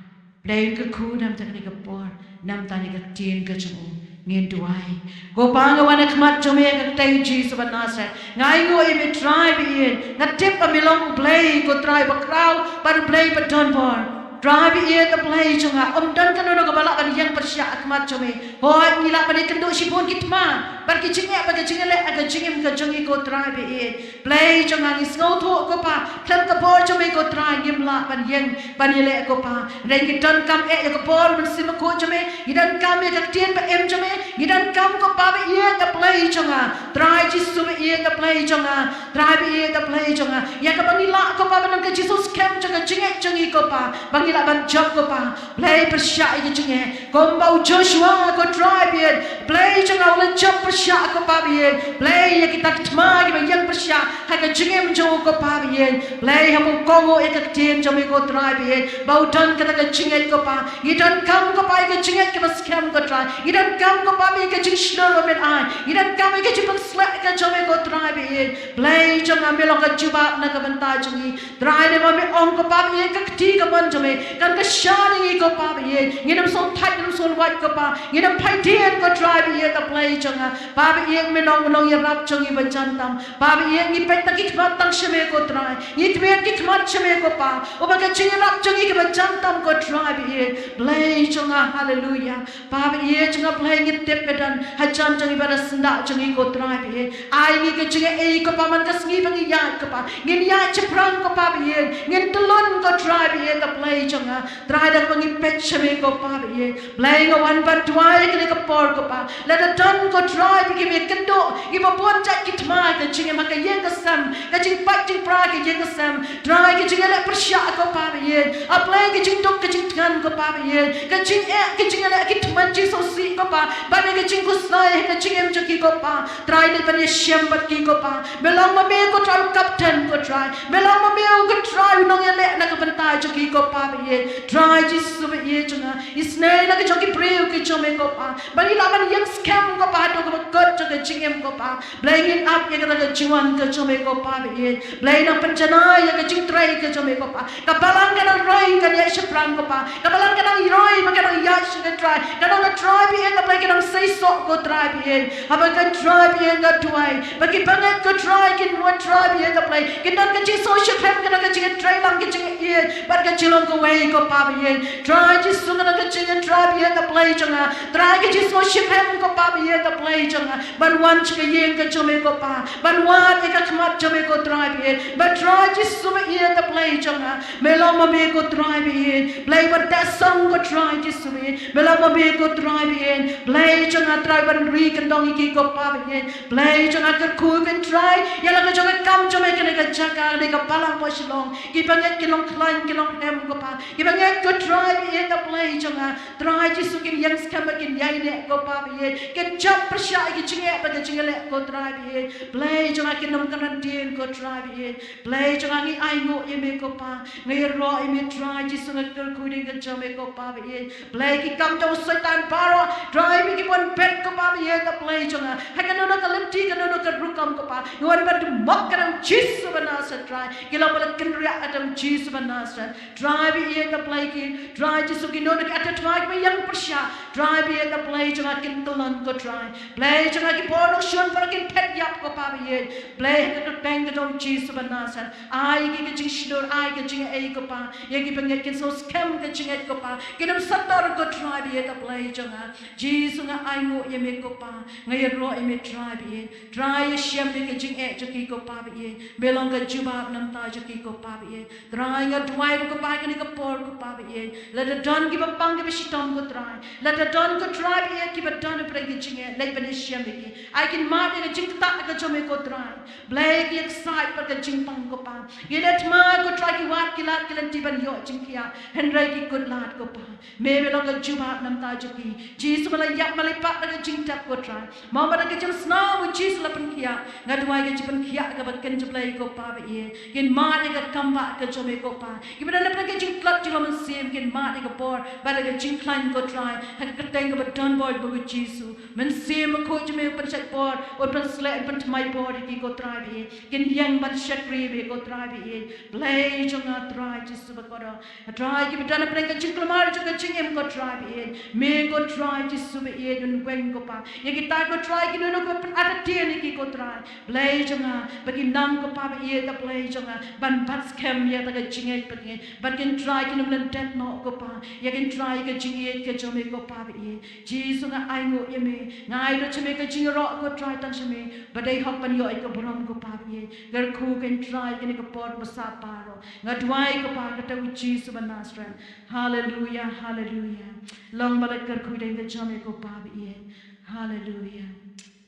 Blei un kyrkhu na bynta kane ka por, na bynta kane ka ktien ka jong u. Ngin duwai. Ko Pa, nga wan ha khmat jong me ha ka kyrteng Jisu ba Nasaret. Nga ainguh ïa me Trai ba ïeit. Nga tip ba me long U Blei, ko Trai ba khraw bad U Blei ba donbor. Trai ba ïeit, U Blei jong nga, ym don kano kano kaba lah ban ïeng pyrshah ha khmat jong me. Hooid, ngi lah ban ïakynduh shibun ki thma bad ki jingeh bad ki jingïaleh ha ka jingim ka jong ngi, ko Trai ba ïeit. Blei jong nga, ngi sngewthuh ko Pa, khlem ka bor jong me ko Trai ngim lah ban ïeng ban ïaleh ko Pa. Hynrei ngi donkam eh ïa ka bor Mynsiem Bakhuid jong me, ngi donkam ïa ka ktien ba im jong me, ngi donkam ko Pa ba ïeit, U Blei jong nga. Trai Jisu ba ïeit, U Blei jong nga. Trai ba ïeit, U Blei jong nga. Ïa kaba ngi lah ko Pa ban long ka jingskhem jong ka jingngeit jong ngi ko Pa, ba Lah ban jop ko Pa, Blei pyrshah ïa ki jingeh. Kumba u Joshua ko Trai ba ïeit, Blei jong nga u la jop pyrshah ko Pa ba ïeit. Blei ïa kita ki thma kiba ïeng pyrshah ha ka jingim jong u ko Pa ba ïeit. Blei haba u kohnguh ïa ka ktien jong me ko Trai ba ïeit, ba u don kata ka jingngeit ko Pa. Ngi donkam ko Pa ïa ka jingngeit kaba skhem ko Trai. Ngi donkam ko Pa ïa ka jingshlur ba men ai. Ngi donkam ïa ka jingpynsleh ka jong me ko Trai ba ïeit. Blei jong nga me long ka jubab na ka bynta jong ngi. Trai, lada ma me ong ko Pa ba ïeit ka kti ka mon jong me kan kyrshan ïa ngi ko Pa ba ïeit. Ngin ym sngew thait, ngin ym sngew wait ko Pa. Ngin ym phai dien ko Trai ba ïeit, ka Blei jong nga. Pa ba ïeit me long u nongïarap jong ngi ba jan tam. Pa ba ïeit ngi peit na ki khmat tang sha me ko Trai. Ngi tmiat ki khmat sha me ko Pa. Uba ka jingïarap jong ngi kaba jan tam ko Trai ba ïeit. Blei jong nga, haleluya. Pa ba ïeit jong nga Blei ngi tip ba don hajan jong ngi bad ha syndah jong ngi ko Trai ba ïeit. Ai ngi ka jingaiei ko Pa man ka sngi ba ngi ïaid ko Pa. Ngin ïaid shaphrang ko Pa ba ïeit. Ngin tyllun ko Trai ba ïeit, ka Blei jong nga. Trai da kaba ngi peit sha me ko Pa ba ïeit. Blei nga wan ban duwai kane ka por ko Pa. Lada don ko Trai ba ki me kynduh kiba bun jait ki thma ka jingim ha ka ïing ka sem, ka jingpait jingpra ka ïing ka sem. Trai ka jingïaleh pyrshah ko Pa ba ïeit. A Blei ka jingduk ka jingthngan ko Pa ba ïeit. Ka jingeh ka jingïaleh ki thma jingsngewsih ko Pa. Bad ka jingkhuslai ka jingim jong ki ko Pa. Trai leit ban ïashem bad ki ko Pa. Me long ma me ko Trai u kapten ko Trai. Me long ma me ko Trai u nongïaleh na ka bynta jong ki ko Pa ba ïeit. Trai Jisu ba ïeit jong nga. Isynei la ka jong ki briew ki jong me ko Pa. Ba ngi lah ban ïeng skhem ko Pa haduh kaba kut jong ka jingim ko Pa. Blei ngin ap ïa kata ka jingwan ka jong me ko Pa ba ïeit. Blei nang pynjanai ïa ka jingtrei ka jong me ko Pa. Ka balang ka nang roi ka ïaid shaphrang ko Pa. Ka balang ka nang roi ba ka nang ïaid sha ka Trai. Ka nang ka Trai ba ïeit, ka Blei ka nang seisoh ko Trai ba ïeit. Haba ka Trai ba ïeit nga duwai ba ki bangeit ko Trai kin wan Trai ba ïeit, ka Blei kin don ka jingsngewshitrhem, kin don ka jingïatreilang, ka jingïeit bad ka jinglong kawei ko Pa ba ïeit. Trai Jisu ka don ka jingïatreilang, ka Blei jong nga. Trai ka jingsngewshitrhem ko Pa ba ïeit, ka Blei jong nga. Ban wan sha ka ïing ka jong me ko Pa. Ban wad ïa ka khmat jong me ko Trai ba ïeit. Ba Trai Jisu ba ïeit, ka Blei jong nga. Me long ma me ko Trai ba ïeit. Blei ban teh song ko Trai Jisu ba ïeit. Me long ma me ko Trai ba ïeit. Blei jong nga Trai ban ri kyndong ïa ki ko Pa ba ïeit. Blei jong nga kyrkhu ko Trai ïa la ka jong ka kam jong me kane ka jaka kane ka balang ba Shillong. Ki bangeit ki long khlaiñ ki long hem ko Pa. Ki bangeit ko Trai ba ïeit, ka Blei jong nga. Trai Jisu kin ïeng skhem ba kin ïaineh ko Pa ba ïeit. Kin jop pyrshah ïa ki jingeh bad ki jingïaleh ko Trai ba ïeit. Blei jong nga kin ym kynran dien ko Trai ba ïeit. Blei jong nga ngi ainguh ïa me ko Pa. Nga ïaroh ïa me Trai Jisu, nga kyrkhu ïa ka jong me ko Pa ba ïeit. Blei ki kam jong u Soitan baroh Trai ba ki bun bet ko Pa ba ïeit, ka Blei jong nga. Ha kano kano ka lynti kano kano ka rukom ko Pa. Nga wan ban dum mok ka dang Jisu ba Nasaret Trai. Ki long ba la kynriah ka dang Jisu ba Nasaret. Trai ba ïeit, ka Blei ki, Trai Jisu, kino kino ki atat thma kiba ïeng pyrshah. Trai ba ïeit, ka Blei jong nga kin tyllun ko Trai. Blei jong nga ki bor nongshun baroh kin phet ïap ko Pa ba ïeit. Blei ha ka kyrteng ka jong Jisu ba Nasaret. Ai ki ka jingshlur, ai ka jingaiei ko Pa. Ïa ki bangeit kin sngewskhem ka jingngeit ko Pa. Kin ym sator ko Trai ba ïeit, ka Blei jong nga. Jisu nga ainguh ïa me ko Pa. Nga ïaroh ïa me Trai ba ïeit. Trai ïashem ïa ka jingeh jong ki ko Pa ba ïeit. Me long ka jubab na ka bynta jong ki ko Pa ba ïeit. Trai nga duwai ruh ko Pa kane ka por ko Pa ba ïeit. Lada don kiba pang kiba shitom ko Trai. Lada don ko Trai ba ïeit kiba don ha pdeng ka jingeh, leit ban ïashem ïa ki. Ai kin mad ïa ka jingktah ka jong me ko Trai. Blei ki ïaksaid bad ka jingpang ko Pa. Ki leh thma ko Trai, ki wad ki lad ki lynti ban ïoh jingkhiah. Hynrei ki kut lad ko Pa. Me me long ka jubab na ka bynta jong ki. Jisu me la ïap me la ïapat da ka jingtep ko Trai. Mo ba da ka jingsnam u Jisu la pynkhiah. Nga duwai ka jingpynkhiah kaba kynja Blei ko Pa ba ïeit. Kin mad ïa ka kam ba ka jong me ko Pa. Kiba don ha pdeng ka jingtlot jinglong mynsiem kin mad ïa ka bor bad ïa ka jingkhlaiñ ko Trai. Ha ka kyrteng kaba don bor bad ko Jisu. Mynsiem Bakhuid jong me u pynshait bor, u pynshlur, u pynthymmai bor ïa ki ko Trai ba ïeit. Kin ïeng ban shakri me ko Trai ba ïeit. Blei jong nga Trai Jisu ba kordor. Trai kiba don ha pdeng ka jingkulmar jong ka jingim ko Trai ba ïeit. Me ko Trai Jisu ba ïeit, un weng ko Pa. Ïa kita ko Trai kino kino kiba pynartatien ïa ki ko Trai. Blei jong nga, ba kin nang ko Pa ba ïeit, ka Blei jong nga, ban bat skhem ïa kata ka jingngeit ba ki ngeit. Bad kin Trai kin ym lyndet noh ko Pa. Ïa kin Trai ka jingïeit ka jong me ko Pa ba ïeit. Jisu nga ainguh ïa me, nga ai lut sha me ka jingïaroh ko Trai tang sha me. Ba dei hok ban ïoh ïa ka burom ko Pa ba ïeit. Kyrkhu kin Trai kane ka por ba sah baroh. Nga duwai ko Pa ha ka kyrteng u Jisu ba Nasaret. Haleluya, haleluya. Long ba la kyrkhu ïa ka jong me ko Pa ba ïeit. Haleluya.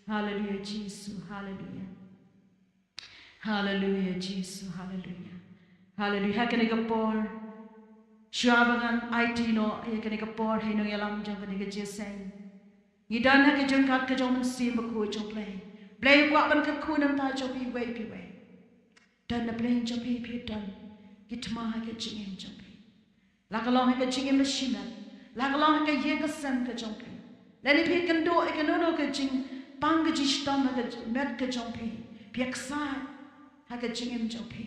Haleluya Jisu, haleluya. Haleluya Jisu, haleluya. Haleluya. Ha kane ka por Shuwa ba ngan aiti noh ïa kane ka por ha i nongïalam jong kane ka jingïaseng, ngi don ha ka jingkat ka jong u Mynsiem Bakhuid jong U Blei. U Blei u kwah ban kyrkhu na ka bynta jong phi iwei pa iwei. Don na pdeng jong phi, phi don ki thma ha ka jingim jong phi. La ka long ha ka jingim ba shimet, la ka long ha ka ïing ka sem ka jong phi. Lane phi kynduh ïa kano kano ka jingpang ka jingshitom ha ka met ka jong phi. Phi ïaksaid ha ka jingim jong phi.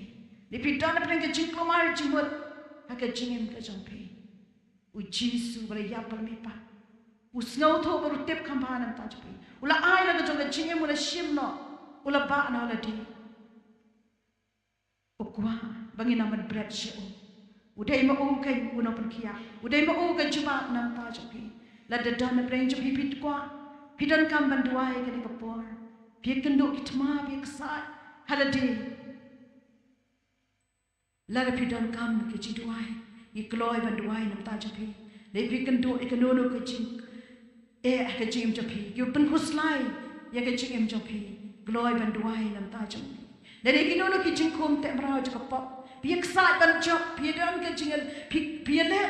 Lane phi don na pdeng ka jingkulmar jingmut ha ka jingim ka jong phi. U Jisu ba la ïap ba la mihpat, u sngewthuh bad u tip kham bha na ka bynta jong phi. U la ai la ka jong ka jingim, u la shim noh, u la bah noh, u la die. U kwah ba ngin nang ban bret sha u. U dei ma u keiñ u nongpynkhiah, u dei ma u ka jubab na ka bynta jong phi. Lada don na pdeng jong phi, phi kwah, phi donkam ban duwai kane ka por. Phi kynduh ki thma, phi ïaksaid ha lade. Lada phi donkam ki jingduwai, ngi kloi ban duwai na ka bynta jong phi. Lada phi kynduh ïa kano kano ka jing eh ha ka jingim jong phi, ki pynkhuslai ïa ka jingim jong phi, kloi ban duwai na ka bynta jong phi. Lada kino kino ki jingkhum teh mraw jong ka pop, phi ïaksaid ban jop, phi don ka jingïaleh, phi, phi ïaleh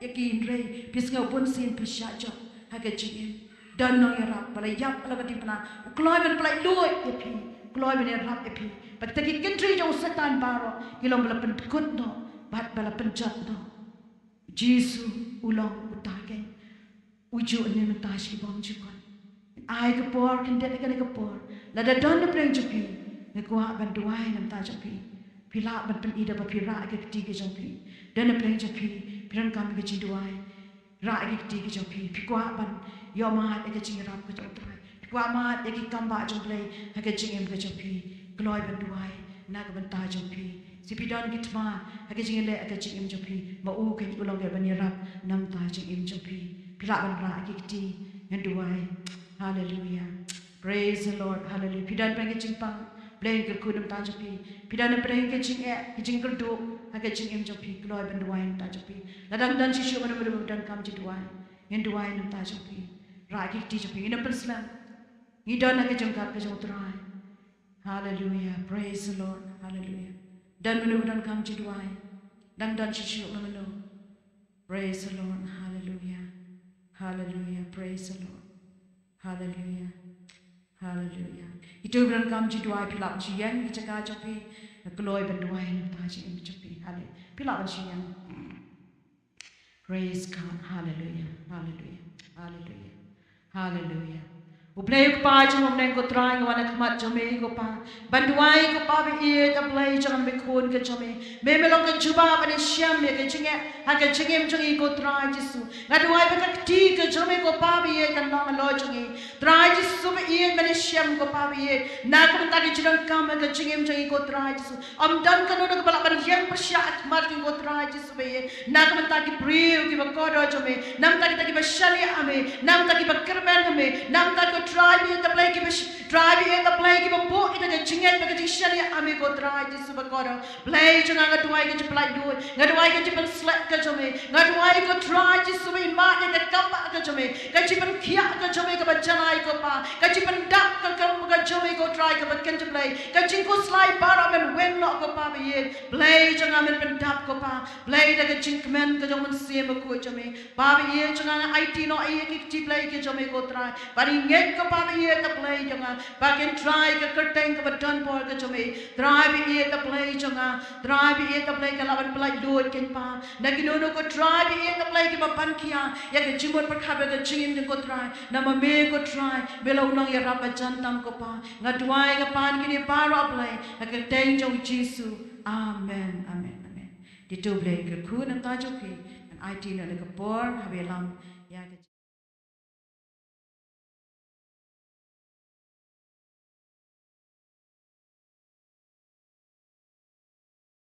ïa ki, hynrei phi sngew bunsien phi shah jop ha ka jingim. Don u nongïarap ba la ïap, ba la diengphna, u kloi ban pynlait luid ïa phi, u kloi ban ïarap ïa phi. Bad kita ki kynthei jong u Soitan baroh ki long ba la pynkut noh bad ba la pynjot noh. Jisu u long uta keiñ. U ju ïa mynta shi bong jukut. Ai ka por khyndiat ïa kane ka por. Lada don na pdeng jong phi, nga kwah ban duwai na ka bynta jong phi. Phi lah ban pyni da ba phi rah ïa ka kti ka jong phi. Don na pdeng jong phi, phi donkam ïa ka jingduwai. Rah ïa ka kti ka jong phi. Phi kwah ban ïoh mad ïa ka jingïarap ka jong U Trai. Phi kwah mad ïa ki kam ba jong U Blei ha ka jingim ka jong phi. Kloi ban duwai na ka bynta jong phi. Lada phi don ki thma ha ka jingïaleh ha ka jingim jong phi, ma u keiñ u long uba ïarap na ka bynta jingim jong phi. Phi lah ban rah ïa ki kti, ngan duwai. Haleluia. Praise the Lord. Haleluia. Phi don pdeng ki jingpang, Blei un kyrkhu na ka bynta jong phi. Phi don pdeng ki jingeh, ki jingkyrduh ha ka jingim jong phi, kloi ban duwai na ka bynta jong phi. Lada don shisha mano mano ba donkam jingduwai, ngan duwai na ka bynta jong phi. Rah ïa ki kti jong phi, ngin ym pynslem. Ngi don ha ka jingkap ka jong U Trai. Haleluia. Praise the Lord. Haleluia. Don mano ba donkam jingduwai? Lada don shisha mano mano. Praise the Lord. Haleluia. Haleluia. Praise the Lord. Haleluia. Haleluia. Ito ba donkam jingduwai, phi lah ban shu ïeng ki jaka jong phi. Nga kloi ban duwai na ka bynta jingim jong phi. Haleluia. Phi lah ban shu ïeng. Praise God. Haleluia. Haleluia. Haleluia. Haleluia. U Blei U Kpa jong ngi, ko Trai, nga wan ha khmat jong me, ko Pa, ban duwai, ko Pa ba ïeit, A Blei jong nga, me khun ka jong me. Me, me long ka jubab ban ïashem ïa ka jingeh ha ka jingim jong ngi, ko Trai Jisu. Nga duwai ba ka kti ka jong me, ko Pa ba ïeit, kan long halor jong ngi. Trai Jisu ba ïeit, me ïashem, ko Pa ba ïeit, na ka bynta ki jingdonkam ha ka jingim jong ngi, ko Trai Jisu. Ym don kano kano kaba lah ban ïeng pyrshah ha khmat jong ngi, ko Trai Jisu ba ïeit. Na ka bynta ki briew kiba kordor jong me, na ka bynta kita kiba shaniah ha me, na ka bynta kiba kyrmen ha me, na ka bynta, ko Trai ba ïeit, A Blei, kiba sh-, Trai ba ïeit, A Blei, kiba buh ïa ka jingngeit bad ka jingshaniah ha me, ko Trai Jisu ba kordor. Blei jong nga, nga duwai ka jingpynlait luid, nga duwai ka jingpynsleh ka jong me, nga duwai, ko Trai Jisu, ba in mad ïa ka kam ba ka jong me, ka jingpynkhiah ka jong me kaba janai, ko Pa, ka jingpyndap ka kam ka jong me, ko Trai, kaba kynja Blei, ka jingkhuslai baroh men weng noh, ko Pa ba ïeit. Blei jong nga, men pyndap, ko Pa, Blei, da ka jingkmen ka jong u Mynsiem Bakhuid jong me. Pa ba ïeit jong nga, nga aiti noh ïa ki kti, Blei, ki jong me, ko Trai. Ba ngi ngeit, ko Pa ba ïeit, A Blei jong nga, ba kin trai ka kyrteng kaba don bor ka jong me. Trai ba ïeit, A Blei jong nga, Trai ba ïeit, A Blei, ka lah ban pynlait luid, ko Pa, na kino kino, ko Trai ba ïeit, A Blei, kiba pan khia ïa ka jingmut pyrkhat ha ka jingim jong ngi, ko Trai. Namar me, ko Trai, me long u nongïarap ba jan tam, ko Pa. Nga duwai, nga pan kine baroh, A Blei, ha ka kyrteng jong u Jisu. Amen, amen, amen. Ito, Blei un kyrkhu na ka bynta jong phi. Ngan aiti noh ïa ka por haba ïalam ïa